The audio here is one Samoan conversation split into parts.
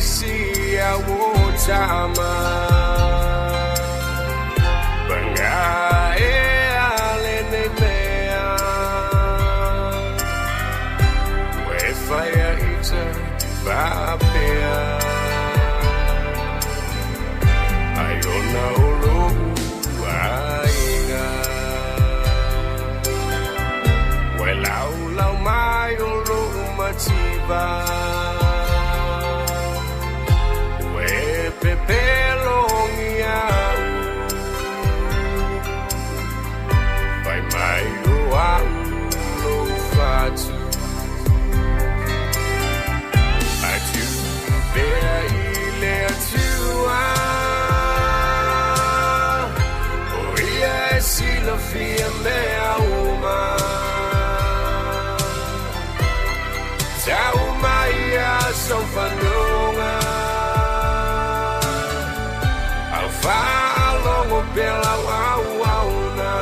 isi a o tama Panga e a lenei mea Ua e whaia ita faapea Ai ona o lou aiga Ua e laulau mai o lou mativa Ua e pepelongia au Fai mai o au lou fatu Ae tuu pea i le Atua O ia e silafia mea uma Tau mai aso fanoga Au faalogo pea lau auauna.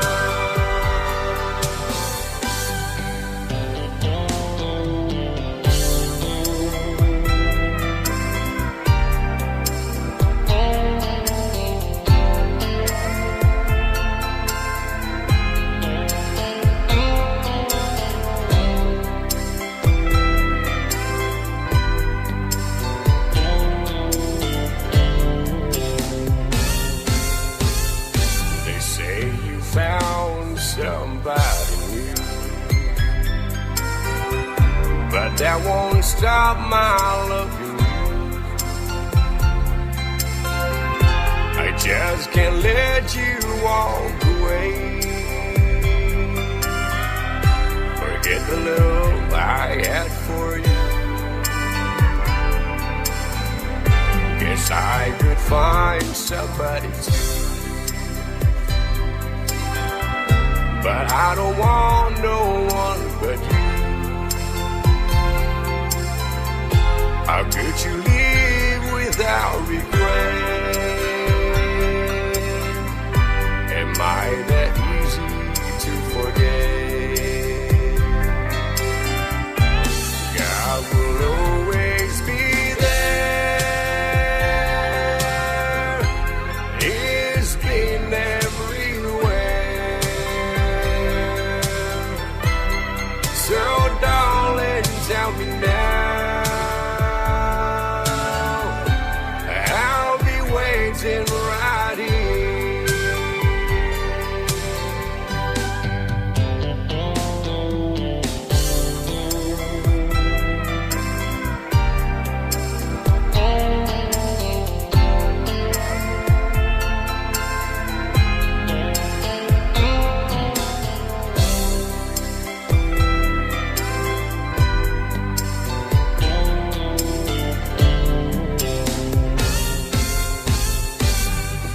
They say you found somebody new, but that won't stop my loving you. I just can't let you walk away. Forget the love I had for you. Guess I could find somebody too. But I don't want no one but you. How could you live without regret? Am I that easy to forget? God will always be there. He's been everywhere. So, darling, tell me now. I'll be waiting right here.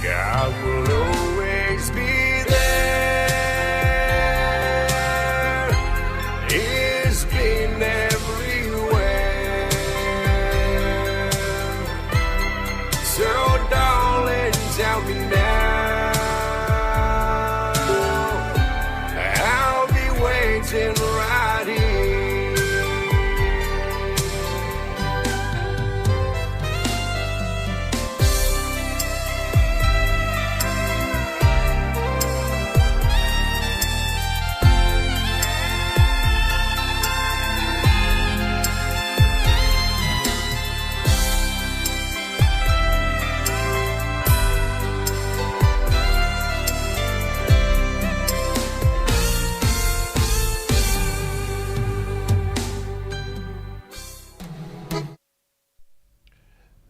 God will always be there. He's been everywhere. So, darling, tell me now. I'll be waiting right here.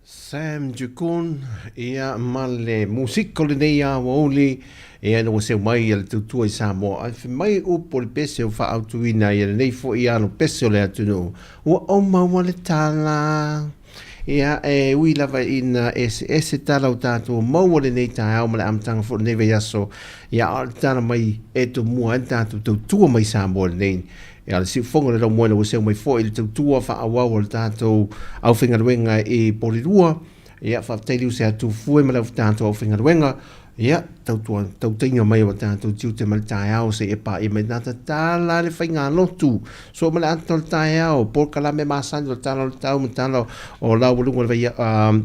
Sam Jukun, ia ma le musika o lenei aoauli, ia ina ua seu mai a le tautua i Samoa, ae fai mai upu o le pese o faaautuina ia lenei foi alo pese o le atunuu, ua ou maua le tala. Ia, e ui lava ina eseese tala o tatou maua lenei taeao ma le amataga foi o lenei vaiaso, ia, a o le tala mai e tomua ai le tatou tautua mai Samoa lenei. Ia, le siufofoga o le laumoena ua seu mai foi le tautua faaauau a le tatou aufaigaluega i Porirua. Ia, faafetai Liuse Atufue ma le tatou aufaigaluega. Ia, tautua tautaiga mai o tatou tiute ma le taeao seia paia mai na tatala le faigalotu so ma le ata o le taeao polokalame masani o le tala o le tau ma tala o laualuga o le vai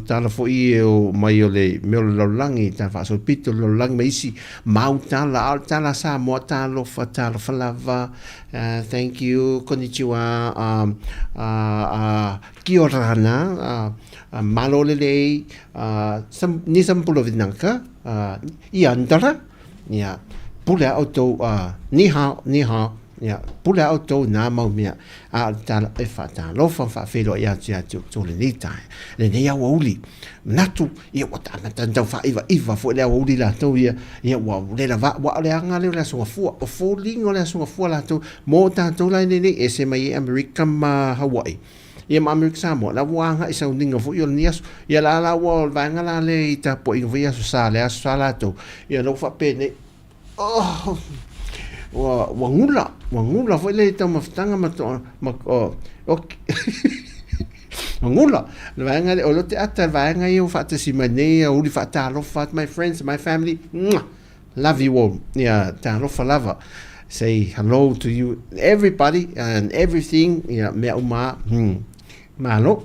tala foi o mai o le mea o le lalolagi tala faasolopito o le lalolagi ma isi mau tala a o le tala a Samoa talofa talofa lava thank you konnichiwa kia ora ana malo lelei ni sampulovinaka i andara ia pule a outou ni hao ni hao ia pule a outou i nā mau mea a o le tala e faatalofa ma faafeiloai atu ia te outou lenei tae lenei aoauli manatu ia ua amata ona tau faaivaiva foi le aoauli latou ia ia ua le lava ua o le aga lea o le Aso Gafua o foliga o le Aso Gafua latou mo tatou la nei ese mai ai Amerika ma Hawaii ia ma Amerika Samoa la ua agai sauniga foi o lenei aso ia la la ua o le vaega la lea i tapuaiga foi Aso Sa le Aso Sa latou ia la ua faapenei oh ua ua gula ua gula foi le taumafataga ma to ma oh okay ua gula le vaega lea o lea ou te ata le vaega ia ua faatasi mai nei ia uli faatalofa atu my friends my family Mwah! Love you all ia talofa lava say hello to you everybody and everything ia mea uma malo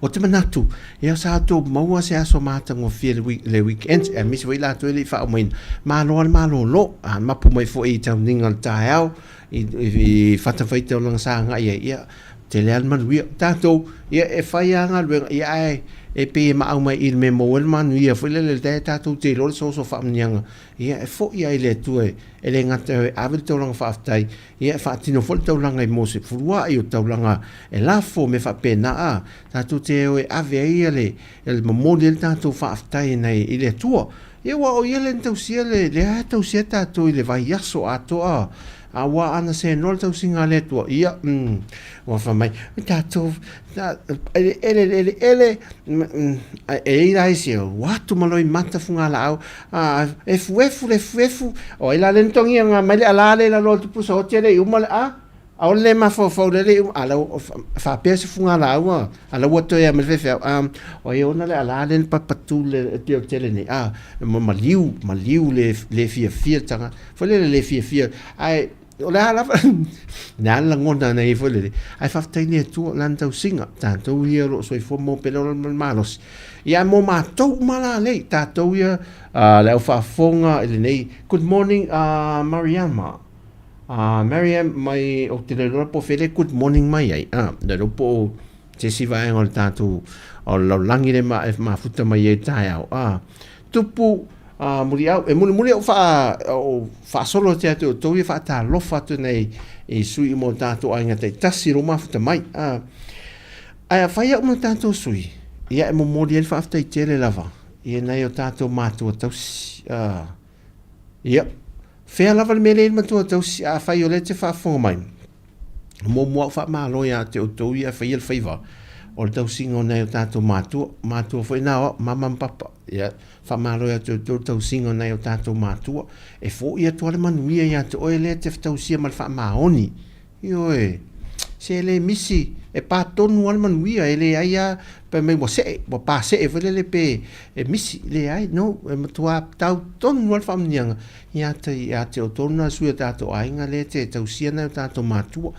o te manatu ia sa outou maua se aso matagofie le week, le weekend aemaise foi latou e le i faaomaina malo a le malolo a mapu mai foi i tauniga o le taeao i, i, i fatafaitaulaga sa agai ai ia Tele a le manuia. Tatou, ia e fai a galuega, ia ae e pei e maau mai i le mea maua ai le manuia foi lele lea tatou te iloa le soso faamanuiaga, ia e foi ai le Atua e le gata e ave le taulaga faafetai, ia e faatino foi le taulaga i mo se fuluai o taulaga e lafo mea faapena a tatou te o e ave ai ia le le momoli ai le tatou faafetai nei i le Atua. Ia aua o ia lea na tausia le lea e tausia tatou i le vaiaso atoa a ua ana senoa le tausiga a le Atua ia ua fai mai tatou ele ele ele ele e i ai la isi ua atu ma loimata fugalaau a efuefu le efuefu o ai la lea na togia nga mai le alā lea i lalo o le tupusa oti e le i uma le a Aole le mafaufau le le a lau faapea se fugalaau a a lau ua toe a ma le faifeau a o ai ona le alā le na papatu le pia o tele nei a ma maliu maliu le le fiafia le tagata foi lele le fiafia ae o le a lava le a le lagona na i ai foi lele ae faafetai le Atua lana tausiga tatou ia o lo o soifua maua pea le ola ma le malosi ia mo matou uma la lei tatou ia le au faafofoga i lenei good morning Mariama A Mariam mai o te le iloa po o fea le good morning mai ai a le iloa po o se isi vaega o le tatou o le lalolagi le ma e mafuta mai ai taeao a tupu a muliau e mulimuli au faa o faasolo atu ia te outou ia faatalofa atu nei i sui uma o tatou aiga taitasi lo mafuta mai a ae afai au ma tatou sui ia e momoli ai le faafetai tele lava i nai o tatou matua tausi a Ia, fea lava le mea lea i le matua tausi, afai o lea e te faafofoga mai, muamua au faamalo ia te outou ia e faia le faiva o le tausiga o nai o tatou matua, matua foi na o au, mama ma papa. Ia, faamalo ia te outou le tausiga o nai o tatou matua, e fo'i atu lava le manuia ia te oe lea e te tausia ma le faamaoni. Ioe, se le misi, e pā tonu lava le manuia, e leai lava fai mai ua see, ua pasee foi lele pe e misi, leai, no, e matua tau tonu lava le faamanuiaga ia te, ia te outou na sui o tatou aiga lea te tausia nai o tatou matua.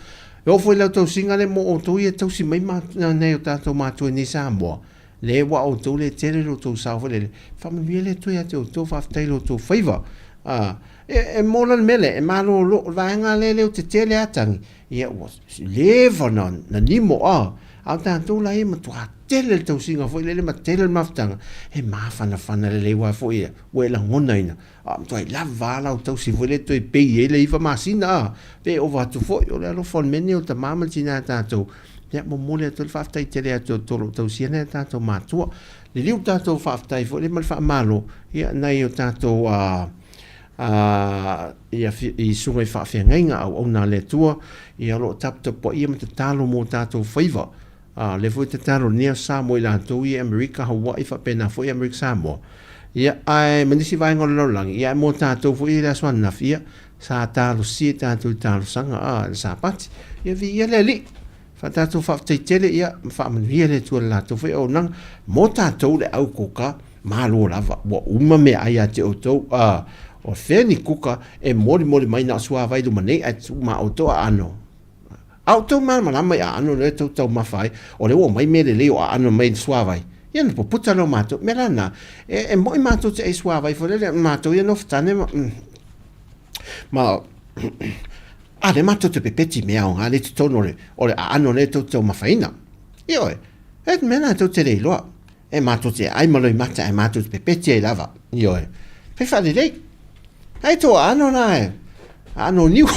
E oo foi i lau tausiga lea mo outou ia e tausi mai nai o tatou matua i nei Samoa, lea ua outou le tele lo outou sao foi lele, faamanuia le Atua ia te outou, faafetai i lo outou faiva. A, e, e mola le mea lea, e malolo, o le vaega lea lea o tetele a tagi, ia ua leva na, na nimo a, a o tatou la ia matua tele le tausiga foi lele ma tele le mafutaga, e mafanafana lelei aua foi ia, ua e lagonaina, a matuai lava a lau tausi foi lea toe pei ai le 9 masina a, pe ova atu foi, o le alofa o le mea lenei o tama ma le tina a tatou, ia momoli atu ai le faafetai tele ia te outou o lo o tausia nai a tatou matua. Liliu le tatou faafetai foi lea ma le faamalo, ia nai o tatou a, a, ia, i susuga i faafeagaiga auauna a le Atua, ia o lo o taputapuaia ma tatalo mo tatou faiva. A, lea foi tatalo lenei aso Samoa i latou ia i Amerika, Hawaii faapena foi Amerika Samoa. Ia, ae ma nisi vaega o le lalolagi, ia ae mo tatou foi i le aso ananafi, ia, sa talosia i tatou i talosaga, a, le Sapati. Ia, viia le Alii. Fa tatou faafetai tele, ia, ma faamanuia le Atua i le latou foi auaunaga mo tatou le au koka. Malo lava, ua uma meaai ia te outou, a o fea ni kuka e molimoli mai na o suāwai i luma nei ae tuu ma outou aano. A outou malamalama i aano lea e tou taumafa ai, o lea ua omai mea lelei o aano mai le suāwai, ia ona puputa lea o matou. Mea la na, e, e moʻi matou te ai suāwai foi lele, matou ia nofotane ma, ma a lea matou te pepeti i mea aoga lea i totonu o le, o le aano lea e tou te taumafaina. Ioe, e mea na tou te le iloa. E matou te ai ma loimata ae matou te pepeti ai lava. Ioe. Fai faalelei. Ai tō aano la e. Aano niu.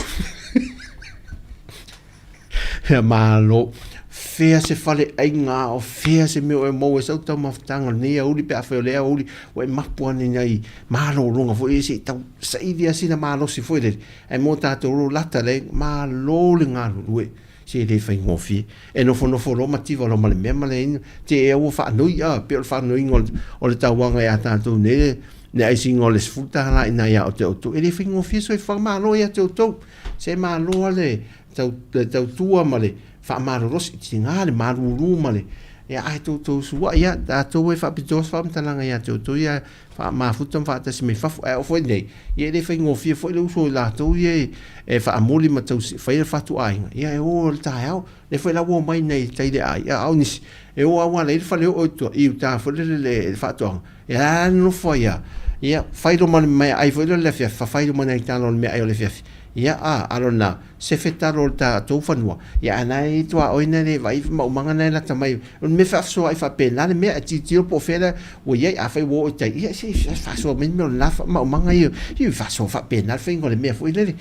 Ia malo. Fea se fale aiga o fea se mea o e maua i sau taumafataga o lenei aoauli pe afai o lea aoauli ua e mapu ane i nai malologa foi ia se i tau saili lava sina malosi foi lele ae mo tatou lo lata le malo le galulue. Se e le faigofie. E nofonofo loa mativa loa ma le mea ma le inu. Te ea ua faanoi a, pei o le faanoiga o le tauaga ia tatou nei, le aisiga o le $10 i ina ia te outou. E le faigofie soifuaga malo ia te outou. Se malo lava le tau, le tautua ma le faamalolosi, tiga le malulu ma le, ia ae toutou sua'i ia, tatou e faapitoa se faamatalaga ia te outou ia faamafuta ma faatasi mai fafo. Ae oo foi nei, ia e le faigofie foi le uso i latou ia e faamuli ma tausi, faia le fatuaiga, ia e o i le taeao. Lea foi la ua omai nei i tai le ai, a o nisi, e o lava ua leai le fale oo i tua, i uta foi lele i le faatoaga, ia la e nonofo ai lava, ia fai loa ma le meaai foi lea o le afiafi, fafai loa ma nai talo o le meaai o le afiafi, ia a, a lona sefe talo o le tatou fanua, ia a na e i tuaoi na le vaai maumaga na e lata mai, o le mea faasoa ai faapena le mea, e tilotilo po o fea la ua i ai, afai ua oo i tai, ia se i faasoa mai le mea o lena maumaga ia, ia faasoa faapena le faiga o le mea foi lele.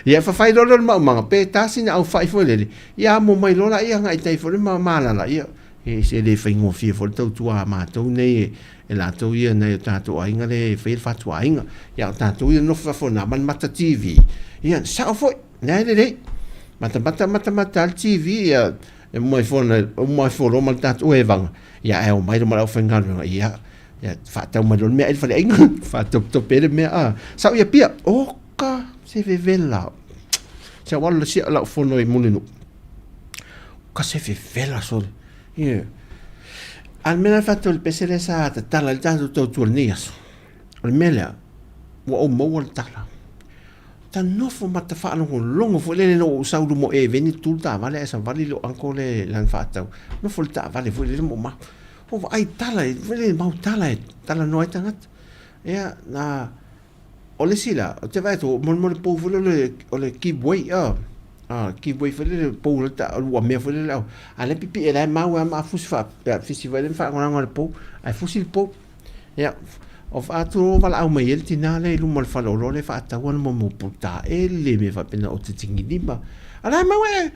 Ia fafai loa lea o le maumaga, pe ta sina aufai foi lele, ia amo mai loa laia agai i tai foi lele ma malala, ia e se le faigofie foi le tautua a matou nei e, e latou ia nai o tatou aiga lea e faia le fatuaiga. Ia o tatou ia nofo fafo na ma le mata TV. Ia sao foi, lea e lelei. Matamata matamata le TV ia e mai fona mai folo ma le tatou evaga. Ia ae omai loa ma le aufaigaluega ia ia faatau mai loa le meaai i le faleaiga faatopetope ai le mea a sau i Apia oka se vevela se au alu sia lau fono i Mulinuu ka se vevela sole ia a le mea la faatau le pese lea sa tatala i le tatou tautua i lenei aso o le mea lea ua ou maua le tala ta nofo ma ta faalogologo foi lele ina ua ou sau i luma o Eveni tu le taavale ae savali lou uncle lea i lana faatau nofo i le taavale foi lele ma ou mafu Ua vaai tala e foi lele mau tala e talanoa ai tagata. Ia, na, o le isi la, ou te vaai atu, molemole pou foi lele o le give way, ah, ah, give way foi lele pou le ta, ua mea foi lele au. A le pipi e la e mau e ama fusi fa, fisi foi lele whaangolanga le pou, ai fusi le pou. Ia, o whaatu o wala au mai e le tina le i luma o le whale o loa le whaataua na mo puta e le me whapena o te tingi lima. A la e mau e,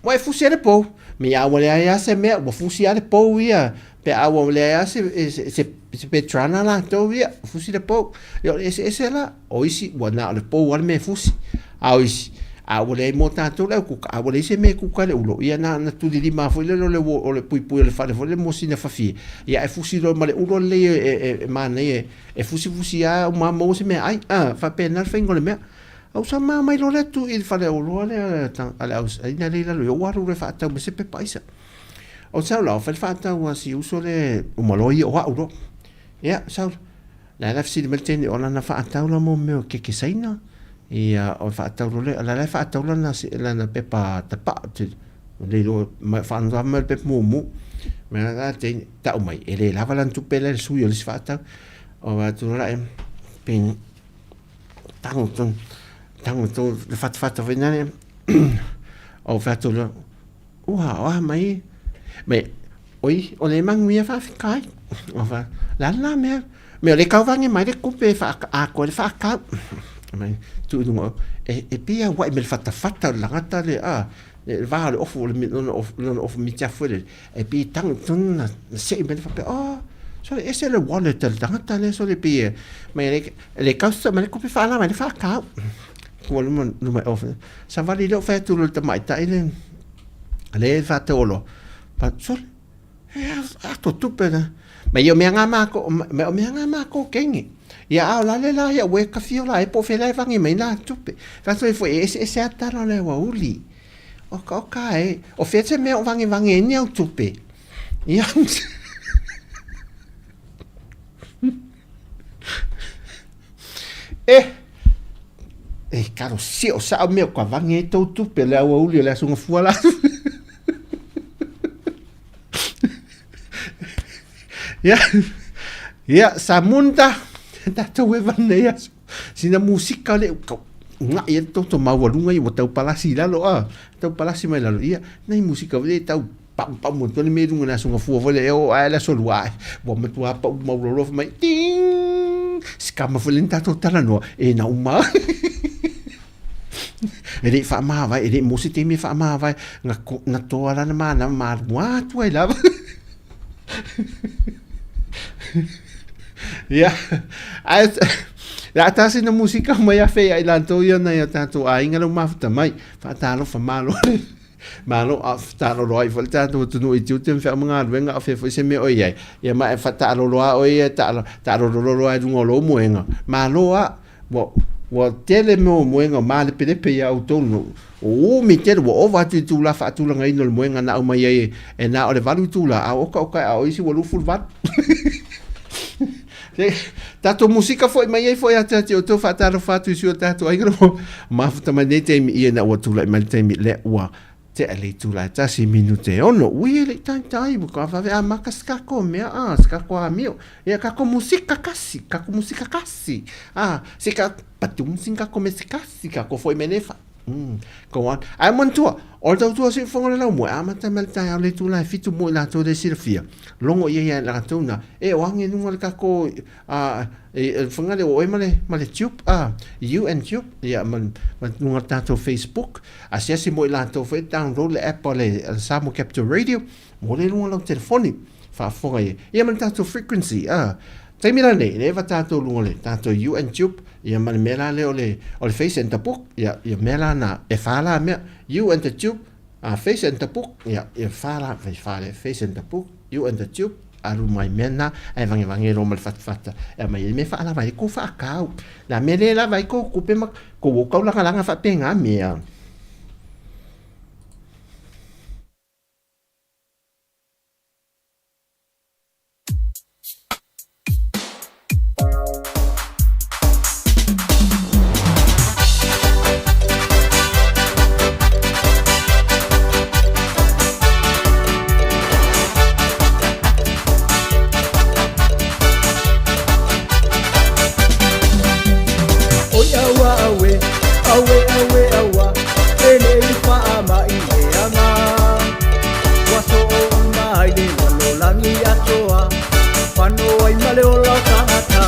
ua e fusi e le pou. Me a ua leai lava se mea, ua fusi lava le pou ia, pe a ua leai lava se, se, se, se petrana latou ia, fusi le pou. Ia o le eseese la, o isi ua na o le pou lava le mea e fusi, a o isi, a ua leai mo tatou le au kuka, a ua leai se mea e kuka ai le ulo, ia na ona tulilima lava foi lele o le, o le puipui o le fale foi lele mo sina fafie, ia ae fusi loa ma le ulo lelei e, e, e manaia e fusifusi lava uma maua se meaai, a, faapena le faiga o le mea. Au sa ma mai loa lea tu i le faleoloa lea a le au ina lea i lalo i ou alu loa e faatau ma se pepa aisa. O sau la, o fai le faatau a si uso lea uma loa ia o au loa. Ia, sau la la fesili mai le teine o lana faatau la mo mea o keke saina. Ia, o faatau loa lea, la la faatau lana, lana pepa tapaa, te, le iloa, whaanua mai le pepa mumu. Mea la teine, tau mai, e le lava lana tupe lea le sui o le isi faatau. O atu la e, peni, Tango tonu, tango tonu, le whatawhata foi nane, o whato loa, ua, o aha mai, me, oi, o le manguia whaawhikai, o wha, la la mea, me o le kauvange mai le kupe wha, a koe le whaakau, mai, tu inunga, e, e pia wai me le whatawhata o le langata le, a, le vā o le ofu, o le lona ofu, lona ofu mitiafu le, E pei tango tonu na seʻi mai le faapea, oh, sole ese le wallet a le tagata lea sole pei e mai le le kausa ma le kope faala mai le faakau. Kua luma luma e off. Savali lea o fai atu loa le tamaitai le le faatau oloa. Fa sole e a to tupe na. Ma ia o mea ngā mākou, ma o mea ngā mākou kenge. Ia a o la le la ia ue ka fio la e po fe la e vangi mai nā tupe. Fa sole foi e ese ese a tala le ua uli. Oka oka e, o fea te mea o vangevange ai ni au tupe. Ia. E! E talosia o sao mea o ka vage ai tou tupe le aoauli o le Aso Gafua la. Ia, ia, Samunda, tatou e nei aso. Sina musika le kau ngai e toto maualuga ia ua tau palasi i lalo a tau palasi mai lalo ia nai musika foi tau pau pau mo tole me lunga na sunga fua foi le o ae le aso lua ae ua matua pau maulolo mai ting sikama foi le tatou talanoa e na uma e le i faamavae e le i mo se taimi e faamavae na, na toa lana manava malua atu ai lava ia ae le a tasi na musika mai a fea i latou ia nai o tatou aiga lau mafuta mai faatalofa malo Malo a taalolo ai foi le tatou atunuu i tiute ma feau ma galuega a o fea foi se mea o i ai. Ia ma e faataalolo lava oe ia e taalolololo lava i luga o lou moega. Malo a! Ua, ua tele mea o moega o malepelepe iā outou no, ua umi tele, ua ova atu i le itula faatulagaina o le moega na aumai ai e na o le 8 itula, a oka oka e a o isi ua 28. Se, tatou musika foi mai ai foi atu atu outou faatalofa atu i si o tatou aiga no mafuta mai nei taimi ia ina ua tulai mai le taimi lea ua tea le itula e tasi minute e ono. Ui e le i taitai, ua ka vave amata se kako mea a, se kako amio. Ia kako musika kasi, kako musika kasi. A, se ka patum sin kako me se kasi, kako foi me nefa. Mm, go on. Ae manatua, o le tautua siufofoga o le laumua, e amata mai le taeao le itula e fitu mo i latou le silafia. Logo ia ia latou na, e o age luga le kako, a, e, whanga le o oe ma le, ma le tube, a, you and tube, ia, ma, ma luga le tatou Facebook, asiasi mo i latou foi download le app o le, le Samoa Capital Radio, mo le luga lau telefoni, faafofoga ia, ia ma le tatou frequency, a, taimi la nei, le eva tatou luga le tatou you and tube, ia ma le mea la lea o le, o le face and the book, ia, ia mea la na, e whā la mea, you and the tube, face and the book, ia, ia whā la, whai whā le, face and the book, you and the tube, alu mai mea na, ae vangevange loa ma le fatafata, e aumai ai mea faalava ai kou faakau. La mea le lava ai kou kupe ma kou o kaulagalaga faapena mea. Oi aua aue, aue aue aua, Penei faamaʻi leaga. Ua soo uma ai le lalolagi atoa, Pano ai ma le ola o tagata.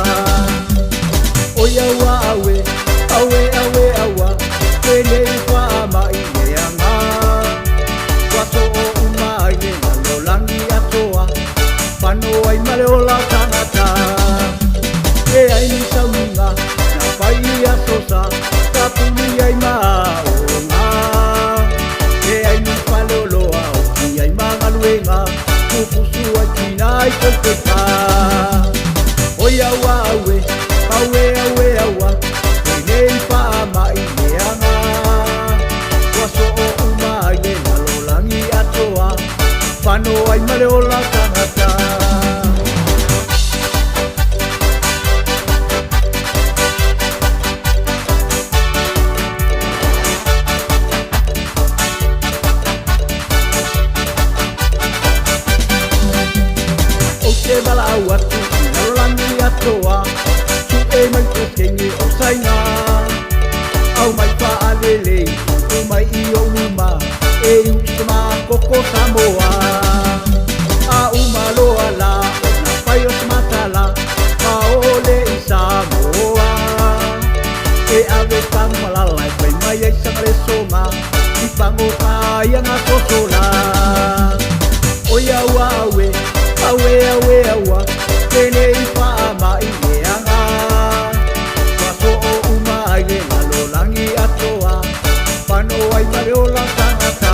Oi aua aue, aue aue aua, Penei faamaʻi leaga. Ua soo uma ai le lalolagi atoa, Pano ai ma le ola o tagata. E ai ni sauniga, na fai i aso sa, Tapuni ai ma aoga. E ai ni faleoloa, oki ai ma galuega, Pupusu ai tina ai topepa. Oi aua aue, aue aue aua, Penei faamaʻi leaga. Ua soo uma ai le lalolagi atoa, Pano ai ma le ola tagata. Ou te valaau atu i lalolagi atoa, Suʻe mai Pesekene o Saina. Aumai faalelei tupu mai i ou luma, E iu i koko Samoa. A uma loa la ona fai o se matala, Paole i Samoa. E ave tagumalala e fai mai ai sa galesoga, I pagota ai aga sosola. Oi aua aue, aue aue aua, Penei faamaʻi leaga. Ua soo uma ai le lalolagi atoa, Pano ai ma le ola tagata.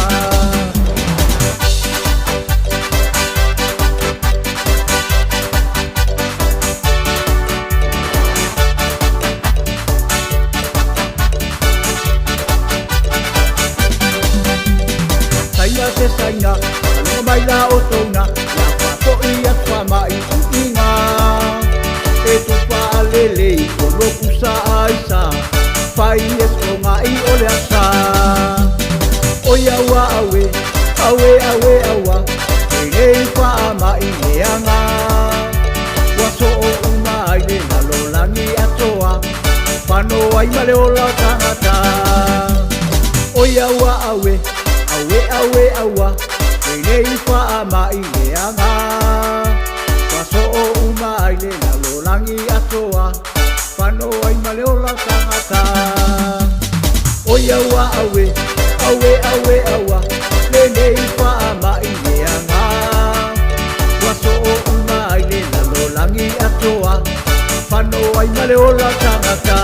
Saina se saina, aloha mai la outou na, La faatoʻi atu faamaʻi iiga. E tupa alele i kono pusa ai Auē auē aua Lenei faamai leaga Ua soo uma ai le lalolagi atoa Fano ai ma le ola o tagata Oi aua auē Auē auē aua Lenei faamai leaga Ua soo uma ai le lalolagi atoa Fano ai ma le ola o tagata Oi aua auē Auē auē aua Lenei faamai leaga Ua soo uma ai le lalolagi atoa Fano ai ma le ola o tagata.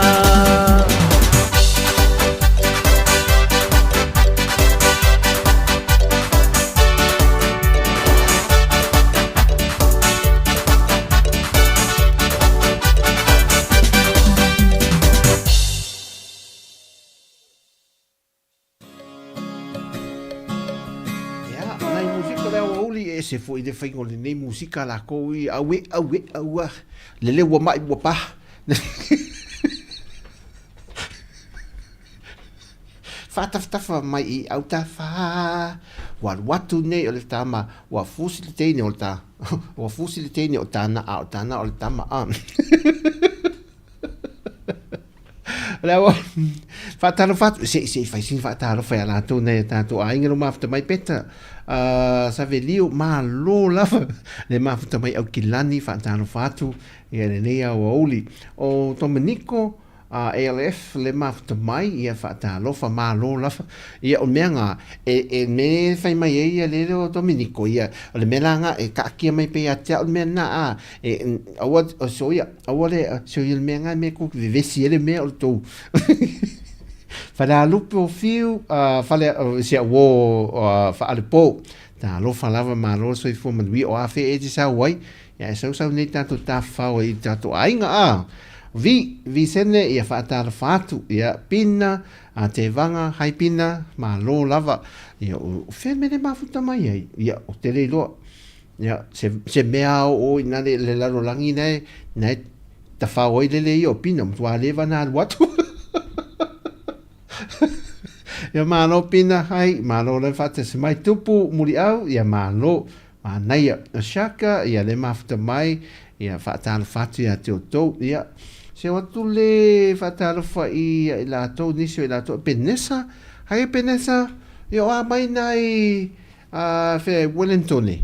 Ia, nai musika lea ua uli e ese foi le faiga o lenei musika lakou i aue aue aua lele ua mai ua pa. Faatafatafa mai i autafa ua alu atu nei o le tama ua fusi le teine o le ta ua fusi le teine o tana a o tana o le tama a. Lea ua faatalofa atu, se i fai sina faatalofa ia latou nai a tatou aiga lo mafuta mai Peta, Savelio, malo lava le mafuta mai Aukilani, faatalofa atu ia lenei aoauli. O Tomeniko, ALF le mafuta mai, ia faatalofa, malo lava. Ia o le mea na, e me fai mai ai ia le o Tomeniko, ia o le mea la na e kaakia mai pea ia te au le mea na, a, e, aua, so ia, Aua le, so ia le mea ngai me ku vevesi ele mea o le tou. Falealupe o Fiu, fale, si au o Faalepo. Talofa lava malo le soifua manuia o afe e te sau ai. Ia e sausau nei tatou tafafao ai i tatou aiga a. Vi, Visene, ia faatalofa atu. Ia Pina, a Tevaga, hai Pina, malo lava. Ia o fea mea le mafuta mai ai. Ia o te le iloa. Ia, se, se mea o o ina le, le lalolagi nae, nae tafao ai lele ia o Pina, matua leva na alu atu. Ia malo Pina, hai, malo le whaatasi mai tupu, muri au, ia malo, manaia. O Shaka, ia le mafuta mai, ia whaatalofa atu ia te o tou, ia, se o atu le whaatalofa i, i latou, nisi o i latou, Penesa, hai Penesa, ia o a mai nai, A fe Wellingtone.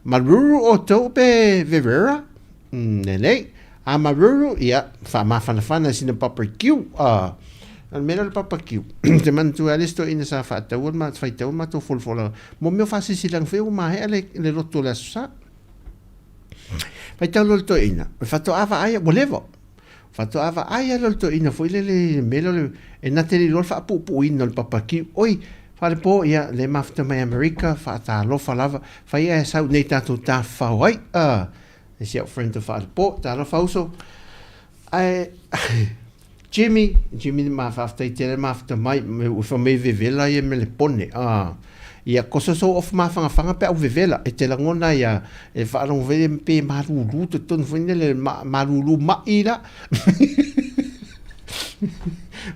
Maruru outou pe Verera? Lelei. A maruru, ia, faamafanafana sina barbecue. A, o le mea lea o le barbecue, te manatua ai le isi toeaina sa faataua le faitaua le matou folafolaga, mo mea o faasilasilaga foi ua maea le lotu o le Aso Sa. Faitau loa le toeaina, faatoa vaai, ua leva. Faatoa vaai lava lea o le toeaina foi lele i le mea lea o le, e na te le iloa le faapuupuuina o le papaki. Oi, Falepo, ia, le mafuta mai Amerika, faatalofa lava, fai ae sau nei tatou tafafao ai. Ah, e si au friend o Falepo, talofa uso. Ae, Jimmy, Jimmy ma faafetai tele mafuta mai, ua fai mai vevela ia me le pone. Ah, Ia koso sou ofu mafangafaga pe a ua vevela, e te lagona ai a e faalogo foi lea pe malulu totonu foi lele malulu mai la.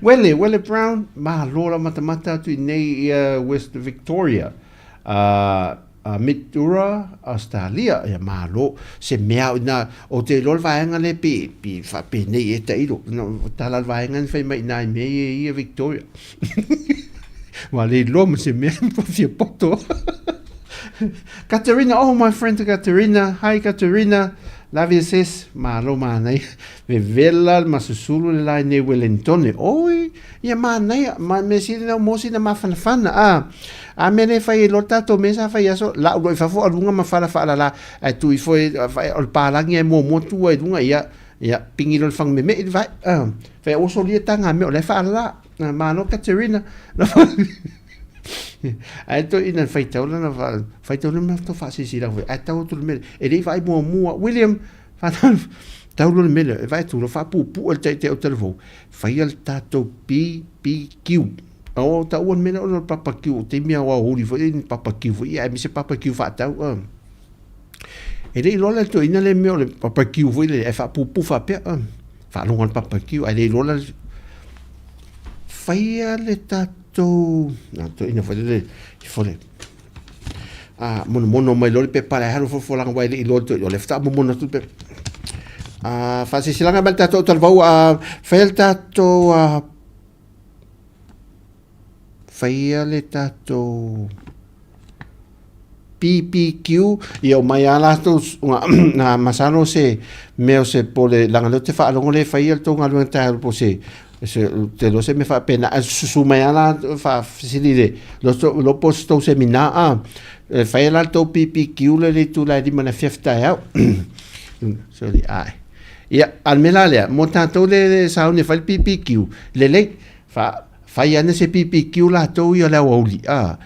Wele, Wele Brown, malo la matamata atu i nei ia West Victoria. Mildura, Australia, ia malo, se mea ina, o te iloa le vaega lea pe, pe faapenei e tailo, no, tala le vaega ni fai mai ina i mea ia ia Victoria. Ua le iloa ma se mea ma fia poto. Katerina, oh my friend Katerina, hi Katerina, love you sis, malo manaia, vevela ma susulu le lai nei Wellingtone, oi, ia manaia, ma me sili na mo sina mafanafana, a, a me le fai e lo tatou me sa fai aso, la ulo i fafo aluga ma fala faalala, ai tu ifo e, o le palangi ai mua mua tu ai lunga, ia, ia, pingi lo le fangu me me i le vai, a, fai oso lia tanga me o le faalala. Malo Katerina. Ae to ina faitau lana fa faitau le ma to faasilasila foi. Ae tau atu le mele. E le i vaai muamua. William, tau loa le mele. E vaai atu loa faapuupuu e le taitai o talavou. Faia le tatou BBQ. O taua le mea lea ona o le barbecue. O taimi lava o aoauli foi ni barbecue foi ia aemaise barbecue faatau. E le i iloa la le toeaina lea mea o le barbecue foi lele ae faapuupuu faapea. Faalogo le barbecue ae le iloa la faia le tatou na toeaina foi lele i fole. A monomono mai loa le pepa le alu folafolaga aua e le i iloa le toeaina, o lea faatoa momono atu le pepa. A faasilasilaga mai le tatou talavou, a faia le tatou a faia le tatou PPQ, ia omai lava latou, na masalo se mea o se po o le, leaga o lea ou te faalogo o lea e faia le tou galuega taeao po o se, ou te iloa se mea faapena, ae susu mai lava la faafesili i le iloa po o se tou seminar a. E fai la le tou PPQ lea i le itula e 5 i le afiafi taeao. Sorry, ae. Ia, a o le mea la lea, mo tatou le sauni e fai le PPQ, lelei, fa, Fai ane se BBQ latou ia o le aoauli a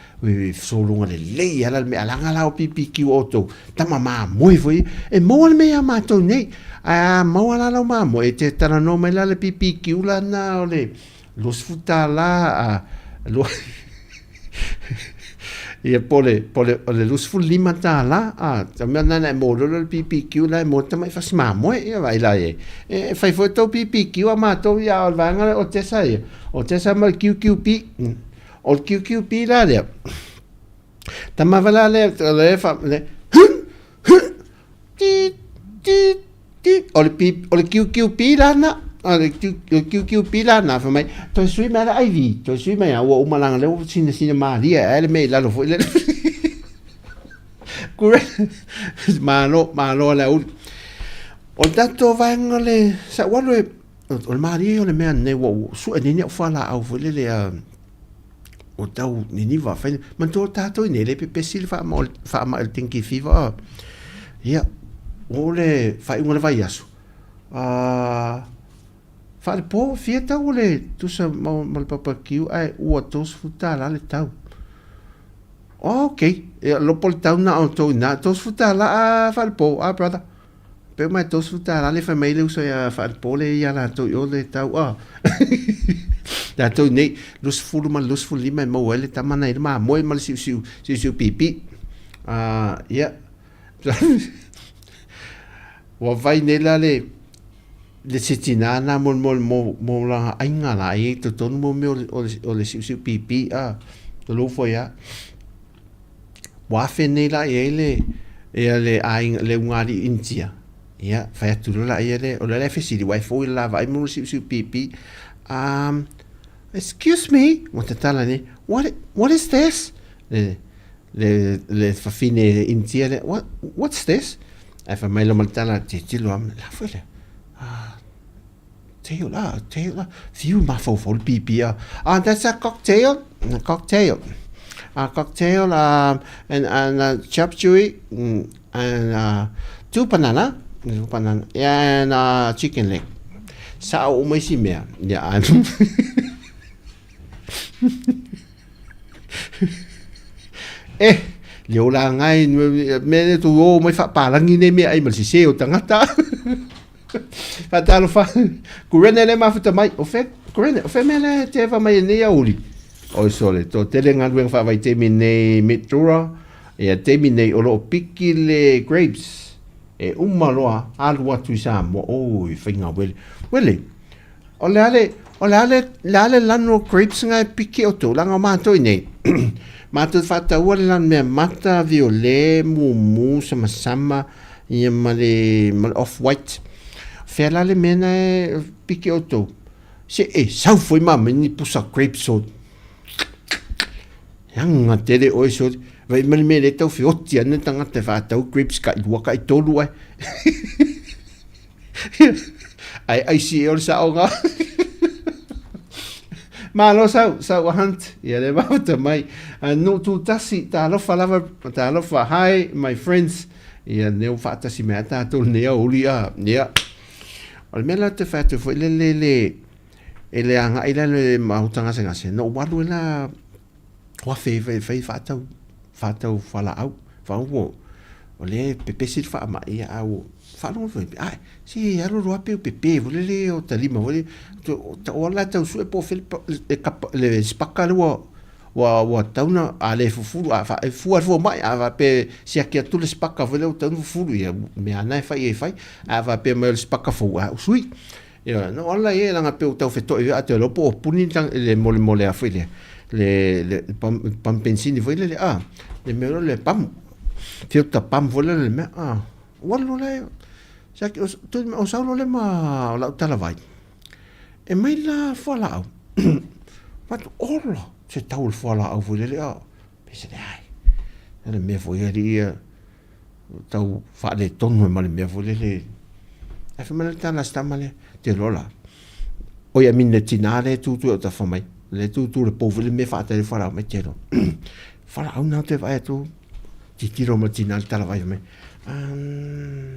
sologa lelei ala le mea alaga la o BBQ outou tama mamoe foi e maua le mea ia matou nei ae a maua la lau mamoe e te talanoa mai la le BBQ la na o le $20 a lua Ia po le, po le, o le $25, a, ta mea nana e mōlolo le BBQ la e mō tamai fasi mamoe, ia vai la e. E fai foi tau BBQ a mātou ia o le vaega o Tessa ia. O Tessa ma le QQP. O le QQP la lea. Tama vala lea, le fa, le, ti, ti, ti, o le, P, o le QQP la na, o le QQP la na, fai mai, toe sui mai le IV, toe sui mai a ua uma langa lea ua sina sina malie ae le mea i lalo foi le. Kure, malo, malo le auli. O le tatou vaega le, sa ua alu e, o le malie o le mea nei ua sue nei ni au fualaau foi lele a, o tau niniva fai manatua tatou i nei le pepesi le faamai o le dengue fever a ia o le faaiuga o le vaiaso a faalepo fia tau o le tusa ma le barbecue ae ua $30 le tau. Ok, ia lopo le tau na o tou ina $30 a faalepo a brother. Pe mai $30 le fai mai le uso ia faalepo le ia latou i o le tau a. Tatou nei 20 ma le 25 e maua ai le tama na i le mamoe ma le siusiu siusiu pipi. A ia ua vai nei la le le se tina na mo mo mo mo lana aiga la e i totonu mo mea o le siusiu pipi a lo foi a. Ua afe nei la i ai le, ia le aiga, le ugali'i Initia, ia, fai atu loa laia lea, o lea la e fesili, ua e fou i le la vaai mo le siusiu pipi, um, excuse me, ua tatala nei, what, what is this? Le, le, le fafine Initia lea, what, what's this? Ae fai mai loa ma le tala, tilotilo lava, la foi lea, ah, tail, ah, tail, ah, fiu mafaufau le pipi, ah, ah, that's a cocktail, a cocktail, a cocktail, and chop suey, and two banana, two banana, and chicken leg. Sao uma isi mea, ia, ah, eh, le olaga e, mea le tu o mai faapalagi nei meaai ma le sese o tagata. Faatalofa, Kurene le mafuta mai, o fe, Kurene, o fe mea le te eva mai e nei auli. Oi sole, to tele galuega faavaitaimi nei Mildura, ia taimi nei o loo piki le grapes, e uma loa alu atu i Samoa, oi faiga wele. Wele, o le a le, o le a le, le a le lanu o grapes nga e piki outou, leaga o matou i nei, matou te faataua le lanu mea mata, violet, mumu, samasama, ia ma le, ma le off white. Fea la le mea na e piki outou? Se e sau foi ma mai ni pusa grapes o Hanga tele oe so vai ma le mea le tau feoti ana tangata e whaatau grapes ka i lua ka i tolu ai. Ai ai si e o le saonga. Malo sau, sau a Hunt. Ia le mafuta mai. A nu tu tasi, talofa lava, talofa, hi my friends. Ia neu whaatasi mea tātou nei au uli a. Ia. O le mea la te whai atu foi le le le e le anga i la le mahuta ngase ngase. No walu e la Ua fe fai fai faatau faatau fualaau faauo o lea e pepesi le faamai a ua faalogo foi ae se alu alu lava pe ua pepe foi lele o ta lima foi lele o la e tau sue po o fea le kapa le sipaka lea ua ua ua tatau ona a le fufulu a e fua i le fomai a faapea e siaki atu le sipaka foi lea ua tatau ona fufulu ia mea lava na e fai e fai ae a faapea mai o le sipaka fou a ua sui. Ioe, na o ala ia leaga pei ua tau feto'i a te iloa po o puni le molemole a foi lea. le le pamu penisini foi lele a le mea loa le pamu filter pamu foi lele le mea a ua alu loa lea o sau loa lea ma lau talavai e mai la fualaau fai atu ola se tau o le fualaau foi lele a pei se leai o le mea foi alii ia tau faaletonu ai ma le mea foi lele. Ae fai mai le tala a si tama lea, te iloa la, oi I mean le tina lea e tutu i au tafa mai, lea e tutu i le pou foi lele mea e faatali ai fualaau mai, te iloa, fualaau na ou te vaai atu, tilotilo mai le tina i le talavai fai mai, umm,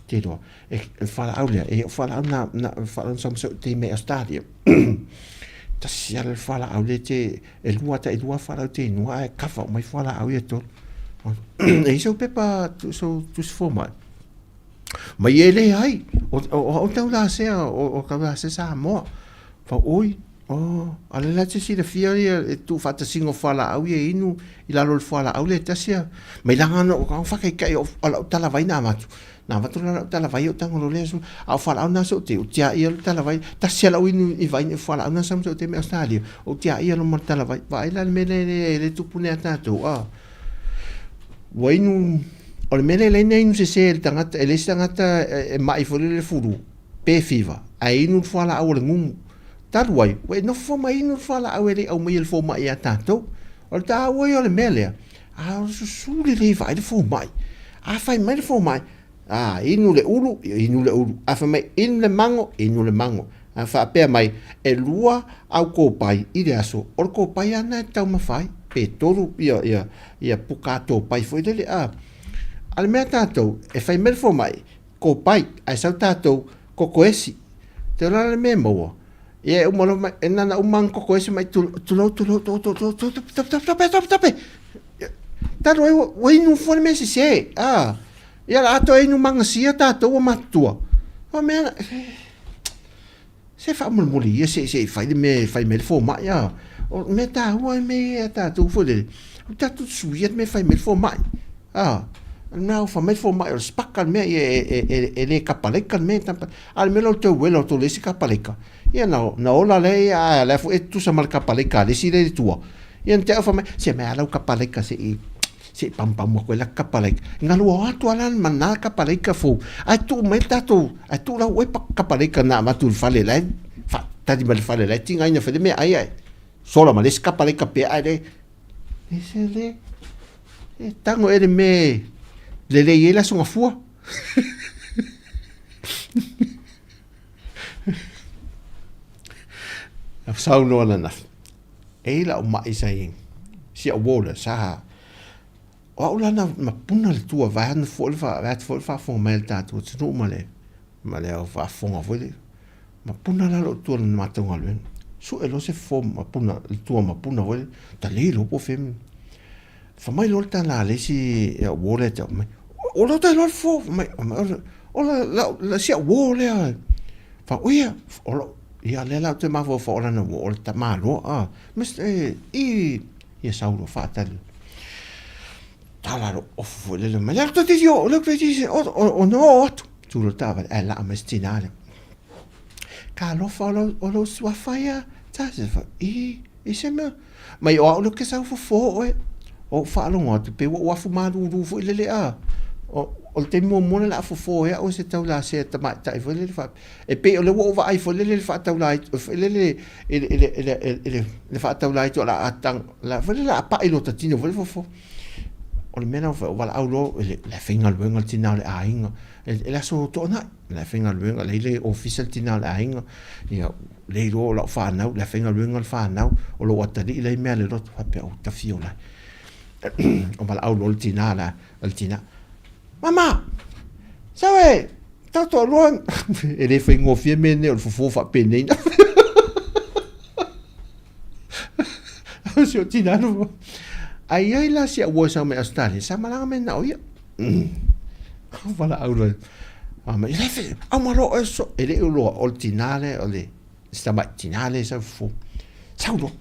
te iloa, e fualaau lea, e fualaau na, na, fualaau na sau ma te mai Australia. Tasi lava le fualaau lea te, e lua ta e lua fualaau te inua ae kava uma ai fualaau ia e tolu. E i ai sau pepa, sau tusi fomai. Mai e leai, o, o, o tau lasea, o, o tau lasea Samoa. Fau, oi, oh, a le la te silafia ia e tuufaatasiga o fualaau ia e inu i lalo o le fualaau lea e tasi a. Mai laga na o faakaikai o lau talavai na avatu. Na avatu la lau talavai o tago lo lea aso. A o fualaau na so te o tia ia le talavai. Tasi a lau inu i vai ni fualaau na sa so te me Australia. O tia ia lo ma le talavai. Vaai la le mea lea e le tupu nei a tatou a. Ua inu o le mea lea e leai ni inu sese e le tagata e leai se tagata e mai foi lele fulu pe fiva ae inu le fualaau a le gugu. Talu ai, ua e nofo ma inu le fualaau e le i aumaia e le fomai ia tatou. O le taua ia o le mea lea, a o le susu lelei vaai le fomai. A fai mai le fomai, a inu le ulu, inu le ulu. A fai mai inu le mago, inu le mago. A faapea mai, e lua au kopai i le aso, o le kopai lava lena e taumafa ai, pe tolu ia, ia, ia puka topai foi lele. A, a le mea tatou, e fai mai le fomai, kopai, ae sau tatou kokoesi. Te ola le mea e maua. Ia e uma loa mai, e nana uma ana kokoesi mai, tulou, tulou, tulou, tulou, tulou, tape, tape, tape, tape, tape. Talu ai, ua inu fua le mea sese. A, ia la atoa inu magasia tatou ua matutua. O mea, se faamolemole ia se se i fai le mea e fai mai le fomai a. O le mea taua e mea ia tatou foi lele, o tatou suia le mea e fai mai le fomai. A, na o fai mai le fomai o le spaka le mea ia e le kapalaika le mea a o le mea lea o le toe uela o tou le isi kapalaika. Ia na na ola lea ia a la foi e tutusa ma le kapalaika a le isi lea i tua. Ia na te au fai mai, se mea lau kapalaika se i se i pamupamu atu ai la kapalaika. Galu o atu ala ma na kapalaika fou. Ae tuu mai le tatou, ae tuu lau oe kapalaika na avatu i le fale la e faatali mai le fale la e tigaina foi le meaai ae sola ma le isi kapalaika pea ae le e se le e tago ea le mea e lelei ai le Aso Gafua. Saunoa ananafi. E i ai lau mai sa i si au uo lea, sa o au la na mapuna le tua vaeane foi le vaeatu foi le faafofoga mai a le tatou atunuu ma le ma le au faafofoga foi le mapuna la lou tua i le matou galuega. Sue loa se fofo mapuna le tua mapuna foi le tali loa po o fea. Fai mai loa le tala a le isi au uo lea e tau mai, o lea ua iloa le fofo, fai mai, o le si au uo lea. Fai, oia, o lou, ia lea la ou te mafaufau o lana uo, o le tamaloa, a, i, ia sau loa faatali. Tala lou ofu foi lele mai, lea toeitiiti oo, lea toeitiiti oo, o na oo atu. Tu loa le taavale, ae laa mai si tina lea. Talofa o lou suafa ia, i, i se mea. Mai o au lea ou te sau fofo oe. Ou faalogo atu pei ua ou afu malulu foi lele a. O, o le taimi muamua lea o le a fofo ai au e se taulasea tamaitai foi lele faapea. E pei o lea ua ou vaai foi lele i le faataula foi lele i le, i le, i le, i le, le faataula o le a tag, la foi lele o le a pai lota tino foi le fofo. O le mea la ua fai, ua valaau loa i le, le faigaluega le tina o le aiga. E, e le aso Toonai, le faigaluega, le i le ofisa le tina o le aiga. Ia, le iloa o lau fanau, le faigaluega le fanau, o lou atalii la i mea le loto, faapea, o tafio lai. O valaau loa le tina la, le tina, Mama, sau e, tau toalua, e le faigofie mea nei o le fofo faapenei. Si o tina no. Ai ai la si au sau mai Australia, sa malaga mai na o ia. Valaau loa. A mai, le fe, au ma loa e so, e le o loa, o le tina lea, o le, si tamai tina lea sau fofo. Sau loa.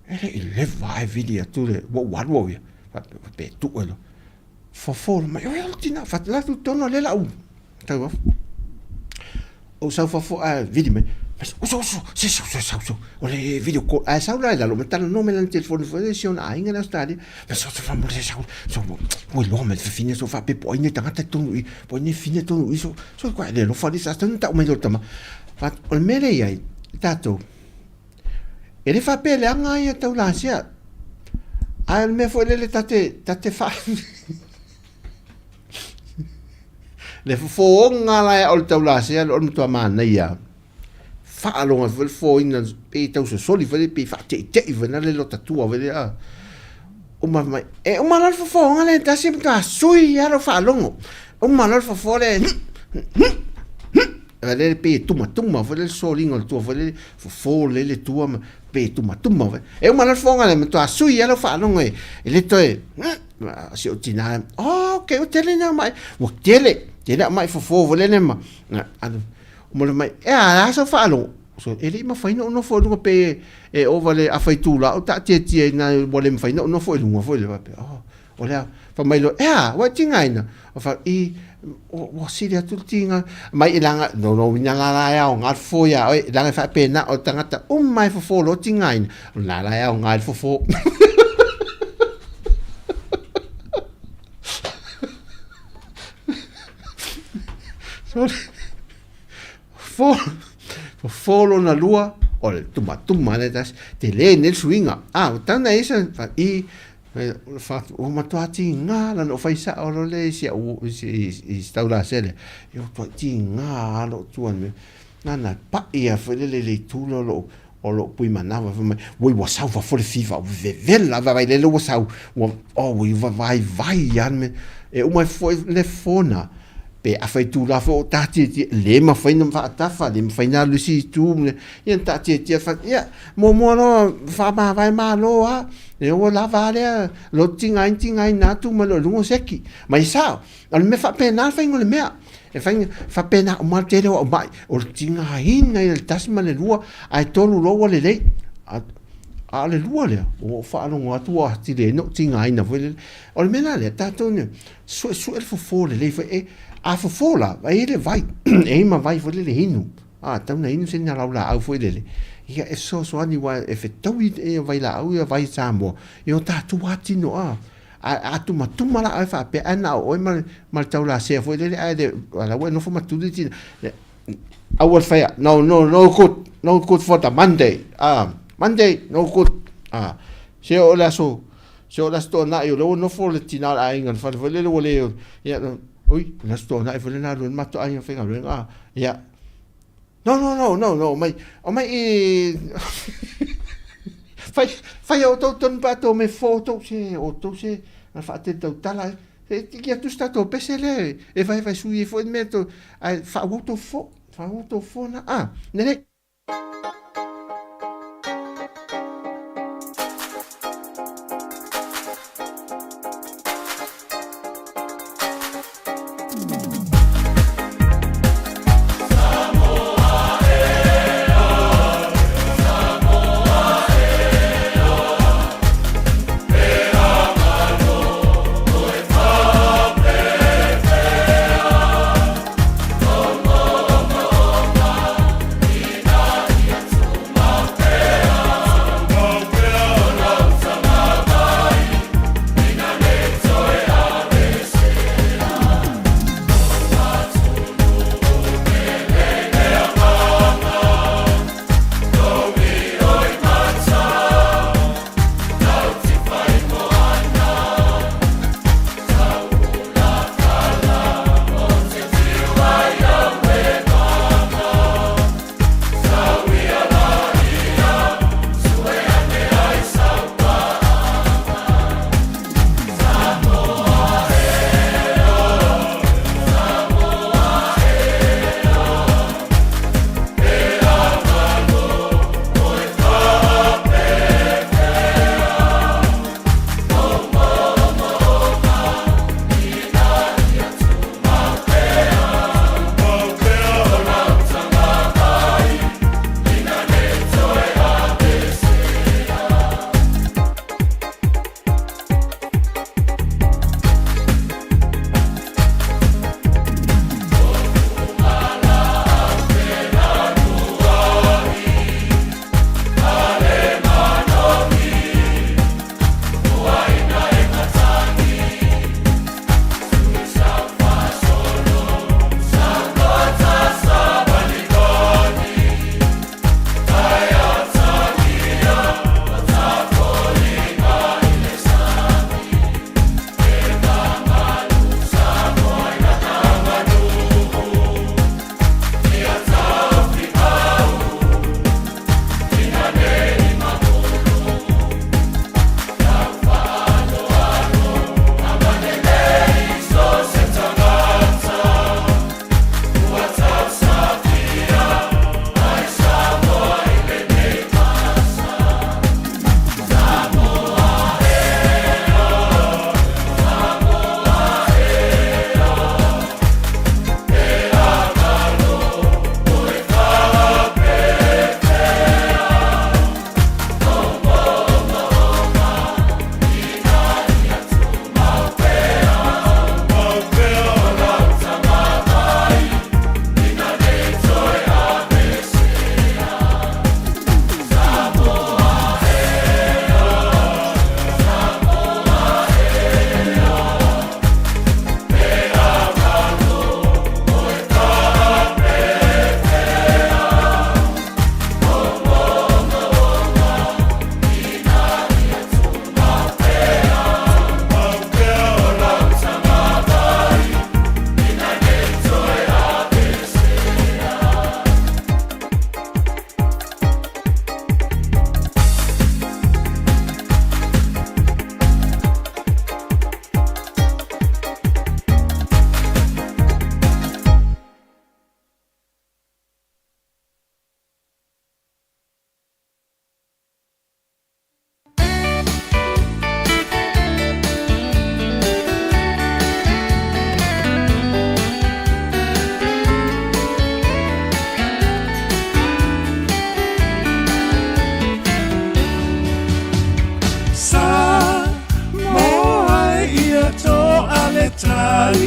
E le i leva e vili atu le, ua ou alu au ia. Pe tuu e loa. Fofo mai, oi o le tina, fatu la tu tonu le lau. Tau afu. Ou sau fofo ae vili mai. Uso, uso, se sau, se sau, sau. O le video call. Ae sau la i lalo, ma talanoa mai lana telefoni foi lea i si ona aiga lea Australia. Ma sau sa faamolemole se sau, sau, ua iloa mai le fafine so faapea po o ai nei tagata i totonu i i, po o ai nei fafine i totonu i i, so, so e le alofa alii sa tatau ona tau mai loa i le tama. But o le mea lea e i ai, tatou, e le faapea e leaga ia tau lasea, ae o le mea foi lele ta te, ta te faa le fofoga la o le taulasea o le matua manaia faalogo foi le fofoina pe tau sosoli foi pe faateitei foi na le lotatua foi le a uma mai e uma loa le fofoga le tasi matua sui lava lou faalogo uma loa le fofo le le pe tumatuma foi le soliga o le tua foi le fofo le le tua ma pe tumatuma foi e uma loa le fofoga le matua sui lava lou faalogo e le toe si ou tina oh, ok ua tele na mai ua tele tele au mai fofo foi lele ma alu uma le mai e a a sau faalogo so e le i mafai ona ou nofo i luga pe e ova le afa itula o taatiatia i na ua le mafai ona ou nofo i luga foi le faapea oh o le a fai mai loa e a ua e tigaina o fa i ua sili atu le tiga mai e laga no no ina la la e aoga le fofo ia oe leaga e faapena o le tagata uma e fofo loa tigaina o la la e aoga i le fofo. So, fofo, fofo lona lua, o le tumatuma le tasi, tele nei le suiga. Ah, ua tau na i sa, i, ua matua tiga lana ou fai sao loa lea i si au, i si taulasea lea, ia ua matua tiga lou tua i le mea. Nana pai lava foi lele i le itu lea o lou, o lou pui manava fai mai, oi ua sau fafo le fiva, ua vevela lava vaai lele ua sau, ua, oh ua vaivai lava le mea. E uma ai foi le fona, pe afa itula foi o taatiatia, le mafai ona faatafa, le mafai ona alu i isi itu, ia na taatiatia fai, ia, muamua loa faamavae malo lava, ia ua lava a lea, loto tigaina tigaina atu ma le luga o seki. Ma e sao, o le mea faapena le faiga o le mea. E fai faapena uma le tele o au mai, o le tigaina ia le tasi ma le lua, ae tolu loa ua lelei. A, a o le lua lea, ua ou faalogo atu ua atili ai ona ou tigaina foi lele. O le mea la lea, tatou ne, suesue le fofo lelei foi. E, a fofo la, e i ai le vai, e i ai ma vai foi lele inu. A, tau na inu sina laulaau foi lele. Ia, e fesoasoani aua e fetaui ia vailaau ia vai Samoa i o tatou atino a. A, a tumatuma la oe faapea, ae na o oe ma, ma le taulasea foi lele, ae le, a la ua e nofo ma tuli tina. Aua le faia, no, no, no good, no good for the Monday. Ah, Monday, no good. Ah, se o le aso, se o le aso Toonai, o lea ua nofo le tina o le aiga i le fale foi lele ua le, ia, ui, o le aso Toonai foi lena alu ai le matou aiga faigaluega, ah, ia. No, no, no, no, no, omai, omai i... fai, fai a outou tonu pa tou me fo outou se, outou se, na whaatele tau tala, e tiki atu se tatou pese le, e vai vai sui e fo e mea tou, ai, wha outou fo, wha outou fo na, ah, nele. tai.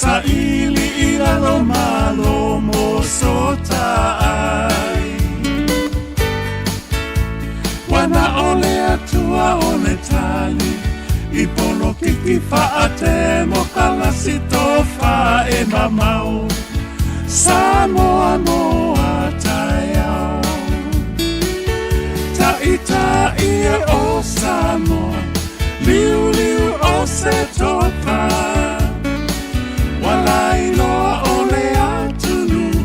Saili i lalo malo mo sotaai. Ua na o le Atua o le tali i polokiki faatemokalasi tofa e mamao Samoa mo a taeao. Ta'ita'i e o Samoa, liuliu o se tofa. Ua lailoa o le atunuu,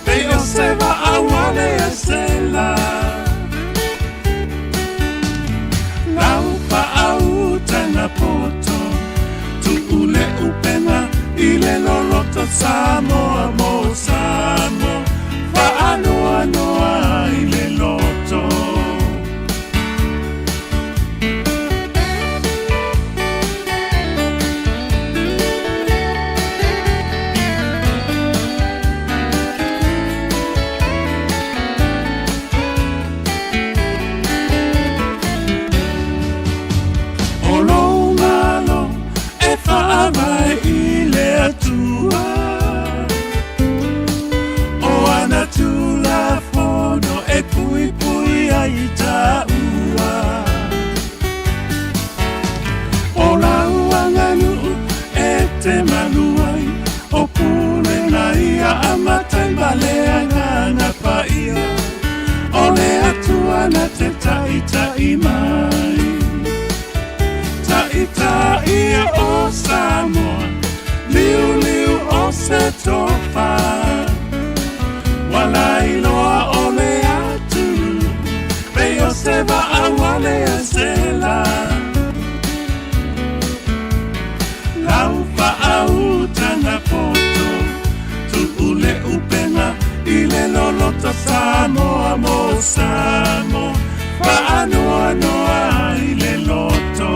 pei o se vaa ua le sela. Lau faautaga poto, tuu le upega i le loloto Samoa mo Samoa, faanoanoa i le loto. O lou malo e faavae i le Atua, o ana Tulafono e puipui ai taua. O lau aganuu e te malu ai, o pulega ia a matai ma le Agaga Paia, o le Atua na te ta'ita'i mai. Ta'ita'i e o Samoa, liuliu o se tofa. Ua lailoa o le atunuu, pei o se vaa ua le sela. Lau faautaga poto, tuu le upega i le loloto Samoa mo Samoa, faanoanoa i le loto.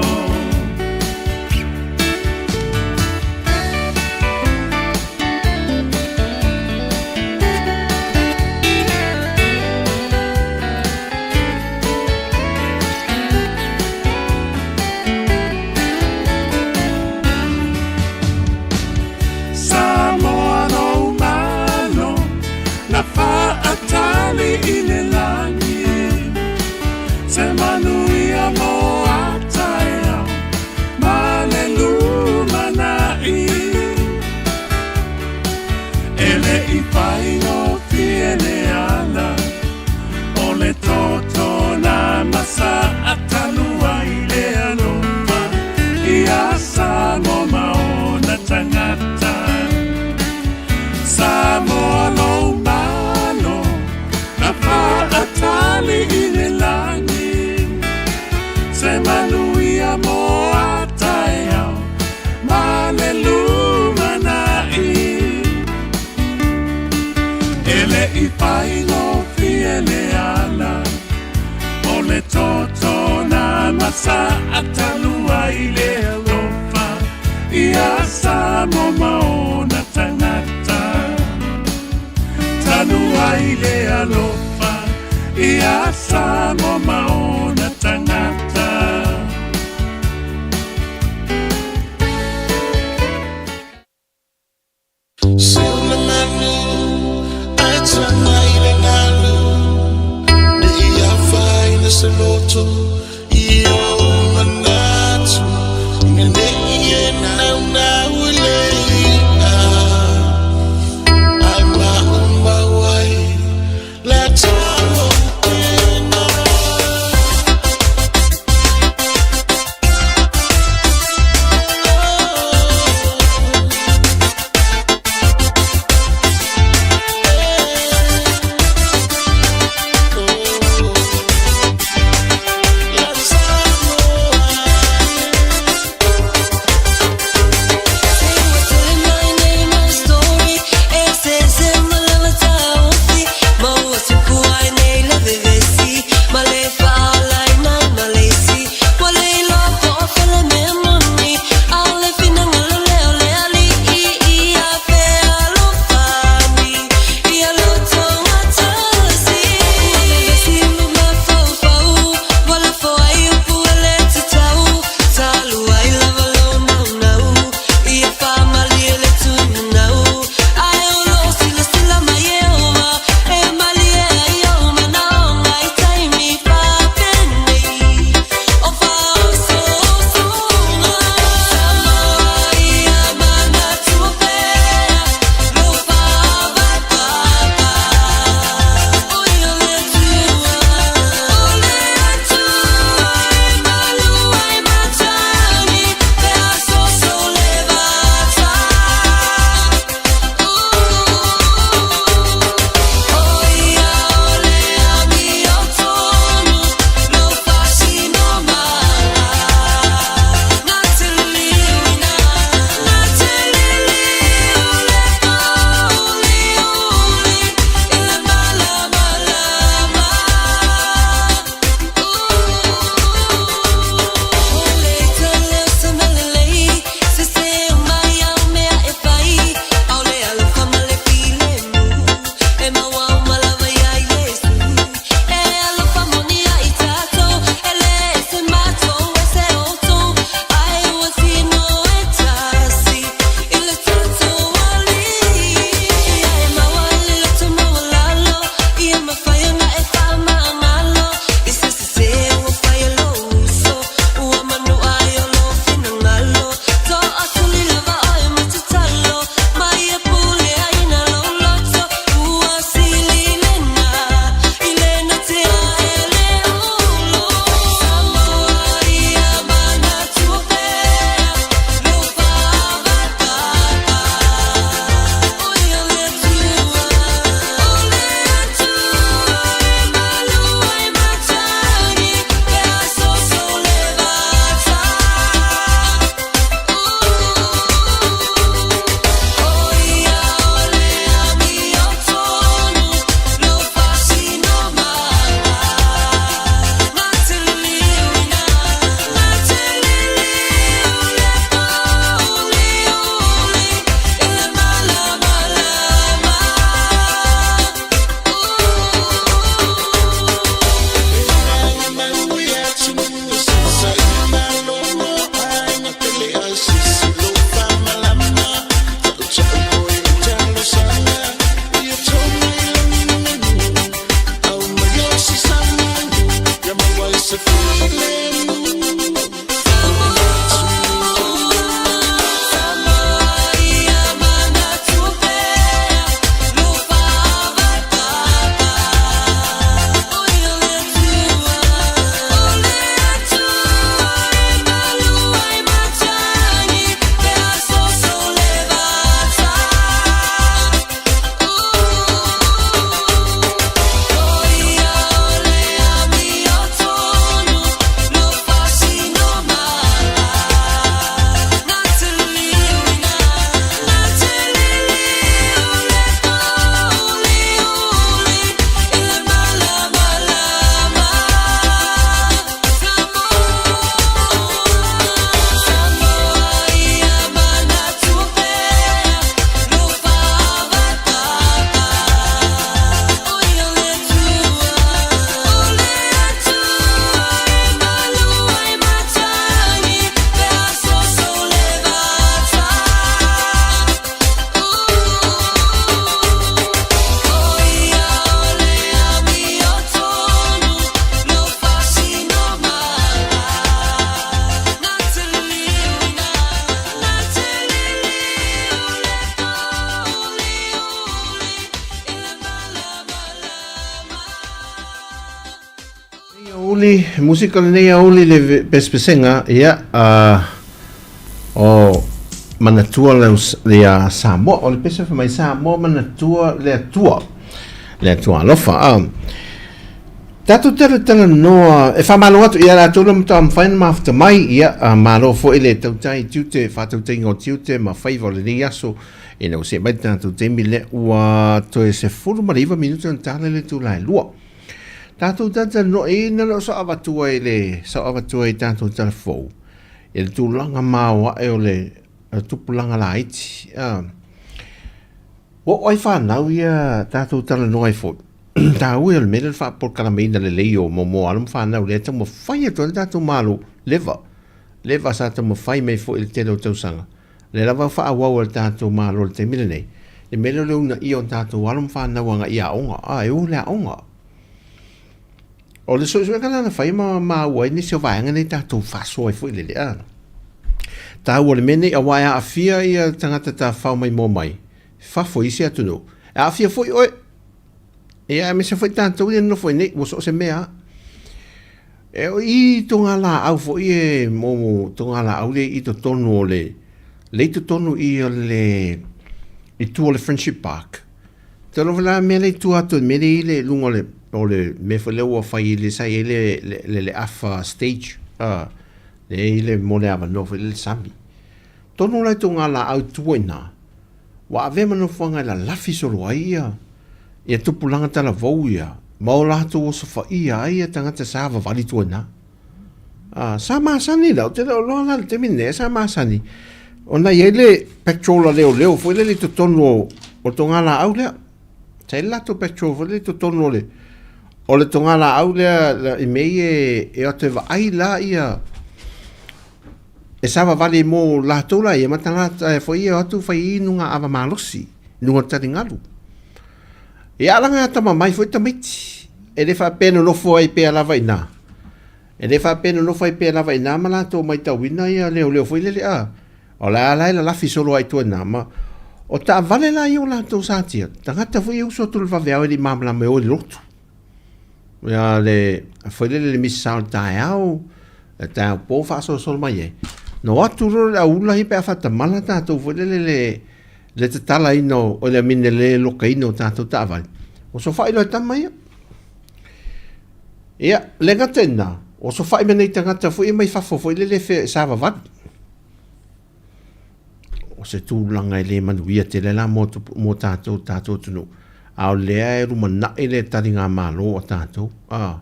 Samoa lou malo na faatali i le lagi, se manuia mo a taeao ma le lumana'i. E le i faigofie le ala, o le toto na masa talu ai le alofa ia Samoa ma ona tagata. Samoa lou malo na faatali i le lagi, se manuia mo a taeao ma le lumana'i. E le i faigofie le ala, o le toto na masa talu ai le alofa ia Samoa ma ona tagata. Talu ai le alofa ia Samoa ma ona tagata. Seu le manu ae taga i le galu, ne i afaina se loto i ou manatu, ina ne i e naunau i le i'a, ae maumau ai le tau o upega. aoauli, musika lenei aoauli le pesepesega, ia, o manatua le, ia Samoa, o le pese fai mai Samoa manatua le Atua, le Atua alofa. Tatou talatalanoa, e faamalo atu ia latou na matua mafai ona mafuta mai, ia, malo foi le tautai tiute, faatautaiga o tiute ma faiva o lenei aso, ina ua see mai le tatou taimi lea ua toe 19 minute ona tala le itula e 2. Tatou talatalanoa, e na o sa avatua i le, sa avatua i tatou tala fou, i le tulaga maoae o le tupulaga laiti. Ua oo ai fanau ia tatou talanoa ai foi. Taua ia o le mea lea o le faapolokalameina lelei o momo alo ma fanau lea e taumafai atu ai le tatou Malo, leva, leva sa taumafai mai foi i le tele o tausaga. Lea lava e faaauau e le tatou Malo i le taimi lenei, le mea lea o le uunaia o tatou alo ma fanau agai i aoga, a, e o i le aoga. O le suesuega lea na fai ma maua ai nisi o vaega nei tatou faasoa ai foi lele, a. Taua le mea nei aua e aafia ia tagata tafafao maimoa mai fafo i isi atunuu, e aafia foi oe. Ia aemaise foi tatou ia nonofo i nei, ua so o se mea lava. E o i togalaau foi e mo togalaau lea i totonu o le le i totonu i o le i tua o le Friendship Park. Te alofa la mea lea i tua atu i le mea lea i le luga o le o le mea foi lea ua fai i le sa i ai le le le afa stage a lea i le mo le avanoa foi lea le sami. Tonu la i togalaau i tua i ina. Ua avea ma nofoaga e lalafi solo ai ia ia tupulaga talavou ia ma o latou osofaia ai ia tagata sa vavali tua ina. A, sa masani la, ou te le o loa la le taimi lenei, sa masani ona i ai le petrol a leoleo foi lele i totonu o, o le togalaau lea. Sa i ai le latou petrol foi lele i totonu o le, o le togalaau lea i mea ia e o atu e vaai la ia E savavali mo latou la ia ma tagata e foi e o atu fai i nuga ava malosi, nuga taligalu. Ia alaga e tama mai foi tamaiti. E le faapea nonofo ai pea lava i na. E le faapea nonofo ai pea lava i na ma latou maitauina ia leoleo foi lele a. O le a la e lalafi solo ai tua na ma o taavale la ia o latou satia. Tagata foi e uso atu le vaveao e le i malamalama e o i le lotu. Ia le foi lele le misa o le taeao, le taeao po faasolosolo mai ai. Na o atu loa le aula ia pe a faatamala tatou foi lele le le tatalaina o le amine le lokaina o tatou taavale. Ua sofai loa e tama ia. Ia, le gata i lena, ua sofai ma nei tagata foi ia mai fafo foi lele fe savavali. O se tulaga e le manuia tele la mo, mo tatou, tatou atunuu. A o lea e lumanai le taligamalo a tatou. A,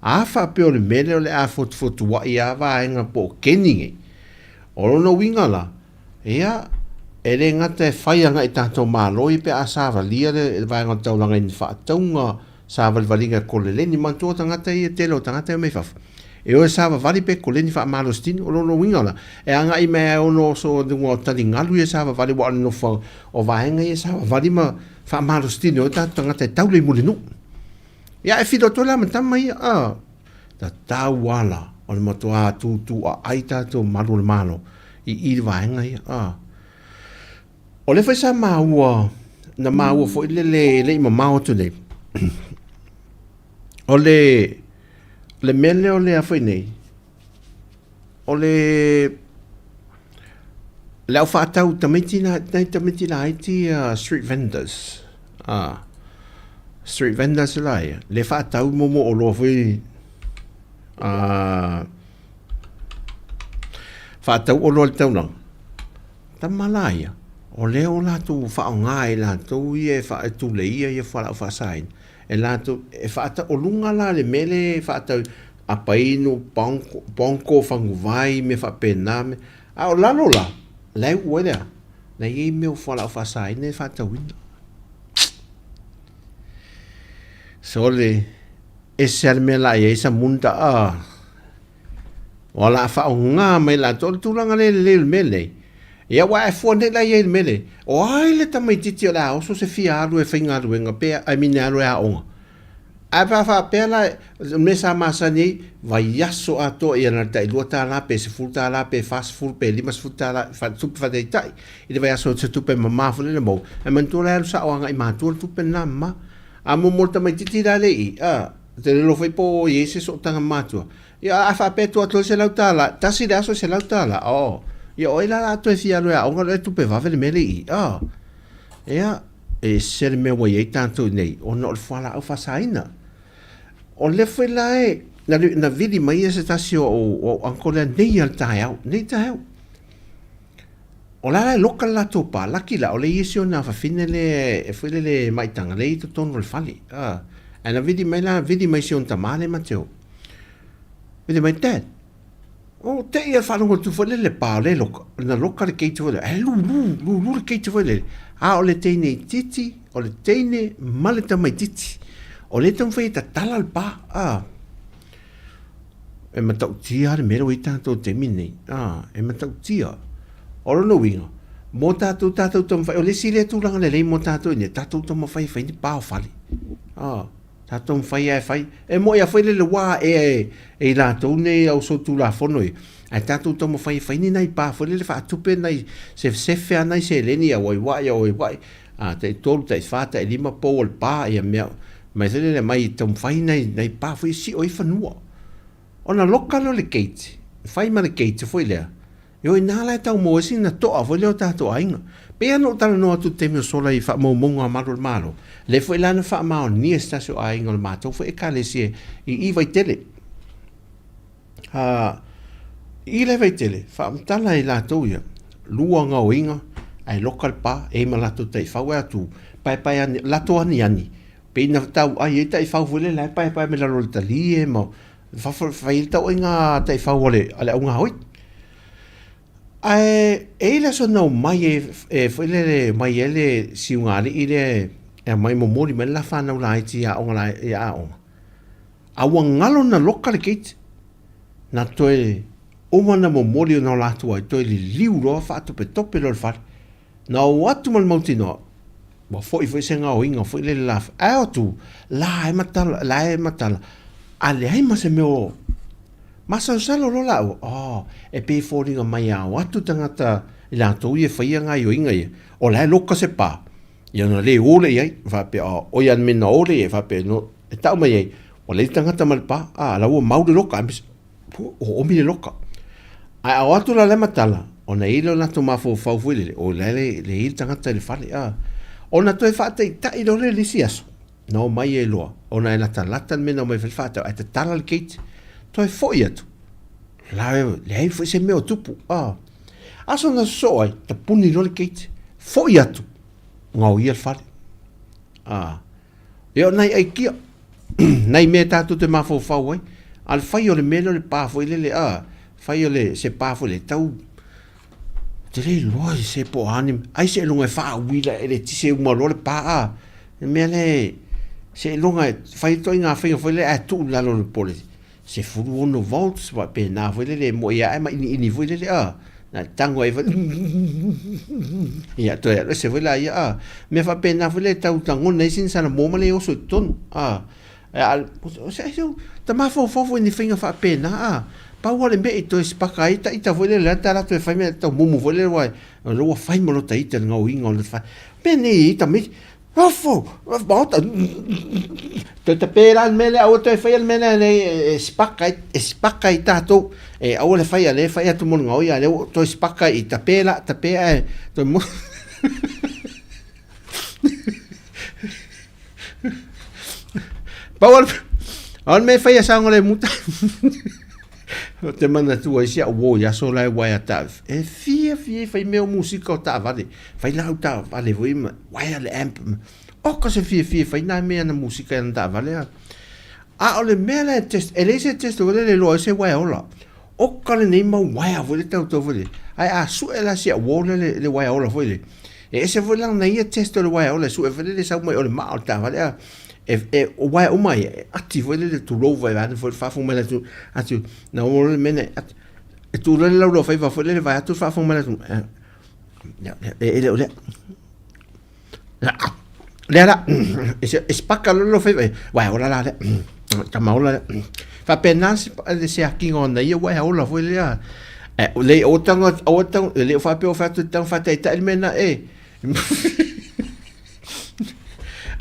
a faapea o le mea lea o le a fotufotua'i a vaega po o keni nei. O lona uiga la, ia, e le gata e fai agai tatou Malo ia pe a savalia le vaega o le taulaga i ni faatauga, savalivaliga e koleleni. Manatua tagata ia, tele o tagata ia mai fafo, e o e savavali pe koleni faamalositino. O lona uiga la, e agai mai lava e ono oso i luga o taligalu ia e savavali aua o le nofo o vaega ia e savavali ma faamalositino ai tatou tagata e taula i Mulinuu. Ia e filo atu ai la ma tama ia, a, tatau lava la o le matua tutuaai tatou malu o le Malo i i le vaega ia, a. O lea foi sa maua, na maua foi lele e le i mamao atu nei, o le, le mea lea o le a foi nei, o le, le au faatau tamaiti la, nai tamaiti laiti ia street vendors, a, street vendors la ia, le faatau momo oloa foi, a, faatau oloa i le taulaga. Tama la ia, o lea o latou faaaoga e latou ia e faa, e tuleia ia fualaau faasaina, e latou, e faata, o luga la le mea lea e faatau, apainu, paongo, paongo, faguvai, mea faapena, mea, a o lalo la, la e uu ai le a? La e i ai mea o fualaau faasaina e faatauina. Sole, ese lava le mea la i ai Samunda, ah. Ua la faaaoga mai latou, o le tulaga lea e lelei o le mea lenei. Ia ua e fua nei la i ai i le mea lenei. O ai le tamaitiiti o le a oso se fia alu e faigaluega pe I mean e alu e aoga. Ae pe a faapea la, o le mea sa masani ai, vaiaso atoa ia na o le tai $2 pe $10 pe $40 pe $50 tupe faataitai i le vaiaso se tupe mama foi lele maua. Ae manatua la e alu sao agai matua le tupe lena mama. A mo le tamaitiiti la lea i i, a. Te le foi po i ai se sootaga matua. Ia, a faapea atu atu $100, tasi le aso $100. Oh. Ia, o ai la la toe fia alu e aoga le tupe vave le mea le i. Oh. Ia, e ese le mea ua i ai tatou nei, ona o le fualaau faasaina. O le foi la e, na, na vili mai ia se tasi o au uncle lea nei a le taeao, nei taeao. O la la e loka le latou pa, laki la, o le isi o na fafine le e foi lele maitaga le i totonu o le fale. Ah, ae na vili mai la, vili mai si ona tama le Mateo. Vili mai, Dad, o te ia faalogo atu foi lele pa o le loka, na loka le gate foi lele, ae lulu, lulu le gate foi lele. A o le teine itiiti, o le teine ma le tamaitiiti. O le taumafai e tatala le pa, ah. E matautia le mea lea ua i ai tatou i le taimi lenei. A, e matautia. O lona uiga, mō tātou, tātou taumafai, o le isi lea tulaga lelei mō tātou i nei, tātou taumafai e fai ni pā o fale. A, tātou taumafai lava e fai. E moni lava foi le wā e, e i latou nei au solitulafono ia, ae tātou taumafai e fai ni nai pā foi lele faatupe nai sefesefe a nai seleni ia waiwai, ia waiwai. A, tai tolu, tai whā, tai lima pou o le pā, ia mea, mai foi lele mai taumafai nai, nai pā foi e sio ai fanua. Ona loka lea o le gate, fai ma le gate foi lea, io inā la e tau maua ai sina toa foi lea o tātou aiga. Pei lava ona ou talanoa atu i le taimi o sola i faamaumauga a malu o le Malo, lea foi la na faamaonia e se tasi o aiga o le matou foi Ekalesia i i Vaitele. Ā, i le Vaitele, faamatala e latou ia, lua gaoiga, ae loka le pa, e i ma latou taifau e atu, paepae ane, latou aniani, pei na tau ai ai taifau foi lele la e paepae mai lalo o le talie ma fafo, fai ai le tauaiga taifau a le, a le augaoi. Ae e i ai le aso na omai e, e foi lele, omai ai le siugalii lea e aumai momoli mai le la fanau laiti i aoga la, i aoga. A ua galo na loka le gate, na toe uma na momoli ona o latou ai, toe liliu loa faatopetope loa le fale. Na o atu ma le mautinoa, ua foi foi se gaoiga foi lele la, ae o atu, la e matala, la e matala, a leai ma se mea o masalosalo loa laua, oh, e pei e foliga mai a o atu tagata i latou ia e faia gaoioiga ia, o la e loka se pā, Ia ona le o lea i ai, faapea, oh, oi a le mea na o lea i ai, faapea, no, e tau mai ai, ua leai tagata ma le pā, a, la ua mau le loka, o oomi le loka. Ae a o atu la lea matala, ona i ai lea o latou mafaufau foi lele, o la e leai le tagata i le fale, a. Ona toe faataitai loa lea i le isi aso, na omai ai loa, ona e latalata le mea na omai ai fai le faatau, ae tatala le gate, toe foi atu, la e leai foi se mea o tupu, a. Aso na sosoo ai, tapuni loa le gate, foi atu, ngaoia le fale. A, e o nai aikia, nai mea tātou te mafaufau ai, a le fai o le mea lea o le pā foi lele, a, fai o le, se pā foi lele, tau, te le iloa i se po o a ni, ai seiloga e faauila e le tise uma loa le pā, a, le mea lea, seiloga e fai ituaiga faiga foi lele ae tuu i lalo o le pole, 16 volts faapena foi lele e moe ae ma iniini foi lele a na tango ai foi ia toe alu ese foi la ia a mea faapena foi lele tau lagona ai sina sana mo ma le oso i totonu a a se ai seu ta mafaufau foi ni faiga faapena a pau lava le mea i toe sipaka ai ta ita foi lele ta latou e fai mea tau mumu foi lele ua ua fai ma lota ita le gaoiga o le fai penei ai tamaiti Ofo! Maota! Toe tape la le mea lea, aua toe faia le mea lea e, e sipaka ai, e sipaka ai tatou. E aua le faia, lea e fai atu mo le gaoia, lea ua toe sipaka i tape la, tape ae toe mo. Pau o le mea e faia saogalemu ta. Ou te manatua i si au uo i aso la e waea ta, e fiafia e fai mea o musika o taavale, fai lau taavale foi ma waea le amp ma, oka se fiafia e fai nā mea na musika i ana taavale a. A o le mea la e test, e leai se test foi lele e iloa ai se waea ola. Oka lenei mau waea foi le tautau foi lele, ae a sue la si au uo lea le waea ola foi lele, e ese foi la na ia test o le waea ola e sue foi lele sau mai o le maa o le taavale a. E, e, o waea uma ia, e ati foi lele tulou vaeane foi le faafofoga mai le atunuu, atu, na oo loa le mea lea, atu, e tu loa le laulau faiva foi lele vaeatu le faafofoga mai le atunuu, e, e le o lea. Lea la, e, e sipaka loa le faiva, waea ola la lea, tama ola lea. Faapena le siakiga o na ia waea ola foi lea. E, le o tanga, o tanga, e le o faapea o fai atu tanga faataitai le mea na, e.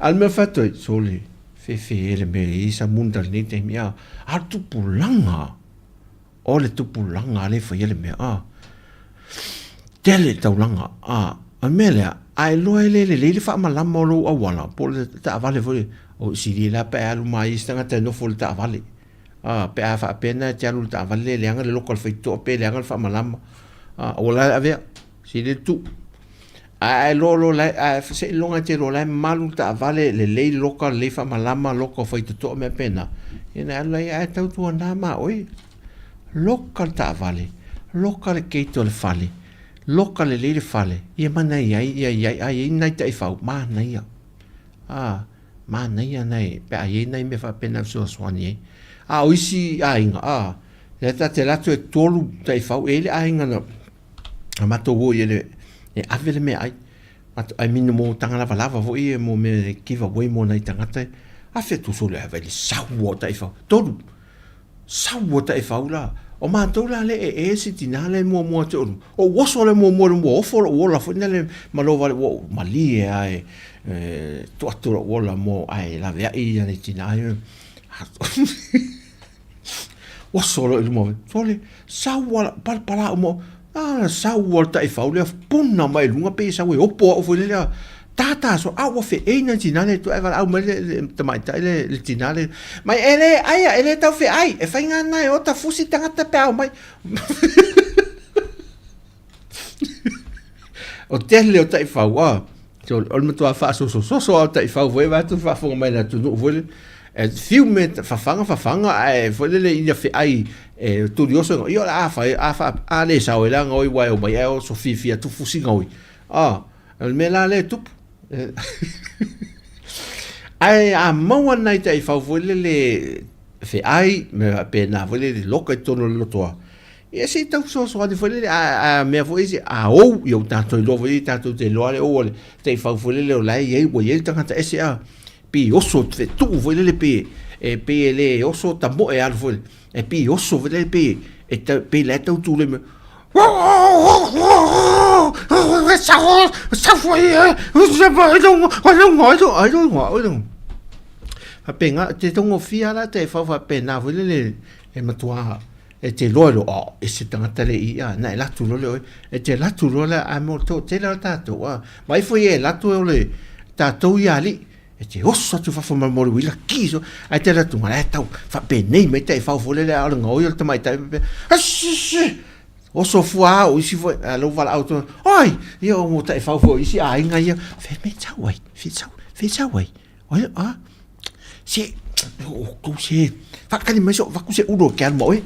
A le mea faatoi, sole, Fefe e le mea i sa munda lenei taimi a a le tupulaga o le tupulaga lea e faia le mea a tele taulaga a o le mea lea a e iloa e le lelei le faamalama o lou auala po o le taavale foi o sili la pe a alu mai se tagata e nofo i le taavale a pe a faapea na e te alu i le taavale le leaga le loka o le faitotoa pe leaga le faamalama a ua la e avea sili le tuu Ae loa loa la ae seiloga e te iloa la e malu le taavale, lelei le loka, lelei faamalama, loka o faitotoa mea faapena, ia ona e alu lea ae tautuana ma oe, loka le taavale, loka le gate o le fale, loka lelei le fale, ia ma nai ai, ia i ai, a i ai ni nai taifau, manaia, a, manaia nai, pe a i ai nai mea faapena e fesoasoani ai. A o isi aiga, a, lea ta te alu atu e tolu taifau, e i ai le aiga na A matou o i ele e ave le meaai. Matou ai mino mo tanga lava lava foi e mo mea e give away mo nai tagata e. Afe atu sole a vai le sau o taifau. Tolu. Sau o taifau la. O matou la le e e si tina le muamua te olu. O oso le muamua le mua ofo lo ola foi nale malo vale ua malie a e tuu atu lou ola mo ae laveai ia le tina ai. Oso loa i luma o sole, sau ala, palapala uma, a sau a le taifau lea puna mai luga pei e sau e opo au foi lea, tata so, a ua feei nai tina lea e valaau mai le tamaitai le, le tina lea, mai e le aia, e le tau feai, e faiga na e ota fusi tagata pe a omai. O tele o taifau, a, so, o le matua faasosososo lava o taifau foi vaeatu le faafofoga mai a le atunuu foi lele, e fiu me fafaga fafaga ae foi lele ina feai e tulioso, ia o le a fai, a faa, a le sao ai la gaoi aua e omai ae oso fiafia atu fusi gaoi. A, o le mea la lea e tupu. Ae a maua nai taifau foi lele feai me faapena foi lele loka i totonu o le lotoa, Ia se i tau fesoasoani foi lele, a mea foi isi, a ou, ia ua tatou iloa foi tatou te iloa le ou o le taifau foi lele o la e i ai, ua i ai le tagata ese a, pei oso fetuu foi lele pe, e pei e le oso tamoe alu foi lele, e pei oso foi lele pe, e pei la e tau tulai mai, Faapena, te taugofie la taifau faapena foi lele e matua E te loa loa, oh, e se tagata le i, a, na e latu loa le oe. E te latu loa le, a mo to tele o tātou, a. Mai foi e latu e o le tātou i ali. E te oso atu fafo mai mo le uila ki so. Ai te latu ngā e tau, whapenei mai te e whau fole le a o le ngoi o le tamai tai. Oso fua au isi foi, a lau wala au tō, oi, ia o mo te e whau fo isi a inga ia, whe me tau ai, whe tau, whe tau ai. Oi, a, se, o kou se, whakakani mai so, waku se uro ke alu ma oe.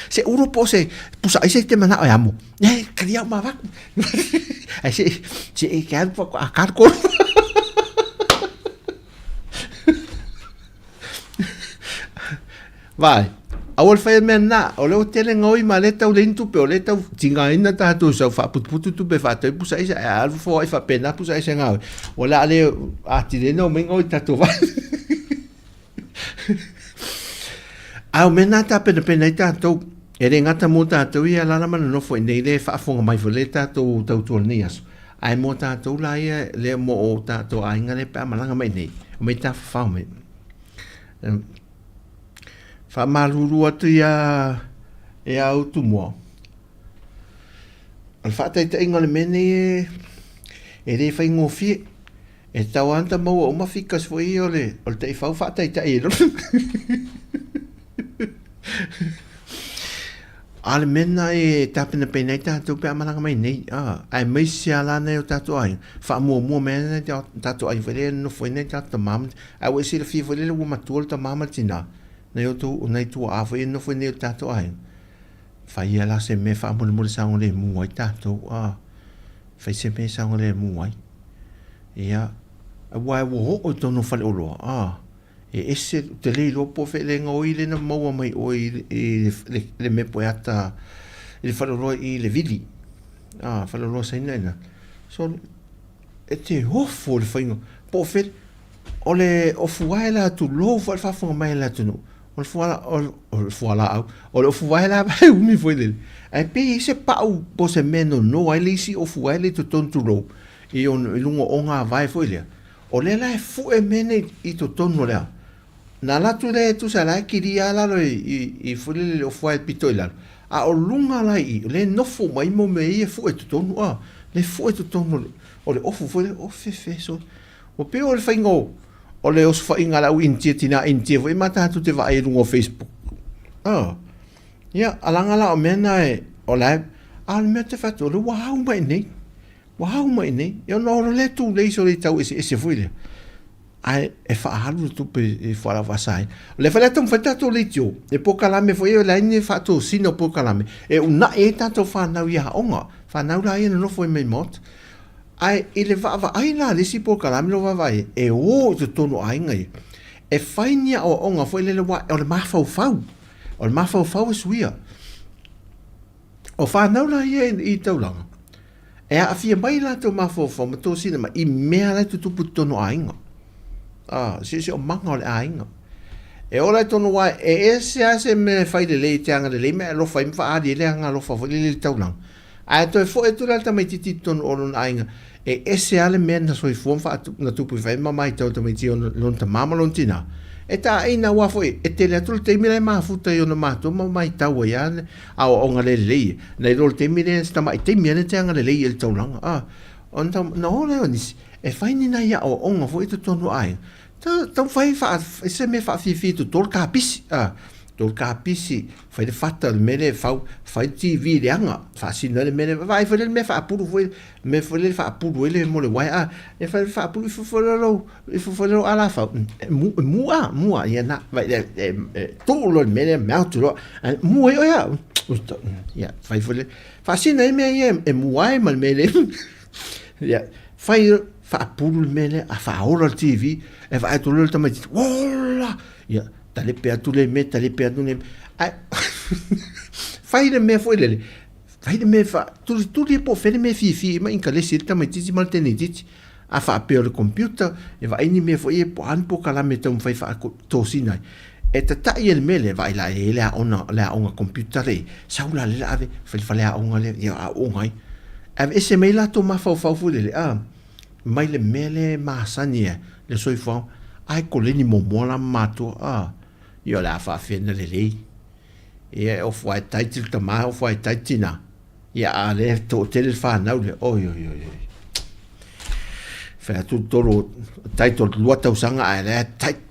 Se uro po se, pusa ai se te mana o amo. E, kari au ma waku. Ai se, se e ke alu a kar koro. Vai, aua le whaia mea nā, o leo tele ngoi ma le tau lein tupe, o le tau tingaina tātou sau whaaputuputu tupe whātau pusa isa, e alu fo ai whapena pusa isa ngā. O la ale a tire no mai ngoi tātou vai. A o mea nā tā pena pena i tātou, e re ngata mō tātou ia lala mana nofo i nei le whaafonga mai fo le tātou tautua nei aso. Ai mō tātou la ia le mō o tātou ainga le pe amalanga mai nei, o mai tā whawhao mai. Faamalulu atu ia e a Utumoa. O le faataitaiga o le mea nei e, e le faigofie. E tau ana ta maua uma figures foi ia o le, o le taifau faataitai e lona. A le mea lena e tapenapena ai tatou pe a malaga mai nei, a, aemaise lava la nai o tatou aiga, faamuamua mai ana nai tatou aiga foi lea e nonofo ai nai tatou tama ma, ae ua e silafia foi lele ua matua le tama ma le tina, nai o tou, nai tuaa foi e nonofo ai nei o tatou aiga. Fai la se mea faamolemole saogalemu ai tatou, a, fai se mea e saogalemu ai. Ia, aua ua oo i tonu o faleoloa, a, E ese, ou te le iloa po o fea le gaoi lea na maua mai oe i le mea po e ata i le faleoloa i le vili. Ah, faleoloa Saina ina. So, e te ofo le faiga. Po o fea, o le ofu wae la tulou foi le faafofoga mai a le atunuu. O le fua, o le fualaau, o le ofu wae la e umi foi lele. Ae pei e i ai se pau po o se mea e nono ai le isi ofu wae lea i totonu tulou, i luga o ngā wae foi lea. O lea la e fue mea nei i totonu o le a. Na alu atu lea e tusa la e kilia lava lalo i foi lele le ofu ae pito i lalo, a o luga la i i, o lea e nofo mai mo mea ia e fue i totonu, a, lea e fue i totonu o le ofu foi lea, ofe fe sole. Ua pei o le faiga o le osofaiga a le au Initia, tina Initia foi ma tatou te vaai i luga o Facebook. A, ia, alaga la o mea na e, o la e, a o le mea ou te fai atu, o lea ua au mai i inei, ua au mai i inei, ia ona o lea tulei sole i tau eseese foi lea. Ae e faaalu le tupe i fualaau faasaina. O lea foi la e taumafai tatou leitio, e polokalame foi e leai ni faatosina o polokalame e uunai ai tatou fanau i aoga, fanau la ia e nonofo ai mai maota. Ae i le vaavaai la a le isi polokalame lea ua vaavaai ai, e o i totonu o aiga ia, e fai ni aoaoga foi lele aua o le mafaufau, o le mafaufau e suia. O fanau la ia i taulaga, E aafia mai latou mafaufau ma tosina mai i mea la e tutupu i totonu o aiga. Ah, siosiomaga o le aiga. E ola i tonu wā, e ese lava se mea e fai lelei i te agalelei ma e alofa ai ma faaali ai le aga alofa foi lele i le taulaga. Ae toe foi atu la le tamaitiiti i totonu o lona aiga, e ese lava le mea na soifua ma na tupu i fai ma matau e le tamaiti i lona tama ma lona tina. E taina aua foi e tele atu le taimi la e mafuta i ona matua ma matau ai lava aoaoga le lelei e. Nai lo le taimi lea, se tamai taimi lea te agalelei ai le taulaga, a. Ona na o lea o nisi, e fai ni nai aoaoga foi i totonu o aiga. Taumafai e se mea faafiafia i totonu le kapisi, a. Totonu le kapisi, fai le fata o le mea lea e fau, fai le TV leaga, faasino ai le mea lea, vaai foi lea i le mea faapulu foi, le mea foi lea e faapulu ai le mea o le uaea, a. E fai faapulu ifo foi lea lou, ifo foi lea lou alafau, e mu, e mu a, mu a, ia na, vai lea, e, e tuu loa i le mea lea, melt loa, ae mu ai oe a, ia, fai foi lea, faasino ai mea ia e mu ai ma le mea lea, ia, fai, faapulu le mea lea, a faaola le TV, e vaai atu loa le tamaitiiti, ola, ia, talepe atu lea mea, talepe atu lea mea, ae, fai le mea foi lele, Fai le mea fa tulituli po o fea le mea e fiafia ai ma inkalesi ai le tamaitiiti ma le teneitiiti. A faapea o le computer, e vaai ni mea foi ia po o a ni polokalame e taumafai faatosina ai. E tatai ai le mea lea, vaai la e i ai le aoga, le aoga computer lea i ai, sau la lea ave, fai le faleaoga lea, ia aooga ai. Aveese mai latou mafaufau foi lele, a, mai le mea lea e masani ai, le soifuaga, ae koleni muamua la ma matua, a, ia o le a faafefea ona lelei. Ia e ofu ae taiti le tama, ofu ae taiti tina. Ia a lea e toatele le whanau lea. Oi, oi, oi, oi. Whai atu tolu, tai tolu lua tausaga ae lea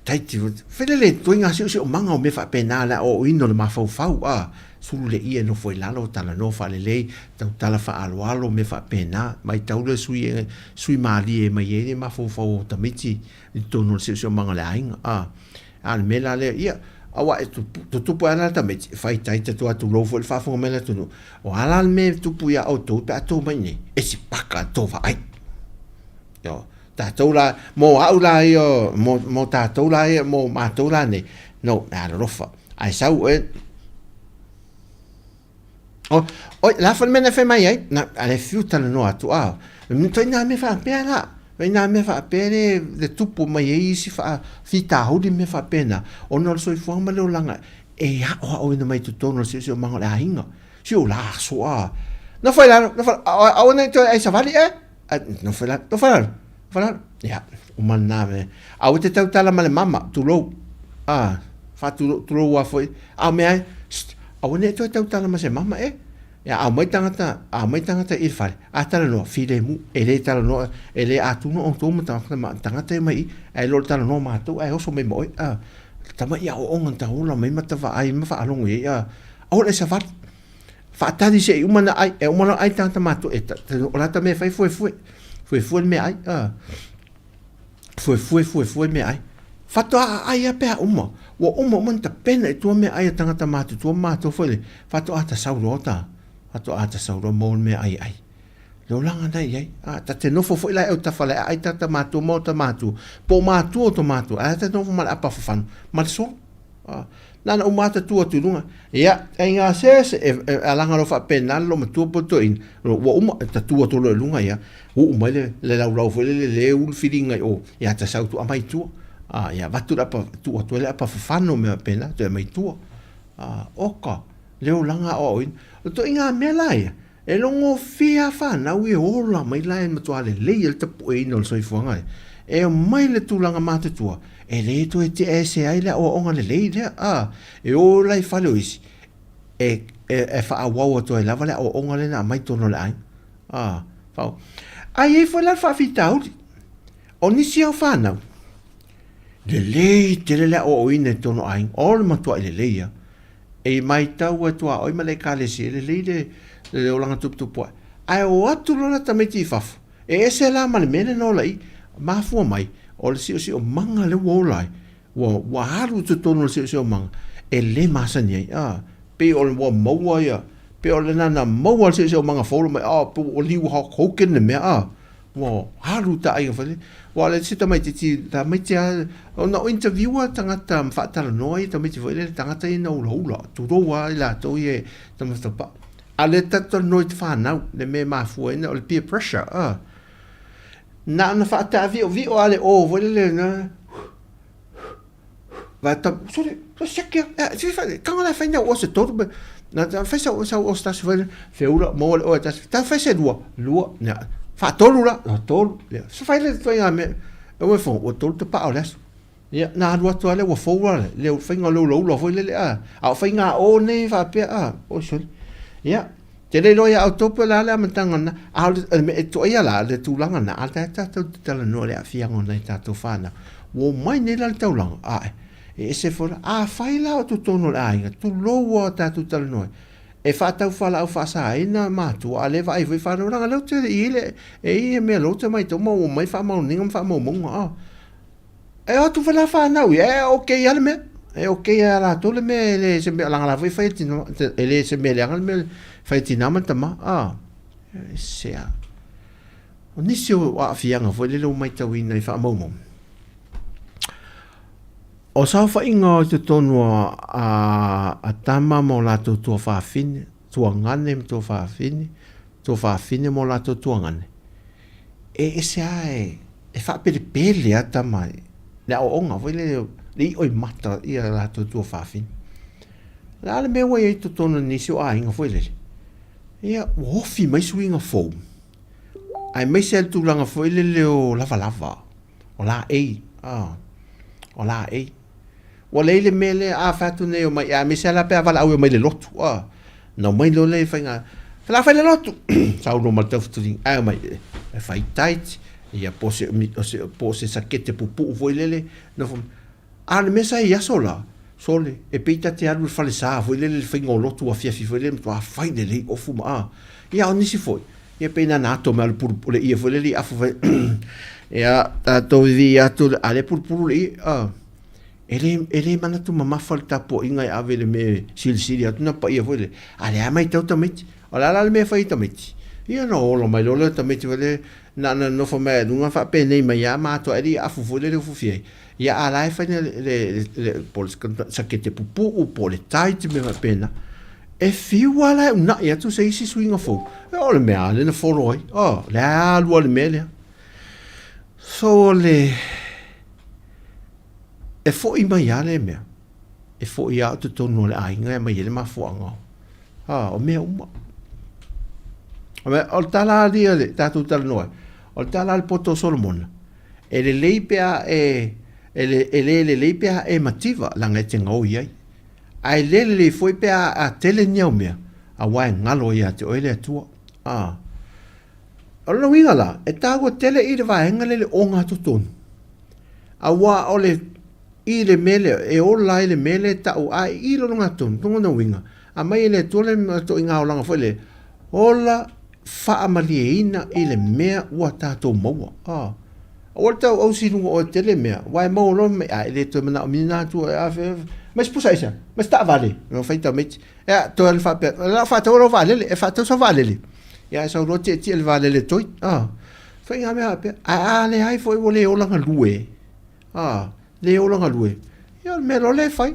taiti. Whai le toi ngā sio manga o me whaapena lea o ino le mafaufau. A, sulu le ia nofo i lalo, talanoa whaalelei, tautala whaaloalo me whaapena. Mai tau le sui, sui malie mai e le mafaufau o tamaiti i tonu o le siosiomaga o le aiga. A, A o le mea la lea, ia, aua e tutupu ai la le tamaiti, e faitaita atu a tulou foi le faafofoga mai a le atunuu, o a la le mea e tupu iā outou pe a tou mai nei, e si paka tou vaai. Ioe, tatou la, mo au la ia, mo, mo tatou la ia, mo matou la nei, no, e alolofa, ae sau oe, O, oi, la foi le mea na fai mai ai, na, a le fiu talanoa atu, a, ituaiga mea faapea la, ituaiga mea faapea le, le tupu mai ai isi faafitauli ma mea faapena, ona o le soifuaga ma le olaga e aoaoina mai totonu o le siosiomaga o le aiga. Si ou la aso, a, nofo i lalo, nofo, aua ne i toe ai savali e, nofo i lalo, nofo i lalo, nofo i lalo. Ia, uma lena mea. Aua e te tautala ma le mama, tulou, a, faatulou, tulou lava foi, a o mea e, sst, aua ne i toe tautala ma se mama e. Ia, a omai tagata, a omai tagata i le fale, a talanoa, filemu, e le talanoa, e le atuna outou ma tagata, ma tagata e omai i i, ae le o le talanoa matou ae oso mai ma oe, a, tama i aoaoga na ta ola mai ma ta vaai ma faalogo i ai, a, aua le savali. Faatali se i uma na ai, e uma loa ai tagata matua, e, o lata mea e fai fuefue, fuefue le meaai, a, fuefue, fuefue meaai. Faatoa aai lava pe a uma, ua uma uma ona tapena i tua meaai a tagata matutua ma matou foi le, faatoa tasau loa ta, faatoa tasau loa maua le meaai e ai. Le olaga na i ai, a, ta te nofo foi la e autafa la e aai tagata matua ma ota matua, po o matua o to matua, ae ta te nofo ma le apa fafano, ma le solo. Na ona uma atu tu atu i luga. Ia, e ngā se, e, e, alaga loa faapena le loomatua po o le toeaina, ua uma, e ta tu atu loa i luga, ia, uu mai le, le laulau foi lele le ulu filiga i o, ia ta sau atu aumai i tua. A, ia avatu le apa, tuu atu ai le apa fafano mea faapena, toe aumai i tua. A, oka, le olaga aoaoina. O ituaiga mea la ia, e logofia lava fanau e ola mai la e matua lelei ai le tapueina o le soifuaga. E omai le tulaga matutua, e le toe tea ese ai le aoaoga lelei lea, a, e o la i fale o isi, e, e, e faaauau atu ai lava le aoaoga lea na aumai totonu o le aiga. A, fao. Ae i ai foi la le faafitauli, o nisi au fanau, lelei tele le aoaoina i totonu o aiga, o le matuai lelei lava. E matau ai tuaoi ma le ekalesia, e lelei le, le olaga tuputupuae. Ae o atu loa la tamaiti i fafo, E ese la ma le mea lea na ola i i, mafua mai, o le siosiomaga lea ua ola ai, ua, ua alu i totonu o le siosiomaga e le masani ai. A, pei o le ua maua ia, pei o le na na maua le siosiomaga fou mai, a, pe ua liu Hulk Hogan le mea, a, ua alu ta aiga fai, ua le se tamaitiiti, tamaiti a, ona o interview a tagata ma faatalanoa ia tamaiti foi lele, tagata ia na ulaula, tulou lava i latou ia e tamafa A o lea tatou talanoa i te whanau, le mea e mafua ai na o le peer pressure, a. Na ona faataaviovio lava le o foi lele na, vai ta, sole, siaki a, kanga la e fai nau o se tolu, na ta fai sau sau o se tasi foi lele, feula, maua le o e tasi, ta fai se lua, lua, na, faatolu la, na tolu, ia, se fai le ituaiga mea, e ua fo, ua tolu tapaa o le aso. Ia, na alu atu lava lea ua fou lava le faiga o le ulaula foi lele, a, a o faiga o nei faapea, a, oi sole. Ia, te le iloa ia outou pe o le a le amataga lena, a o le mea e tuaia la le tulaga lena, a o lea tatou te talanoa i le aafiaga o nai tatou fanau, ua omai nei la le taulaga, ae, e ese foi la, afai la o totonu o le aiga, tulou lava tatou talanoa ai, e faatau fualaau faasaina matua, a o lea e vaai foi fanau, leaga o lea ou te i ai le, e i ai ia mea o lea ou te matau ma ua omai faamaoniga ma faamaumauga, a. E o atu foi la fanau ia, e okay lava le mea. E okay lava ia latou le mea, e le se mea, leaga la foi e fai e tina, e le se mea leaga le mea e fai e tina ma le tama. A, e ese lava. O nisi o aafiaga foi lele ua matauina i faamaumauga, o saofaiga o totonu a, a tama ma o latou tuafafine, tuagane ma tuafafine, tuafafine ma o latou tuagane, e ese lava e, e faapelepele lava tama i le aoaoga foi lele, le iʻo i mata ia latou tuafafine. O le a le mea ua i ai i totonu o nisi o aiga foi lele, ia ua ofi mai suiga fou, aemaise le tulaga foi lele o lavalava, o laei, a, o laei. Ua leai le mea lea, a fai atu nei omai, aemaise lava la pe a valaau e omai i le lotu, a, ona omai loa lea i faiga, o le a fai le lotu, saunoa ma le taufutuliga, ae omai, e fai tight, ia po o se, po o se sakete puupuu foi lele, nofo mai. A o le mea sa i aso la, sole, e pei ta te alu i le falesa foi lele i le faiga o lotu afiafi foi lele, matua fai lelei ofu ma, a. Ia a o nisi foi, ia pei na ona ato mai lava o le ie foi lele i afu fai, ia, tatou vivii atu, a o lea e pulupulu le ie, a. E le, e le manatu mamafa le tapuaiga e ave i le mea e silisili atu na paia foi lea. A lea matau tamaiti. O le a la le mea e fai i tamaiti? Ia ona ola mai loa lea o tamaiti foi lea, na ona nofo mai lava i luga faapenei mai lava ma atoa ai le afu foi lele e ufiufi ai. Ia a la e fai le, le, le, po o le sakete pupuu, po o le tight, mea faapena. E fiu lava la e uunai atu se isi suiga fou. Ia o le mea lava lea na follow ai. Oh, o lea lava alu lava le mea lea. So o le... E foi mai lava lea mea, e foi lava o totonu o le aiga e aumai ai le mafuaaga o, a, o mea uma. O le tala lava ia le tatou talanoa ai, o le tala a le poto o Solomona, e lelei pe a e, e le, e le lelei pe a e mativa, leaga e te gaoi ai. Ae le lelei foi pe a, a tele ni au mea, aua e galo ia te oe le Atua. A. O lona uiga la, e taua tele i le vaega lea le ogatotonu. Aua o le i le mea lea, e ola ai le mea lea e tau a i lona ogatotonu, lona uiga, aumai e le Atua le ituaiga olaga foi lea, ola faamalieina i le mea ua tatou maua. A. Aua le tau ausi i luga o oe tele mea, aua e maua loa mai, a e le toe manaomia na atua, a fea, mai se pusa aisa, mai se taavale, na fai tamaiti. Ia, toe alu faapea, o le a faatau lau vaalele, e faatau sau vaalele. Ia, ae sau loa tietie le vaalele toi. Ah, faiga mea faapea. Ae a leai foi ua le ola galue. Ah, le ola galue. Ia, o le mea loa lea e fai.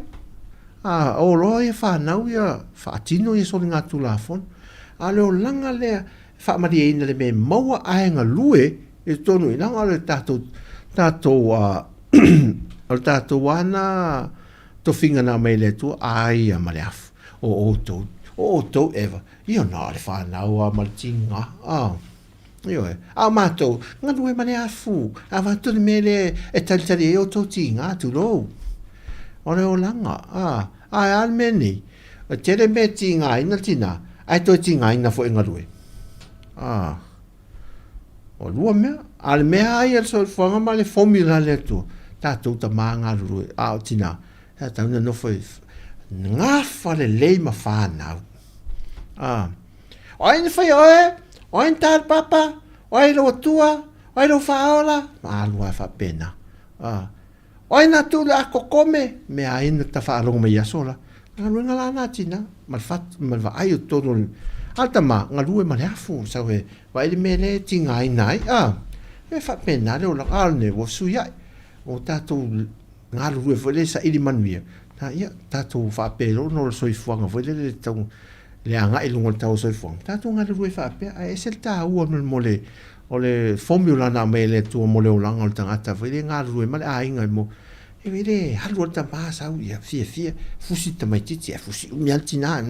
Ah, o loa ia fanau ia faatino ia soligatulafono. A o le olaga lea e faamalieina le mea e maua ae galue i totonu i leaga o le tatou tatou o le tatou ana tofiga na aumai e le Atua, aia ma le afu, o outou, o outou Eva, ia na o le fanau lava ma le tiga. Ah. Ioe. A o matou, galue ma le afu, avatu le mea lea e talitali ai outou tiga, tulou. O le olaga, a, ae a le mea nei? E tele mea e tigaina le tina, ae toe tigaina foi e galue. A, o lua mea. A o le mea lava ia le soifuaga ma le formula a le Atua, tatou tama galulue, a o tina, e tatau ona nofo e gafa lelei ma fanau. A, o ai na faia oe? O ai na ta le papa? O ai lou atua? O ai lou faaola? Alu lava faapena. A, o ai na tu le akokome? Mea ai na ta faalogo mai i aso la. Galuega la na tina, ma le fat, ma le vaai o totonu o le... A le tama, galue ma le afu, sau e vaai le mea lea e tigaina ai. A, e faapena le olaga. A o lenei, ua fesuiai. O tatou galulue foi lea saili manuia, na ia tatou faapea loa ona o le soifuaga foi lele le tau le agai i luga o le tau o soifuaga, tatou galulue faapea, ae ese le taua mo le o le formula na aumai e le Atua mo le olaga o le tagata foi lea e galulue ma le aiga mo e le alu a le tama sau ia fiafia fusi le tamaitiiti ae fusi umi lava le tina a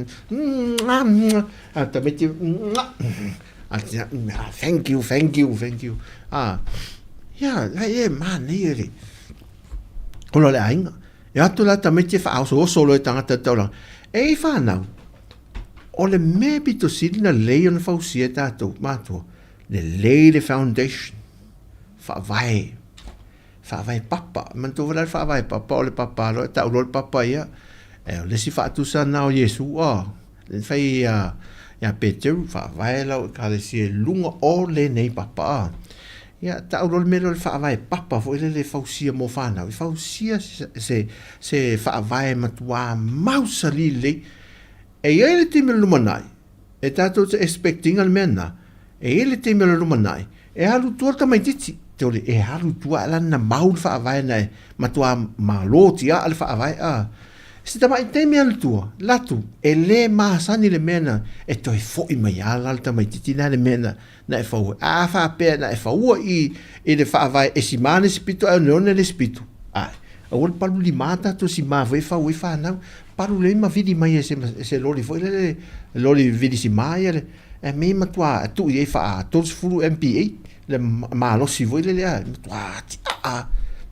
le tamaiti a le tina thank you thank you thank you a ia e manaia le Ola le aiga. E atu la tamaiti e faaosooso loa e tagata i le taulaga. E i whanau, o le mea pito sili na lelei ona fausia e tatou matua, lelei le foundation, faavae, faavae papa. Manatua foi la le faavae papa, o le papa loa, e tau loa le papa ia, e o le isi faatusa na o Iesu, oh, le fai ia, ia Peteru, faavae lau ekalesia i luga o lenei papa, ah. Ia, tau loa le mea lea o le faavae papa foi lele e fausia mo fanau, e fausia se, se, se faavae matuā mausali lelei. E i ai le taimi o le lumanai, e tatou te expect ina le mea lena, e i ai le taimi o le lumanai, e alu i tua le tamaitiiti, te ole, e alu i tua ae la na mau le faavae na e matuā malo tiaa le faavae, a. Se tamai taimi alu i tua, latu, e le masani le mea na, e toe foi mai lava la le tamaitiiti lena i le mea na, na e fau ai. A faapea na e faua i, i le faavae e simā le isi pito ae oneone le isi pito, ae, aua le palu limā tatou simā foi e fau ai fanau. Palu lelei ma vili mai e se, e se loli foi lele, loli vili simā ia le, e mei matuā tuu i ai faa 30 MPa, le malosi foi lele, ae, matuā tiaa,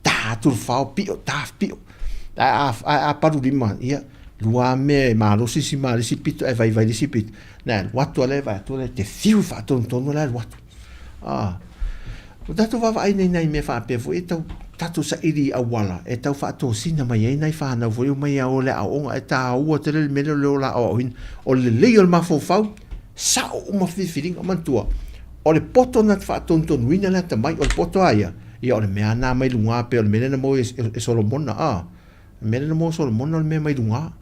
tā atu le fao, pio, tā pio. Ae a, ae a palu lima, ia, lua mea e malosi simā le isi pito ae vaivai le isi pito. Na alu atu a le vaai atu le te fiu faatonutonu le alu atu. Ah. O tatou vaavaai nei nai mea faapea foi e tau tatou saili i auala e tau faatosina mai ai nai fanau foi o mai ao le aoaoga e taua tele le mea lea o le ola aoaoina. O le lelei o le mafaufau, sao uma filifiliga. Manatua, o le poto na te faatonutonuina le atamai, o le poto a ia, ia o le mea na mai luga pei o le mea lea na maua e Solomona. Ah. O le mea lea na maua e Solomona o le mea mai luga.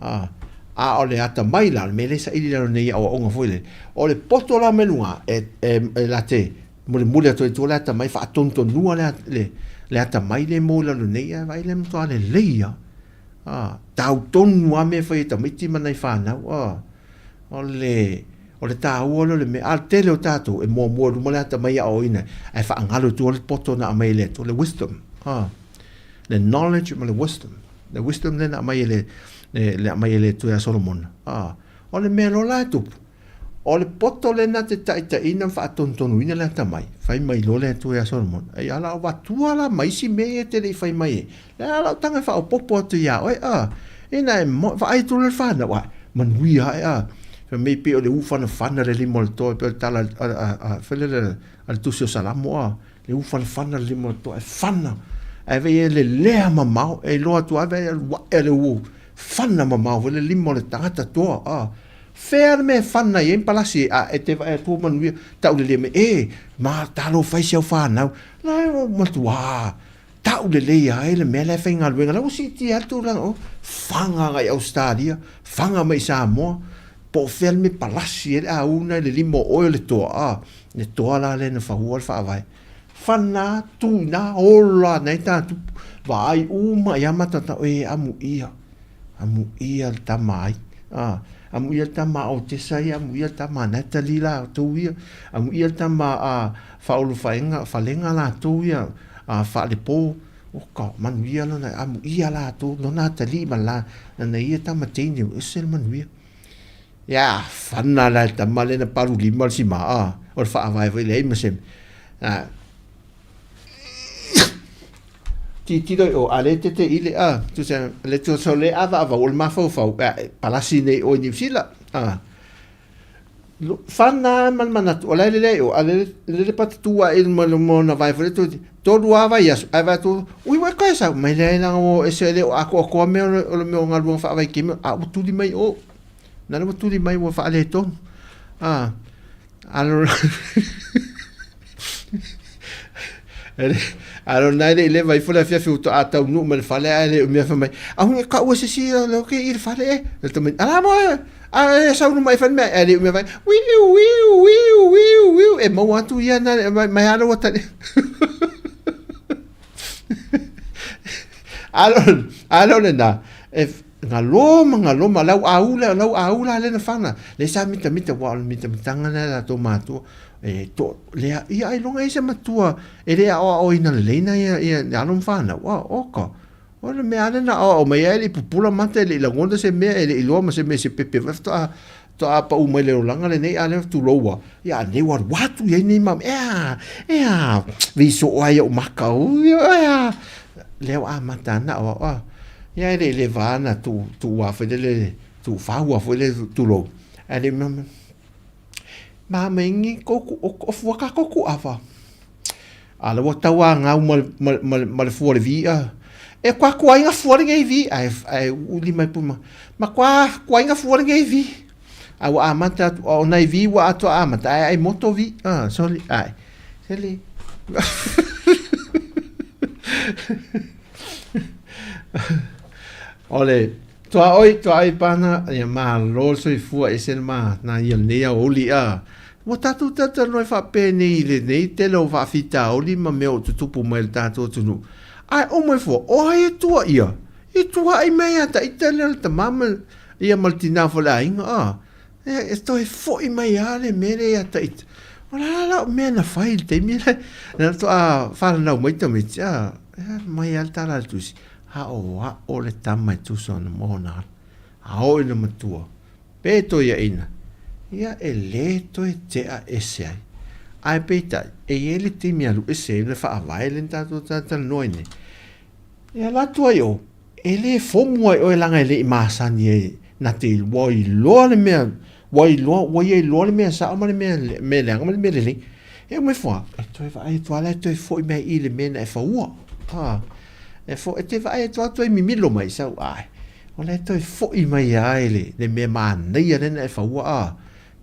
A, a o le atamai la, o le mea lea e saili i lalo nei aoaoga foi lele, o le poto la mai luga, e, e, e la te mulimuli atu ai tua le atamai, faatonutonua le, le, le atamai lea e maua i lalo nei, ae vaai lea matua lelei lava. A, tau tonu lava mea e fai e tamaiti ma nai fanau. A, o le, o le taua lea o le mea, a o le tele o tatou, e muamua i luma le atamai e aoaoina, ae faagalo i tua le poto na aumai e le Atua, le wisdom. A, le knowledge ma le wisdom. Le wisdom lea na aumai e le, le, le aumai e le Atua ia Solomona. Ah, o le mea loa la e tupu, o le poto lea na te taitaiina ma faatonutonuina le atamai, fai mai loa le Atua ia Solomona, ei ala o vatua la ma isi mea ia e te le i fai mai ai, le a lau taga e faaopoopo atu iā oe, ah, ina e mo, vaai atu loa le fanau, ah, manuia ae, ah, fai mai pei o le ufanafana le lima o le toa, pei o le tala a, a, a, fai lele a le tusi o Salamo, ah, Le ufanafana le lima o le toa e fana. Ae vei e lelea mamao, e iloa atu ai vei alu ae le ua fana mamao foi le lima o le tagata toa. Ah, fea le mea e fana i ai ma palasi a e te vaai atu manuia taulelei mai e ma talofa i si au fanau. La e matua taulelei ai le mea la e faigaluega la ua siitia atu la oh, faga agai Australia, faga mai i Samoa, po o fea le mea palasi ai le auna i le lima o oe o le toa. Ah, Le toa la lea na fahua le faavae. Whana atu ina ola nei tātou vaai uma i a matata e amuia. Amuia le tama ai. Ah, amuia le tama a Otesa ia, amuia le tama a Natalie latou ia, amuia le tama a Faaulufaega, Falega latou ia, a Faalepo. Oka, manuia lona, amuia latou, lona atalii ma la, nana ia tama teine, ese le manuia. Ia, fana la le tama lea na palu lima le sima, a, o le faavae foi leai ma se, a, titilo i o, a le tete i le, a, tusa, le tusa o le avaavau o le mafaufau, a, palasi nei o i Niu Sila, a, fana ma le manatu, o la e lelei o, a le, le patatu a i ma le mona vai foi le tu, tolu a vai aso, ai vai tu, ui wai koe sau, mai le langa o ese le o ako akoa mea o le mea o galuega faavaitaimi, a ua tuli mai o. Na le ua tuli mai ua faaletonu. A, alo alo nai le ileva ifo le afiafi faatoa taunuu mai le fale ae le umia fai mai, au e kau e sisi le oke i le fale e. Le tamaiti, ala mo e, a e sau numa i fale mea, e le umia fai, wiu, wiu, wiu, wiu, wiu, e maua atu ia na, mai, mai alo ua tali. Alo, alo le na, e Galo ma galo ma lau aula, lau aula le na fana. Le sa mita mita wa o mita mitanga na la to matua. E to le ia ai longa isa matua e le ao ao ina le leina ia ia le alo mfana. Wa oka. O le mea ale na ao mai ai le pupula mata le la ngonda se mea e le iloa ma se mea se pepe wa to a to a pa u mai le olanga le nei ale tu loua. Ia nei wa watu ia nei ma ea ea vi so ai o maka o ea le o a mata na o a Ia e le i leva ana tu tu ua foi lele tu fa ua foi lele tulou. Ae le ma ma maingi ko ku o fua ka ko ku ava. A le ua tau a ngau ma ma ma ma le fua le vi a. E kwa kua inga fua le ngei vi ae ae uli mai pu ma ma kwa kua inga fua le ngei vi. A ua amata atu o nai vi ua atoa amata ae ai moto vi. Ah sorry ai. Sele. O le tuaoi, tuaoi pana, ia malo le soifua ese le ma na ia lenei aoauli a. Ua tatou talatalanoa ai faapenei i lenei tele o faafitauli ma mea o tutupu mai i le tatou atunuu. Ae uma ifo, o ai e tuaia? E tuaai mai ia ita lea o le tama ma ia ma le tina foi o le aiga a. E toe foi mai lava le mea lea ia ita. O le a la lau mea na fai i le taimi lea, na faatoa fananau mai tamaiti, a, e mai lava le tala a le tusi, aoao le tama e tusa ona ma ona ala. A oo ina matua, pe toeaina, ia e le toe tea ese ai. Ae peitai, e i ai le taimi e alu ese ai le faavae lea na tatou talatalanoa ai nei. E ala atu ai o, e le fomu ai oe leaga e le i masani ai na te ua iloa le mea, ua iloa, ua ia iloa le mea sao ma le mea, mea leaga ma le mea lelei. E uma ifo lava, e toe vaai atu lava la e toe foi mai i le mea na e faua. A, e fo, e te vaai atu lava toe mimilo mai sau, ai, o la e toe foi mai lava i le, le mea manaia lea na e faua, a.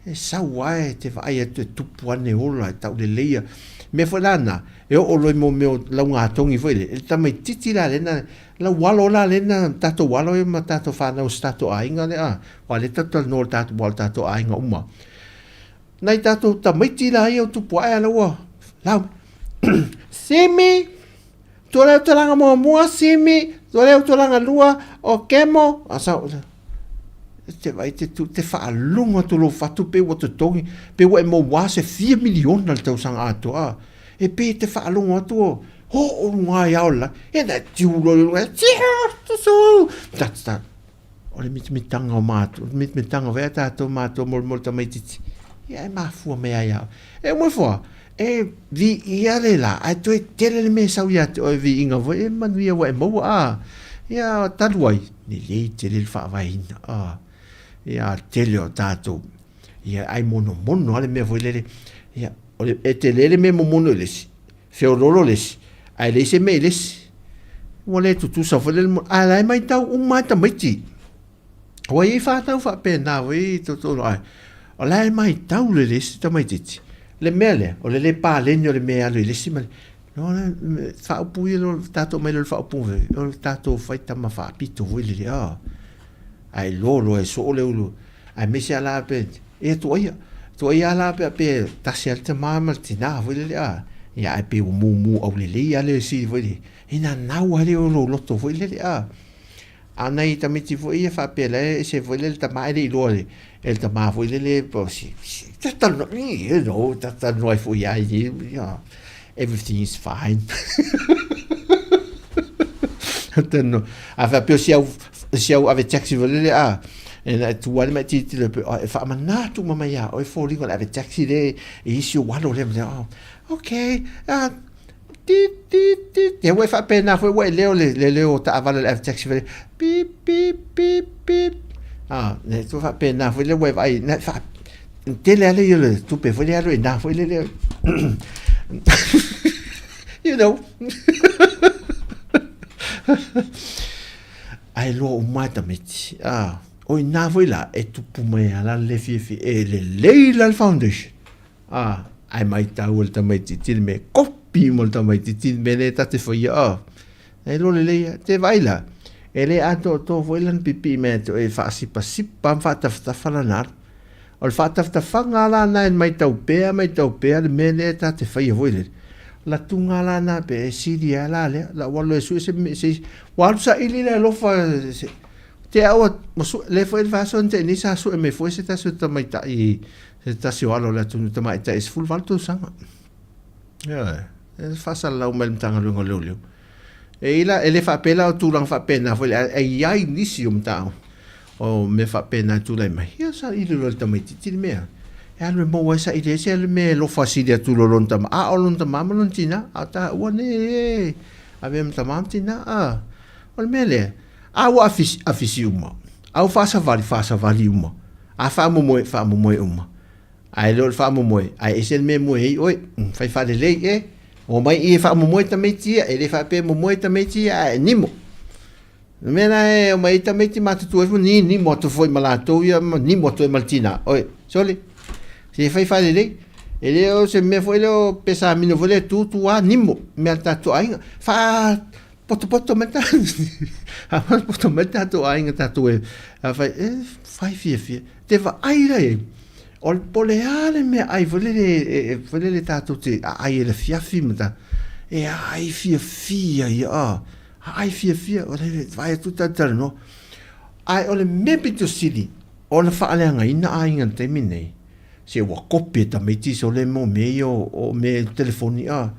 E sau lava e te vaai atu e tupu ane ola e tauleleia. Mea foi la na, e oo loa i mo mea o laugatogi foi lea, e le tamaititi la lena, lau alo la lena, tatou alo ia ma tatou fanau o se tatou aiga lea, aua o lea tatou te talanoa i le tatou, aua o le tatou aiga uma. Nai tatou tamaiti la ia o tupu ae la ua lau, Simi, tua lea o tulaga muamua, Simi, tua lea o tulaga lua, o Kemo, a sau, E te vaai te tu, te faalogo atu lou fatu pe ua totogi, pe ua e maua se fia miliona le tausaga atoa. E pe te faalogo atu o ho o lunga ai ao la. E na tiu lo lunga, tia, tusu, ta ta. O le mitamitanga o mātou, le mitamitanga o vea tātou mātou mo le tamaititi. Ia e mafua mai ai ao. E uma foa, e vi ia le la, ai toe tele le mea sau ia te oe vi inga foi, e manuia ua e maua a. Ia talu ai, lelei tele le faavaeina, a. Ia tele o tātou, ia ai monomono a le mea foi lele, ia, o le, e tele le mea momono i le isi, feololo le isi, ae leai se mea i le isi. Ua le tutusa foi lele, ae la e maitau uma lava tamaiti. Ua i ai whānau faapena foi i totonu ai. O la e maitau le le isi tamaitiiti. Le mea lea, o le le paleni o le mea e alu i le isi ma le, no le faaupu ia lo tatou mai le faaupu foi, o le tatou fai tama faapito foi lele, ah. Ae loa loa e soo le ulu, aemaise a la pe, e tuaia, tuaia la pe pe tasi a le tama ma le tina foi lele, ah. Ia ae pe ua mumu aulelei a le isi foi lele, e nanau a le o lou loto foi lele, ah. A o nai tamaiti foi ia faapea la e ese foi lele tama e le iloa e le tama foi lele po si si talanoa you know talanoa ai foi ia ia everything is fine. Tano a faapea si au si au ave taxi foi lele a. E na e tu ai ma e tilotilo pe e faamanatu uma mai iā oe foliga o le ave taxi le i isi ou alo lea ma oh, okay, tit tit tit ia ua e faapena foi ua e leo le le leo o taavale o le ave taxi foi pip pip pip pip ah ne tu faapena foi le ua e vaai na fa tele ale ia le tupe foi le alu i na foi le le you know Ae loa uma e tamaiti. Ah, o ina foi la e tupu mai ala le fiafia e lelei la le foundation. Ah, ae maitau e le tamaitiiti le mea kopi uma le tamaitiiti le mea lea ta te faia. Ah, e loa lelei a. Te vaai la, e le atoatoa foi lana pipii mai ia te oe e faasipasipa ma faatafatafa lana alu. O le faatafatafaga la na e maitau pea maitau pea le mea lea ta te faia foi lele. Latuga la na pe e sili ai la lea, la ua alu e sue se me se ua alu saili le alofa se te au ma sue le foi le vaiaso na tea nei sa sue mai foi se tasi o tamaitai se tasi o alo o le atunuu tamaitai e 18 tausaga. Ioe, e faasalalau mai le Matagaluega o Leoleo. E i la, e le faapea la o tulaga faapena foi le, e i ai nisi o mataupu o mea faapena e tulai mai. Ia saili loa le tamaitiiti le mea. E alu e maua ai saili ai se le mea e alofa sili atu i lo lona tama. A o lona tama ma lona tina, a o taua nei e avea ma tama ma tina. A, o le mea lea, a ua afisi, afisi uma. A ua faasavali, faasavali uma. A faamomoe, faamomoe uma. Ae le o le faamomoe, ae ese le mea e moe ai oe. Fai faalelei e. Omai i e faamomoe tamaiti ia, e le faapea e momoe tamaiti ia, ae nimo. Le mea la e omai ai tamaiti matutua ifo, ni nimo atu foi ma latou ia, ma nimo atu ai ma le tina. Oe, sole, se fai faalelei. E le o se mea foi lea o pesamino foi lea e tu tu a nimo, mea a le tatou aiga. Faa potopoto mai ta poto mai tatou aiga tatou e fai e fai fiafia te vaai la i ai o le po o le a le meaai foi lele e foi lele tatou te aai ai i le afiafi ma ta e aai fiafia ia a aai fiafia o le vaai atu talatalanoa ae o le mea pito sili ona faaleagaina aiga i le taimi lenei se ua kopi e tamaiti sole mo mea ia o mea telefoni a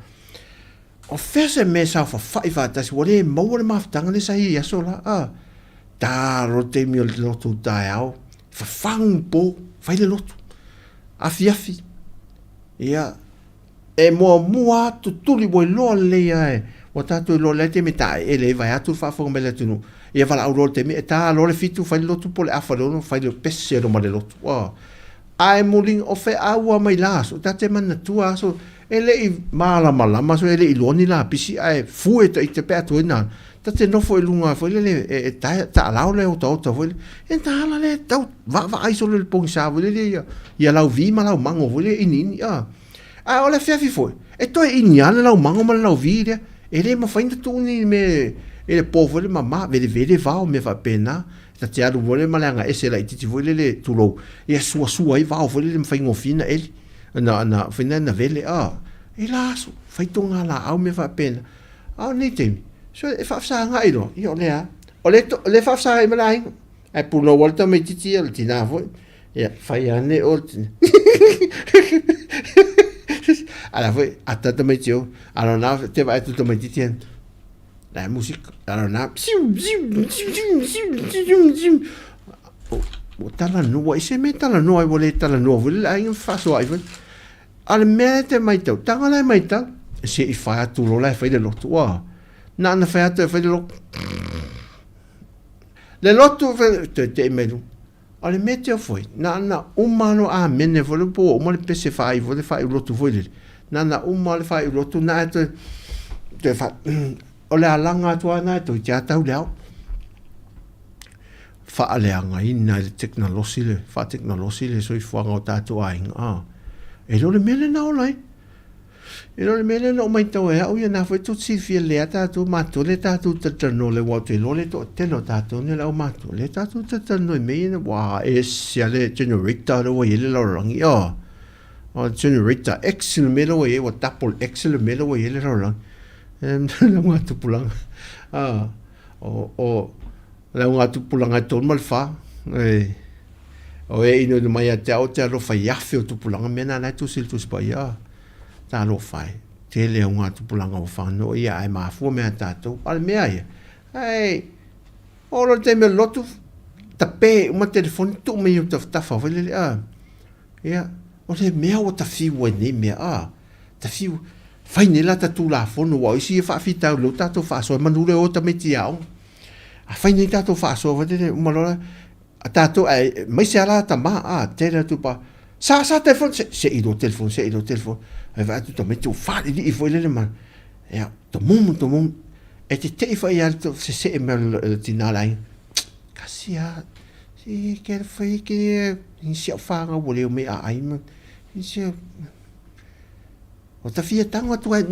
O fea se mea e saofafai faatasi ua le maua le mafutaga lea sa i ai i aso la, a? Ta loa le taimi o le lotu i le taeao, fafagu po, fai le lotu, afiafi, ia, e muamua lava tutuli ua iloa lelei lava e, ua tatou iloa lelei lava le taimi e taeele ai vaeatu le faafofoga mai a le atunuu, ia valaau loa i le taimi, e ta loa le fitu fai le lotu po o le afa i le ono fai le pese loa ma le lotu, a. Ae muliga, o feaua mai la aso, ta te manatua aso, e le i malamalama aso, e le i loa ni lapisi, ae fue ta ita pe a tuai na, ta te nofo i luga foi lele, e, e tae, taalao le otaota foi lele, e ta ala lea tau vaavaai solo i le pogisa foi lele ia, ia lau vi ma lau mago foi lele iniini, a. A o le afiafi foi, e toe ini lava le lau mago ma le lau vi lea, e le mafai ona tuu ni mea i le po foi lele mama, velevele vao mea faapena. Ta te alu foi lele ma le agaese laitiiti foi lele, tulou, ia suasua ai vao foi lele ma faigofie na eli, na, na, foi na na vele, a, i la aso, fai toga laau mea faapena. A o lenei taimi, so e faafesagai loa, ia o lea, o le, o le faafesagai ma le aiga, ae punou lava le tamaitiiti ia, le tina foi, ia, fai ane oe le tina. A la foi, ata tamaiti o, a lona te vaai atu le tamaitiiti, La musika, la na, siu, siu, siu, siu, siu, siu, siu. Ua talanoa, i se mea talanoa ai, ua le talanoa foi le aiga ma fefaasoaai foi. A o le mea e te matau, taga la e matau, se i fai atu loa la e fai le lotu, ua, na ona fai atu e fai le lotu. Le lotu, toe tei mai luga. O le mea teo foi, na ona uma loa amene foi le po ua uma le pese faaiu foi le faaiu lotu foi lele. Na ona uma le faaiu lotu na e toe, toe fa, o le alaga atu lava na e toe te atau le ao. Faaleagaina e le tekonolosi le, faatekonolosi le soifuaga o tatou aiga. Ah, e le o le mea lena ola ai. E le o le mea lea na ou matau ai au ia, na foi tou te silafia lelei a tatou matua lea tatou te talatalanoa lea aua ou te iloa le toatele o tatou nei o le aumatua lea tatou te talatalanoa i mea ia ua ese a le generator lea ua i ai le lalolagi oh o le generator X le mea lea ua i ai ua double X le mea lea ua i ai le lalolagi le augatupulaga ah o o le augatupulaga e tolu ma le fa e O e inoino mai ia te au te alofa i afe o tupulaga mea na la e tusi le Tusi Paia. Talofa e, tele au ngā tupulaga ua whanau ia ae mafua mea a tātou. A le mea ia, ai, o lo te mea lotu, Tape uma telefoni tuu mai i ou tafatafa foi lele a. Ia, o le mea ua ta fiu ai nei mea a. Ta fiu, fai nei la ta Tulafono aua o isi ia faafitauli o tatou faasoa manu le o tamaiti i aoga. A fai nei tatou faasoa foi lele uma loa a tatou ae aemaise lava la tama a tele atu pa sa sa telefoni se se i lo telefoni se i lo telefoni ae vaai atu tamaiti ua faalilii foi lele ma ia tomumu tomumu e tete'i foi lava le sesee mai o le tina o le aiga kasi a se ke fai ke si au whāngau ua leo mai a ai ma si o ta fia tango atu ai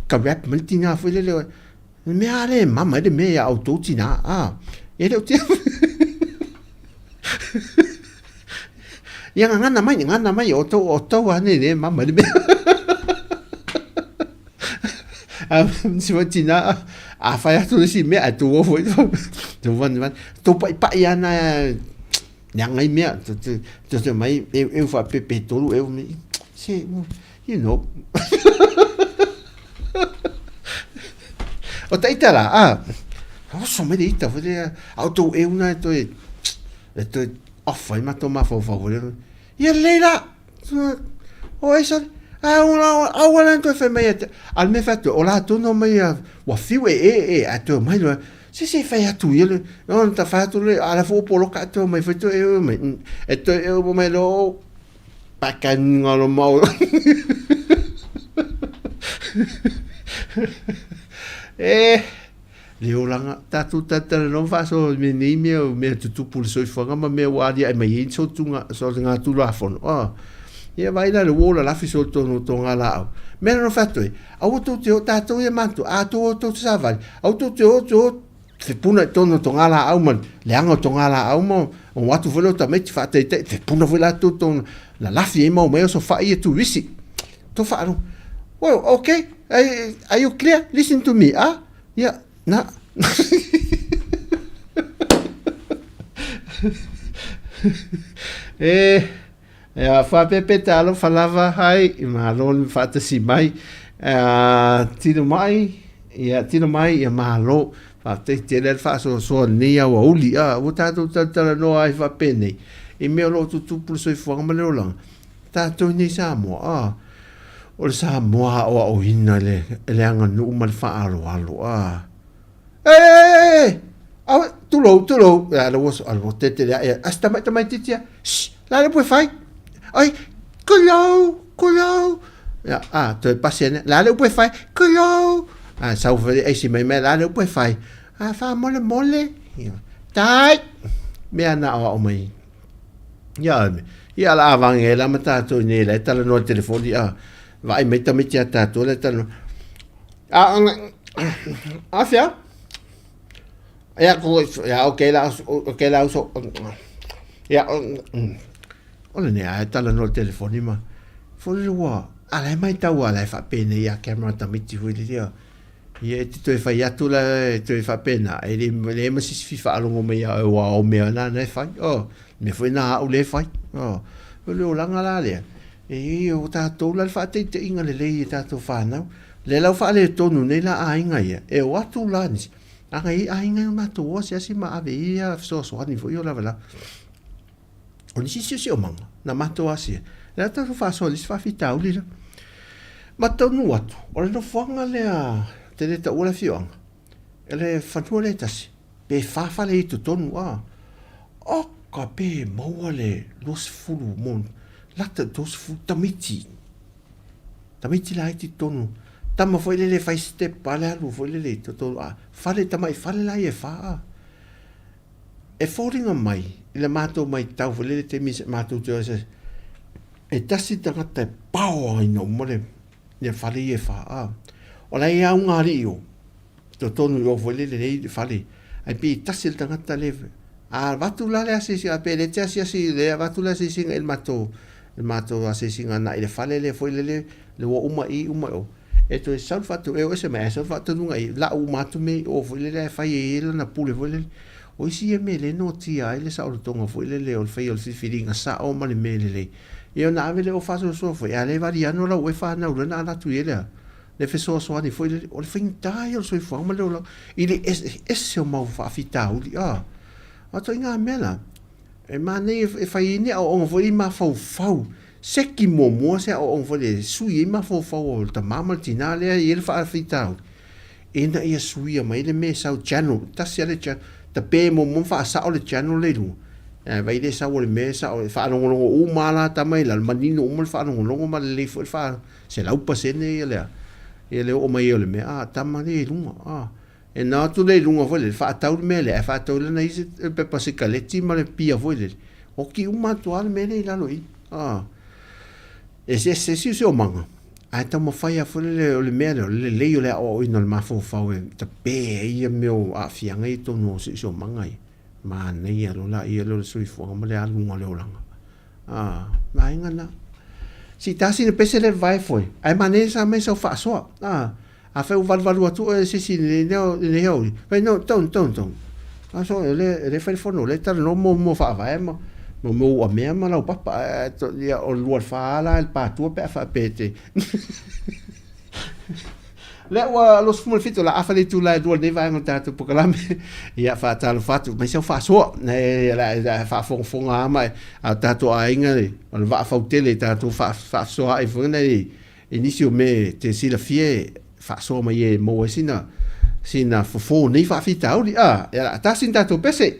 ka rap mai tina foi lele le mea ale mama le mea ia outou tina a e le o tia ia ngana mai ngana mai o tou o tou ane le mama le mea a si wa tina a fai atu le si mea a tu o foi tu van van tu pai pai ana leaga ai mea tu tu tu tu mai eu eu fa pepe tolu eu me se you know o ta ita la a oso mai le ita foi le a o tou eu na e toe e toe off ai matou mafaufau foi le ia lelei la O ai sale, a ua aua la toe fai mai ia te, a le mea fai atu, o latou na omai ia, ua fiu e e e, ae toe omai loa, se se fai atu ia le, ona ta fai atu le, a la foi ua poloka ae toe omai foi toe e mai, e toe e omai loa, o, pakaninga lo mau. E, le olaga, tatou talatalanoa ma faasoa i mea nei mea, o mea tutupu i le soifuaga ma mea ua aliae mai ai so tunga, so ngā tulafono. Oh. Ia vaai la le ua ola lafi so tonu o tō ngā lāau. Mea na fai atu ai, aua tou te o tātou ia mātua, a tou o tou te savali, aua tou te o te o te puna i tonu o tō ngā lāau ma leaga o tō ngā lāau ma o atu foi leo tamaiti whaataitai, te puna foi lātou tōna na lafi ai mau mai o so whai e tū isi. Tō whaaro. Well, okay, are you clear? Listen to me, ah? Ia, na. E, ia, whapepe te alofa lava hai, i malo le whaatasi mai. Uh, tino mai, ia, tino mai, ia malo. Whātei tele le whaasoasoa nei au a uli, a, ua tātou tautala noa ai whapenei. I mea o loo tutupu le soifuaga ma le olanga. Tātou nei Samoa, a, O le Samoa aoaoina i le, le aganuu ma le faaaloalo. A. E, e, e, e! Awe, tulou, tulou. A le ua, a le ua tete le ae, a si tamai tamaitiiti ia, shh, la le pue fai. Ai, kulou, kulou. Ia, a, toe pasi ane, la le pue fai, kulou. A, sau fai, ai si mai mai, la le pue fai. A, wha mole mole. Ia, tai. Mea na aoao mai. Ia, ia la avange e la ma tātou nei la e talanoa telefoni a vaai mai tamaiti a tātou la e talanoa. A, a whia? Ia, ko, ia, okay la, okay la uso. Ia, o le nea e talanoa telefoni ma. Fo le ua, a la e mai tau a la e whapene ia camera tamaiti hui le lia. Ia e te toe fai atu la e toe faapena, e le, le ma sisi fi faalogo mai ia oe ua o mea na na e fai. Oh, mea foi na au le fai. Oh, o le olaga la lea. E i o tātou la le whaateiteinga lelei e tātou whānau. Le lau whaaletonu nei la āinga ia. E o atu la nisi. Anga i āinga i o mātou o asiasi ma ave i ia fesoasoani foi o lava la. O nisi siosiomaga na matou asia, le a tatou faasoa i le isi faafitauli la. Ma taunuu atu, o le nofoaga lea te le taua le afioaga, e le fanua lea e tasi, pe fa fale i totonu, a, oka pe maua le 20 mo, lata i le 30 tamaiti, tamaiti laiti i totonu, tama foi lele e fai step a le alu foi lele i totonu, a, fale, tamai fale la ia e fa, a. E foliga mai i le matou maitau foi lele taimi matou te o ai e tasi tagata e paoaina uma le ia fale ia e fa a. O la e au ngā alii o totonu i o foi lele lei le fale ai pei e tasi le tagata le a avatu la le asiasiga pe le te asiasi le avatu le asiasiga i le matou le matou asiasiga agai i le fale lea foi lele le ua uma i uma i o. E toe sau le faatu, e o ese mai ae sau le faatonuga i lau uma atu mea i o foi lele ae fai e ia lana pule foi lele. O isi ia mea le notia ai le saolotoga foi lele o le faia o le filifiliga sao ma le mea lelei. Ia ona ave lea o faasoasoa foi, a le vali ano lau e fanau loa na ala atu i ai le le fesoasoani foi lele. O le faigata ia o le soifuaga ma le olaga i le ese ese o mau faafitauli a. O ituaiga mea la, e manaia e fai ai ni aoaoga foi lea i mafaufau, seki muamua se aoaoga foi lea e sui ai mafaufau o le tama ma le tina lea e i ai le faafitauli, ina ia suia mai le mea e sau channel, tasi lava le channel, tape muamua ma faasao le channel lea i luga, ae vaai le sau o le mea e sao, e faalogologo uma lava la tama i lalo, manino uma le faalogologo ma lelei foi le faa 100% ia le a, ia le oo mai ai o le mea, a tama lea i luga, a. E na atu lea i luga foi lele, faatau le mea lea, ae faatau lana i se pepa sikaleti ma le pia foi lele, oti uma atu lava le mea lea i lalo i i. A, e eseese siosiomaga, ae taumafai lava foi lele o le mea lea, o le lelei o le aoaoina o le mafaufau e tape ai ia mea o aafiaga ia i totonu o siosiomaga ia. Manaia loa laia lea o le soifuaga ma le aluga o le olaga. A, vaega na. Si tasi le pese le vae foe, ae manaia sa mai sau faasoa. A, afai ua valuvalu atu oe e se isi i lenei aoauli, fai no, don't, don't, don't. A so, e le, e le fai le fono, o lea e talanoa mo mo faavae ma mo mo uamea ma laupapa, ae, ia, o le lua le fa la e le patua pe a faapea e te Lea ua 27 o la afa le itula e lua lenei vaega o le tatou polokalame. Ia faatalofa atu mai sau faasoa. E la faafogafoga lava ma a o tatou aiga o le vaa fautele i tatou faafesoaai foi nei i nisi o mea e te silafia e faasoa mai e maua ai sina sina fofo o nei faafitauli. A, ia la tasi ni tatou pese.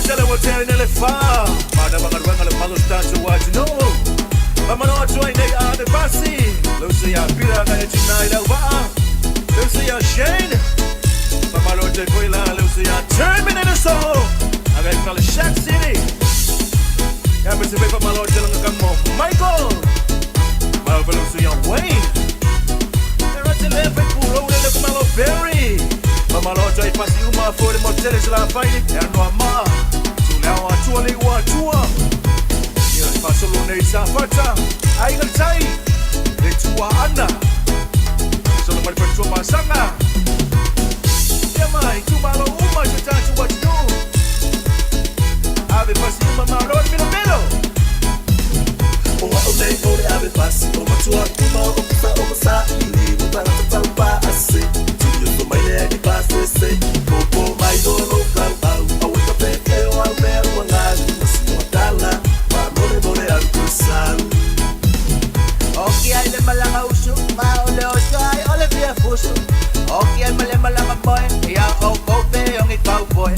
tele ua tea ina le fā. Mana magaluega le malo tatu atunuu. Famalo atu ai nei a le pasi. Lucy ia Pira ka e tina i lau vaa. Lucy ia Shane. Famalo te foi la Lucy ia Terminator Soul. Aga i le Shack City. Ia me se pe famalo te langa ka mo Michael. Malo fe Lucy ia Wayne. Era te le fe puro le le kumalo Berry. Famalo te i pasi uma fo le mo tele se la fai. Ea noa maa. Tu leo atua le ua atua. Ia le fasolo nei sa fata. Ai ngā tai. Le tua ana. Solo mai pa tua masanga. Ia mai tu malo uma se tatu watu. Ave pasi uma malo milo milo. O au nei o le ave pasi o matua uma o kusa o masa ili o tangata tau pa ase. Tui o mai le ani pa se popo mai o lo kau au au e ka pe e o au mea ua ngalu masi o tala pa more more aru kusau. Oki ai le malanga usu, ma o le oso ai o le fia fusu. Oki ai male malanga boy, ia o kope ongi cowboy.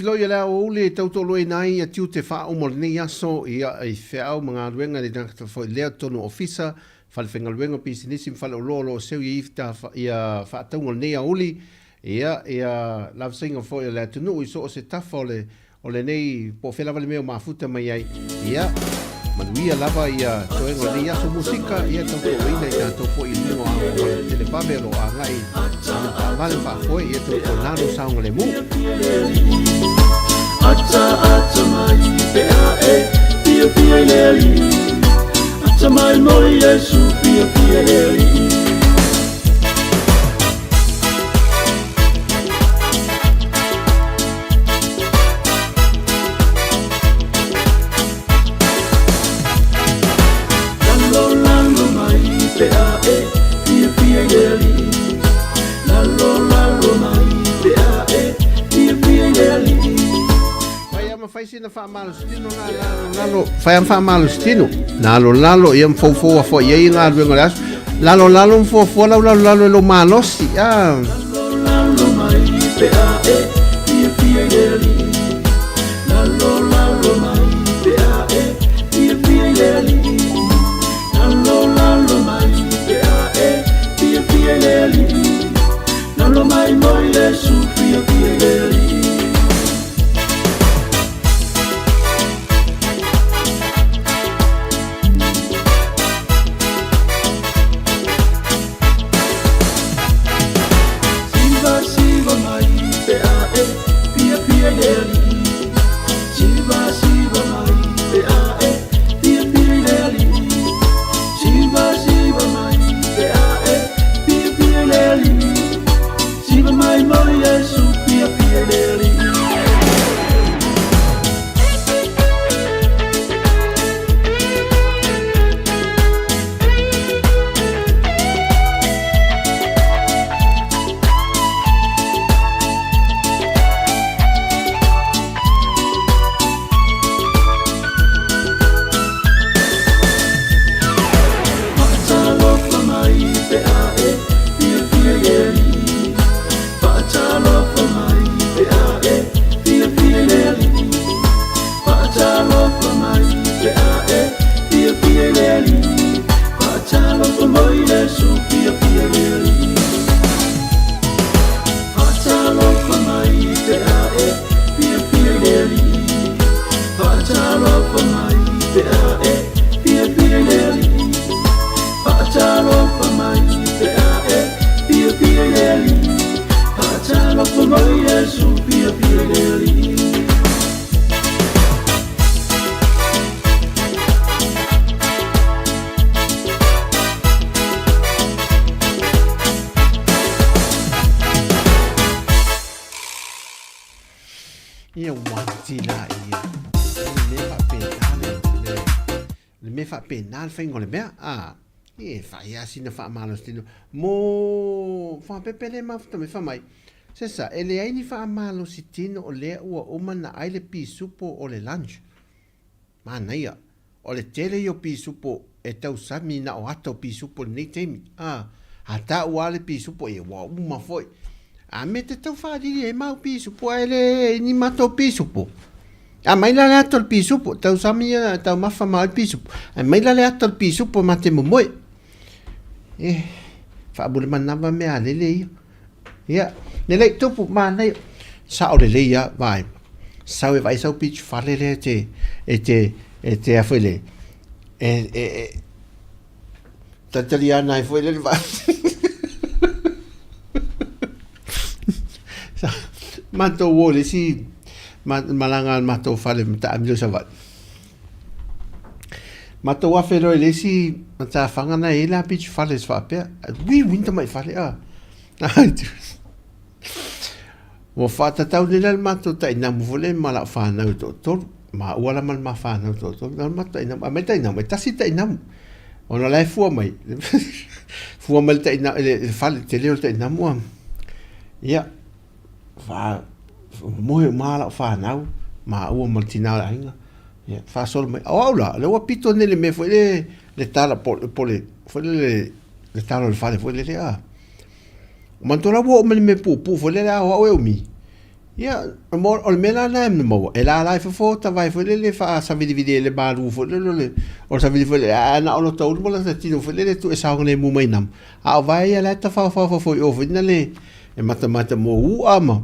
filifiloi o le aoauli e tautoaluaina ai ia tiute faauma o lenei aso, ia, i feau ma galuega le gata foi lea totonu o ofisa, falefaigaluega, pisinisi ma faleoloa o lo o seu i ai ia faatauga o lenei aoauli, ia, ia lavesaiga foi o le atunuu i so o se tafa o le o lenei po o fea lava le mea o mafuta mai ai. Ia, manuia lava ia toega o lenei aso musika, ia tautoaluaina i tatou foi i luga o ao o le televave o lo o agai i taavale faafoe, ia tautuana lo saogalemu. Ata ata mai pe a e pia pia i le alii Ata mai mo Iesu pia pia i le alii. Lalo lalo mai pe a e pia pia i le alii Lalo lalo mai pe a e pia pia i le alii. Fai a ma fai sina faamalositino na lalo lalo fai a ma faamalositino lalo lalo ia ma foufou a foi ai galuega o le aso lalo lalo ma fuafua lau lalo lalo e lou malosi a. Lalo lalo mai pe a e pia pia i le alii Lalo lalo mai pe a e pia pia i le alii Lalo lalo mai pe a e pia pia i le alii Lalo mai mo Iesu pia pia i le alii. Siva siva mai pe a e pia pia i le alii Siva siva mai pe a e pia pia i le alii Siva siva mai pe a e pia pia i le alii Siva mai mo Iesu pia pia i le alii. Faatalofa mai pe a e pia pia i le alii Faatalofa mai pe a e pia pia i le alii Faatalofa mai pe a e pia pia i le alii Faatalofa mo Iesu pia pia i le alii Faatalofa mai pe a e pia pia i le alii Faatalofa mai pe a e pia pia i le alii Faatalofa mai pe a e pia pia i le alii Faatalofa mo Iesu pia pia i le alii. Ia ua tila ia. Le mea faapena le, le, le mea faapena le faiga o le mea. A, e fai lava sina faamalositino. Mo faapepe le mafuta mai fai mai. Sesa, e leai ni faamalositino o lea ua uma na ai le pisupo o le lunch. Manaia, o le tele ia o pisupo e tausami na o ata o pisupo i lenei taimi. A, a taua lava le pisupo, ia ua uma foi. A me te tau faalili ai mau pisupo ae le ni matou pisupo. A mai la le ata o le pisupo, tausami ia taumafa ma le pisupo. Ae mai la le ata o le pisupo ma te momoe. E, faamule manava mea a lele ia. Ia, lelei tupu manaia. Sao lelei lava vaai. Sau e vaai sau beach fale lea e te, e te, e te a foi le, e, e, e, talitali ana ai foi le le vaai. Matou o i le isi malaga a le matou fale ma taamilo i Savaii. Matou afe loa i le isi matafaga na e i ai la beach fales faapea. Ui ui ni tamai fale a. Ua faatatau nei la le matou tainamu foi lea ma lau fanau e toatolu. Maua la ma le ma fanau e toatolu. Na o le matou tainamu. Aumai tainamu, e tasi le tainamu. Ona o la e fua mai, fua mai le tainamu, le fale, le tele o le tainamu a. Ia, moe uma lava lau fanau, maua ma le tina o le aiga. Ia, faasolo mai. O au la, o lea ua pito nei le mea foi lea, le tala po o le, foi lele, le tala o le fale foi lele a. Manatua la ua oo mai le mea puupuu foi lele a o au e umi. Ia, o le mea la lena e maua, e lala ai fofo tavae foi lele faasavilivili ai le malu foi lele o le o le savili foi lele, ae na o lota ulu ma lota tino foi lele e tuu e saogalemu mai nama. A o vae ia la e tafaofao fofo i o foi nale e matamata mo u'a ma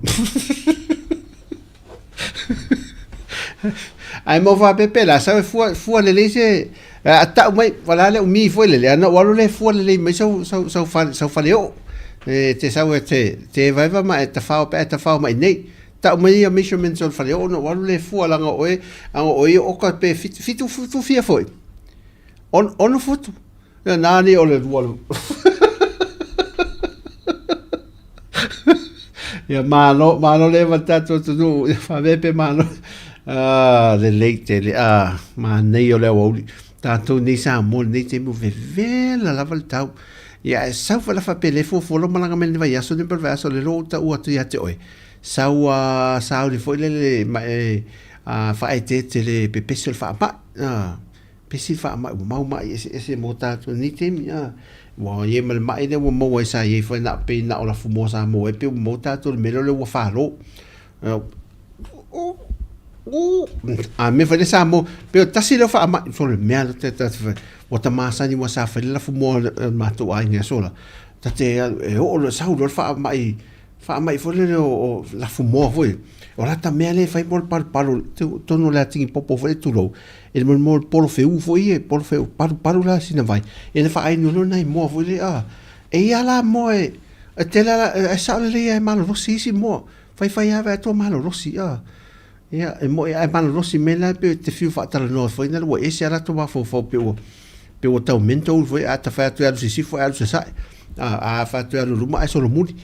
Ae mo faapea la sau e fua, fua lelei se a tau mai wala le umi foi lele ana ua le fua lelei mai sau sau sau fale sau fale o e te sau e te te vaeva ma e tafao pe e tafao mai nei tau mai ia measurements o le fale o na ua le fua langa oe anga oe o ka pe fitu fitu futu fia foi on on futu Ia nani o le lua Ia malo, malo le ma tatou atunuu, ia faavepe malo. Ah, lelei tele, ah, manaia o le aoauli. Tatou nei Samoa lenei taimi ua vevela lava le tau. Ia ae sau foi la faapea le fuafua lou malaga mai le vaiaso nei po o le vaiaso lea ua ou taua atu ia te oe. Sau a sauni foi lele ma e faaeteete le pepesi o le faamai. Ah. Pesi le faamai ua mau maʻi eseese mo tatou i lenei taimi a. Ua i ai ma le maʻi lea ua maua ai sa i ai foi na pei na o lafumoa Samoa ai pei ua maua tatou i le mea lea ua falo. A mea foi lea Samoa pei o tasi lea o faamai so le mea lea te ua ta masani ua sa fai le lafumoa o le matou aiga i aso la. Ta te e oo loa sau loa le faamai faamai foi lele o lafumoa foi, o lata mea lea e fai mo le palupalu totonu o le atigi popo foi lele tulou, e mo le polofeu foi ia, polofeu, palupalu la sina vai, ia ona faainu loa nai moa foi lele, a. E i ai lava la moa e, e tele lava, e sao lelei lava e malolosi isi moa, faifai lava vaeatu ua malolosi, a. Ia, e moni ae malolosi mai la pe te fiu faatalanoa foi na ua ese a latou mafaufau pe ua pe ua tau mental foi a ta fai atu e alu sisifo ae alu sasae. A a fai atu e alu luma ae solomuli.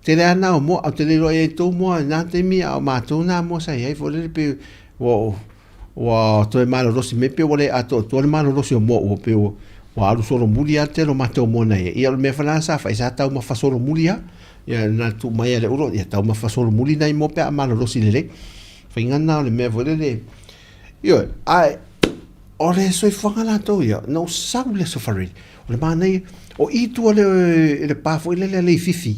Tele lava na o moa, ou te le iloa i ai tou moa i na taimi a o matou na moa sa i ai foi lele pe ua ua toe malolosi mai pe ua le atoatoa le malolosi o moa ua pe ua ua alu solomuli lava le tele o matou moa na i ai. Ia o le mea foi la sa fai sa taumafa solomuli lava. Ia na tuu mai a le ulo, ia taumafa solomuli nai moa pe a malolosi lelei. Faiga na o le mea foi lele. Ioe, ae o le soifuaga latou ia, na ou sau i le Aso Faraile, o le manaia, o i tua le, le pa foi lele a Leififi,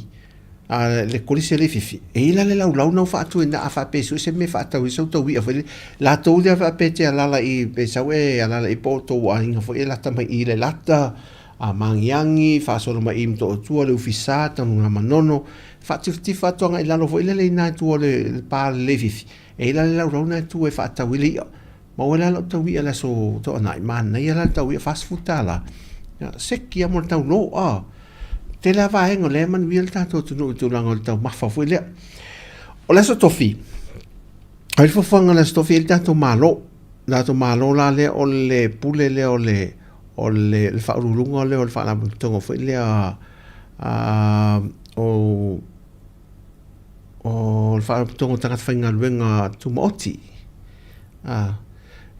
a le kolisi a Leififi, e i la le laulau na faatu ina a faapea e sue se mea e faatau ai sau taui'a foi lele, latou lea faapea e te alala i, pe sau e alala i po o tou aiga foi e lata mai i le lata, a Magiagi, faasolo mai i Motootua, le Ufisa, Tanugamanono, faatifatifa atu agai i lalo foi lele i ina i tua o le pa Leififi, e i ai la le laulau na e tu e faatau ai le i'a. Maua ai la lau tau i'a i le aso Toanai, manaia la le tau i'a $40. Ia, seki lava mo le taulo, a. Tele lava vaega o lea e manuia le tatou atunuu i le tulaga o le taumafa foi lea. O le Aso Tofi, o le fuafuaga o le Aso Tofi e i ai le tatou Malo, le tatou Malo la lea o le pule lea o le o le faauluuluga lea o le Faalapotopotoga foi lea o o le Faalapotopotoga o Tagata Faigaluega Tumaoti. A,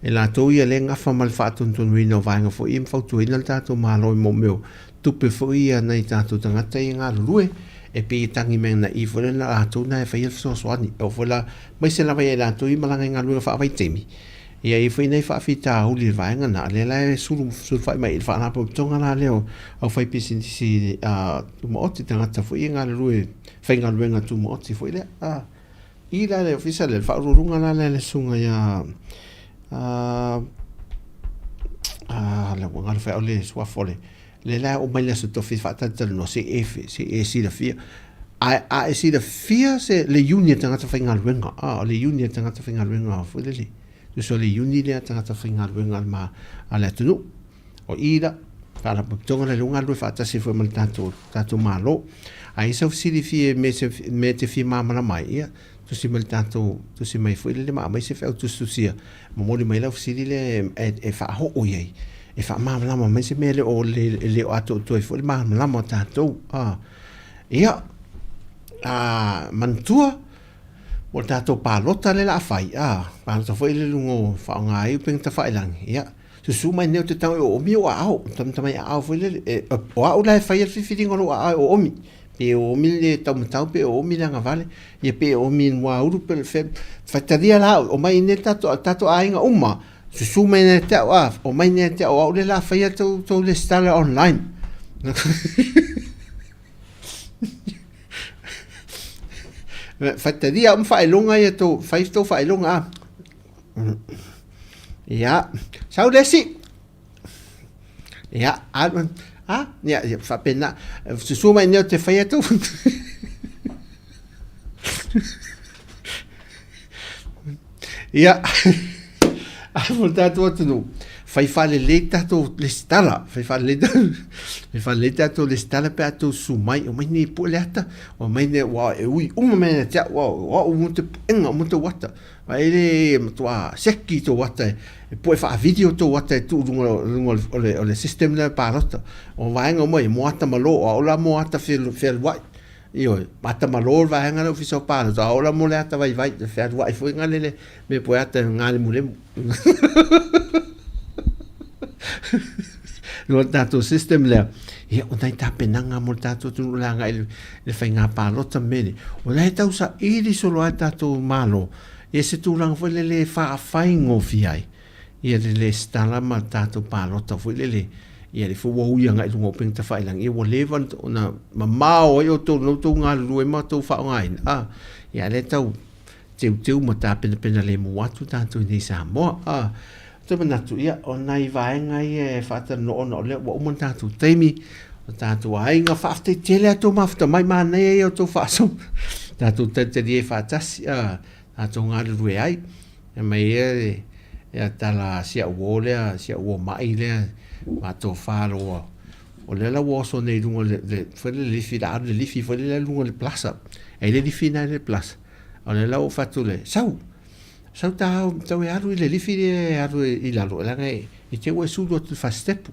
e latou ia lea e gafa ma le faatonutonuina o vaega foi ia ma fautuaina le tatou Malo i mea o tupe foi ia a nai tatou tagata ia e galulue. E pei e tagi mai agai foi lea na latou na e faia le fesoasoani. E oo foi la, aemaise lava ia i latou ia e malaga i galuega faavaitaimi, Ia e i ai foi nai faafitauli i le vaega lena, lea la e sulufai mai i le faalapotopotoga la lea o aufaipisinisi tumaoti, tagata foi ia e galulue faigaluega tumaoti foi lea. I la le ofisa lea, le faauluuluga la lea a le susuga ia lea ua galo foi au le suafa o le lea la e oo mai le Aso Tofi e faatalatalanoa se i e silafia. Ae a e silafia se le iuni a tagata faigaluega, a o le iuni a tagata faigaluega foi lele, tusa o le iuni lea a tagata faigaluega a le ma a le atunuu. O i la, faalapotopotoga lea ua galulue faatasi foi ma le tatou tatou Malo. A i ai sau fesili fia mea se mea e te fia malamalama ai, ia tusi mai le tatou tusi mai foi lele ma aumai se feau tusitusia momoli mai lau fesili lea e, e faaoo i ai e faamalamalama mai se mea e le o, le, le o atoatoa ai foi le malamalama o tatou. Ah. Ia, a, manatua, o le tatou palota lea o le a fai, a, palota foi le luga o faaaoga ai upega tafailagi, ia, susu mai nei ou te tago e oomi ou aao, tamatamai aao foi lele, e, o au la e faia le filifiliga o lou aao e oomi, pe oomi le taumatau, pe oomi le agavale, ia pe oomi le muaulu, pe le fea, faitalia la au, omai i inei le tatou, tatou aiga uma, susu mai ia te au, a, omai nei ia te au, o au lea o le a faia tou, tou resitala online. Faitalia uma faailoga ia tou, fai tou faailoga a. Ia, sau le isi. Ia, alu, a, ia, ia, faapena. Susua mai nei o te fai atu. Ia, a mo le tatou atunuu, fai faalelei tatou lesitala, fai faalelei fai faalelei tatou lesitala pe a tou susu mai, omai nei pue le ata, omai nei ua e ui uma mai ia te au, o au mo te puega mo tou ata. Ai le matua seki tou ata e pue faavideo tou ata e tuu i luga luga o le system lea palota. O vaega uma ia mo ata malo, o au la mo ata fealuai. Ioe, ata malo le vaega lea Ofisa o Palota, a ola mo le ata vaivai, e fealuai foi gale le mea po e ata e galemulemu. No le tatou system lea, ia, o nai tapenaga mo le tatou atunuu le agai i le faiga palota me le. O la e tau saili solo ai le tatou Malo, ia se tulaga foi lele e faafaigofie ai. Ia le lesitala ma tatou palota foi lele, ia le foi ua ui agai i luga o upega tafailagi, ia ua leva ona mamao ai outou na outou galulue ma outou faaaogaina, a, ia lea tau teuteu ma tapenapena lemu atu tatou i nei Samoa, a. Ou te manatu, ia, o nai vaega ia e faatalanoa ona o lea ua uma le tatou taimi, o tatou aiga, faafetai tele lava outou mafuta mai, manaia ia o outou faasoa, tatou talitali ai faatasi, a, tatou galulue ai. Fai mai ia ia tala si au uo lea, si au uo mai lea, matou loa. O lea la ua oso nei i luga le, le, foi le lifi, la alu le lifi foi lea i luga le plaza. E i le lifi na i le plaza. O lea la ua fatu le, sau, sau ta au, tau e alu i le lifi lea e alu i lalo, leaga e te ua e sulu atu i le fasitepu.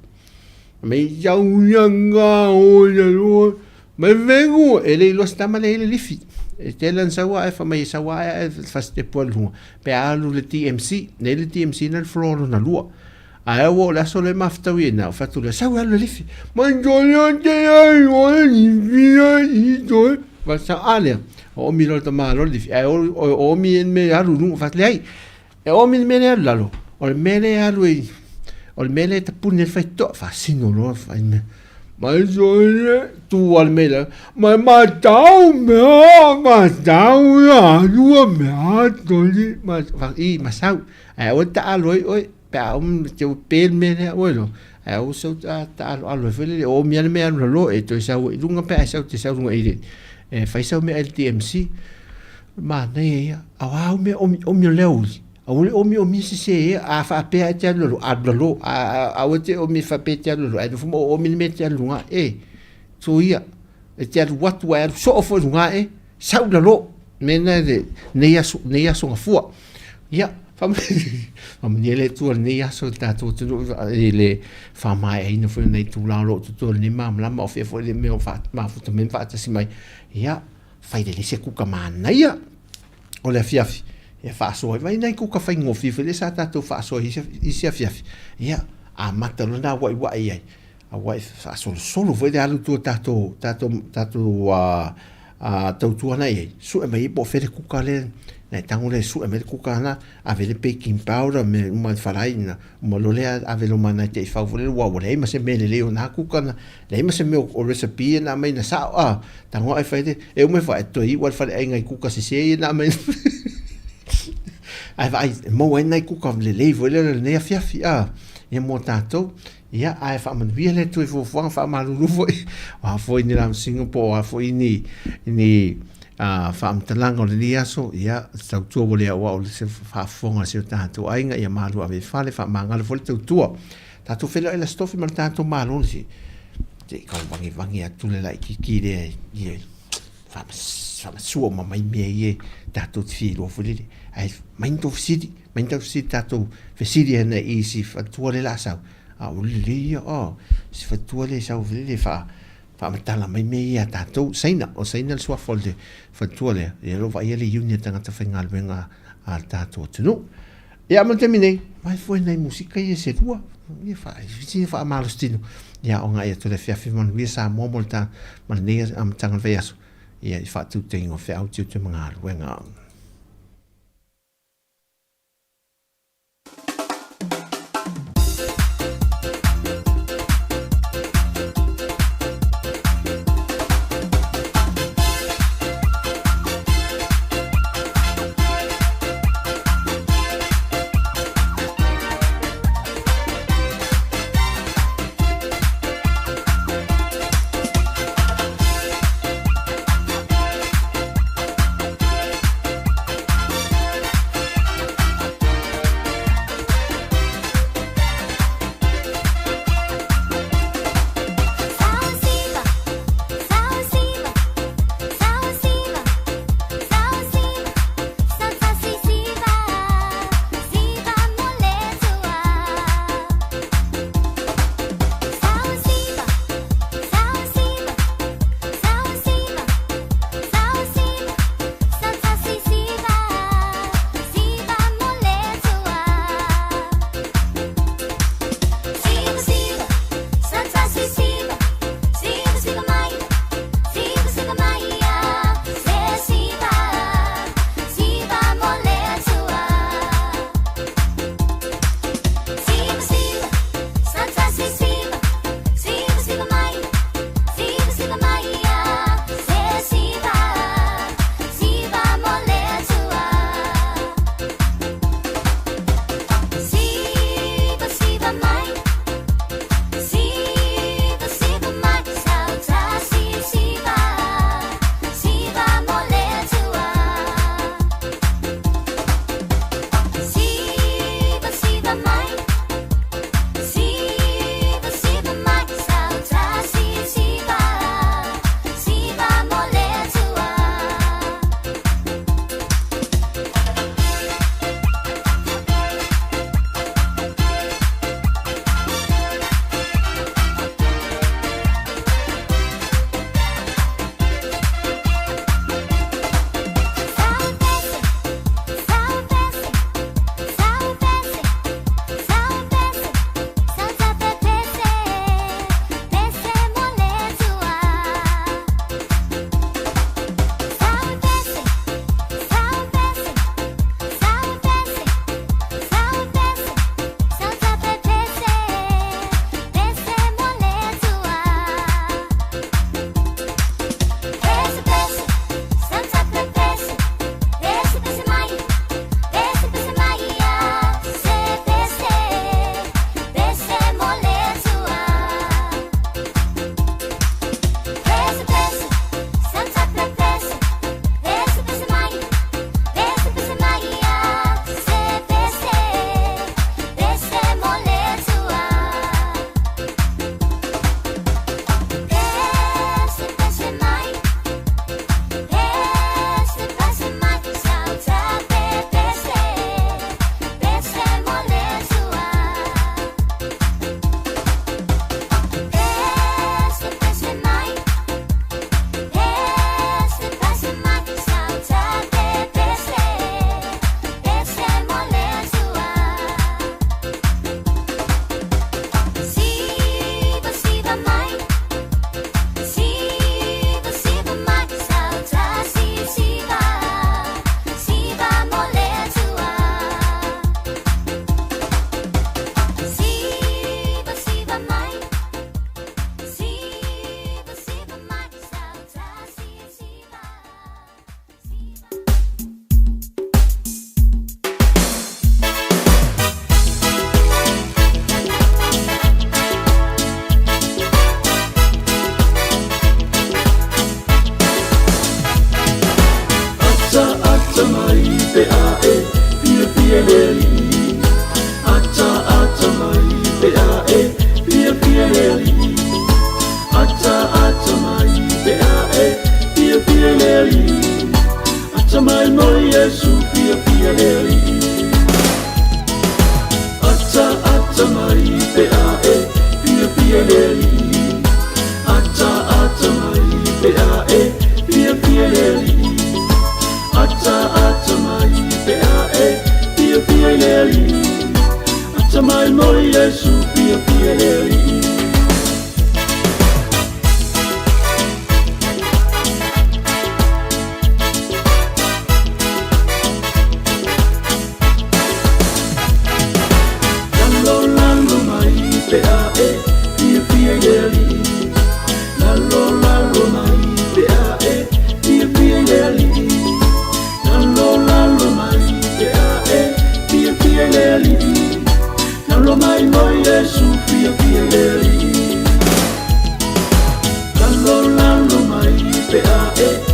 Mai iau ia nga o ia loa. Mai vegu e le iloa se tama lea i le lifi. E tele ana sau ae fai mai e sau ae ae fasitepu alu luga. Pe a alu le TMC, nei le TMC na le floor lona lua. Ae ua o le aso lea mafutaui ai na, o fatu lea, sau e alu le lifi. Mai toi o te ai o le lifi ai i toi. Fa sa a lea, o omi loa le tama loa le lifi. Ae o omi e me alu luga, fa leai. E omi le mea lea alu lalo, o le mea lea alu e, o le mea lea e tapuni ai le faitotoa, faasino loa fai mea. Mai soe tu a le mea lea, mai matau mea, matau ia lua mea toli, ma, i, masau. Ae aua le taalo ai oe, pe a um, te pe le mea lea oe lo. Ae aua sau ta taalo alo ai foi lele, o omi a le mea alu lalo, e toe sau i luga pe a e sau te sau luga i le, e fai sau mea LTMC. Manaia ia, a au mea omi omi o le aoauli, aua le omi omi sese ia, a faapea e te alu lalo, alu lalo, a aua e te omi faapea e te alu lalo, ae nofo ma o omi le mea e te alu luga, e, soia, e te alu atu ae alu soo foi luga e, sau lalo, mea na le, nei aso, nei aso gafua. Ia, faamanuia le Atua i lenei aso i le tatou atunuu i le faamaeaina foi o nei itula o lo o totoe o lenei malamalama, o fea foi le mea o mafuta mai ma faatasi mai. Ia, fai lelei se kuka manaia o le afiafi e faasoa ai. Vaai nai kuka faigofie foi lea sa tatou faasoa i isi afiafi. Ia, amata loa ona auaiuai ai. Auai faasolosolo foi le alu tua tatou, tatou, tatou tautua na i ai. Sue mai ai po o fea le kuka lea, na e tago lea e sue mai le kuka na, ave le baking powder me uma le falaina. Uma loa lea ave loma nai taifau foi lele, ua leai ma se mea lelei o na kuka na, leai ma se mea o recipe ia na aumai na sao, a, tago ae fai le, e uma ifo ae toe iu lava le faleaiga i kuka sese ia na aumai. Ae vaai, e maua ai nai kuka lelei foi lele o lenei afiafi, a, ia mo tatou. Ia, ae faamanuia le Atua i fuafuaga faamalulu foi, o a foi ni lausiga po o a foi ni, ni faamatalaga o lenei aso, ia, tautua ua le auau le faafofoga a si o tatou aiga, ia malu ave i fale, faamagalo foi le tautua. Tatou feiloai le Aso Tofi ma le tatou Malo, se i tau vangevange atu le laitiiti lea, ia, faamasua uma mai mea ia tatou te fia iloa foi lele. Ae mai ni tou fesili, mai ni tou fesili tatou fesili ana i si faletua lea la sau. A o lelei ia, oh, si faletua lea sau foi lele faa faamatala mai mea ia tatou. Saina, o Saina le suafa o le faletua lea. Ia lo vaaia le iuni a tagata faigaluega a le tatou atunuu. Ia ma le taimi nei, mai foi nai musika ia se lua. Ia fa, faamalositino. Ia aoga atu le afiafi manuia Samoa mo le ta, ma lenei amataga o le vaiaso. Ia i faatautaiga o feau, tiute ma galuega. Sa mai mo Iesu fiafia i le Alii. Lalo lalo mai pe a e fiafia i le Alii. Lalo lalo mai pe a e fiafia i le Alii. Lalo lalo mai pe a e fiafia i le Alii. Lalo mai mo Iesu fiafia i le Alii. Lalo lalo mai pe a e.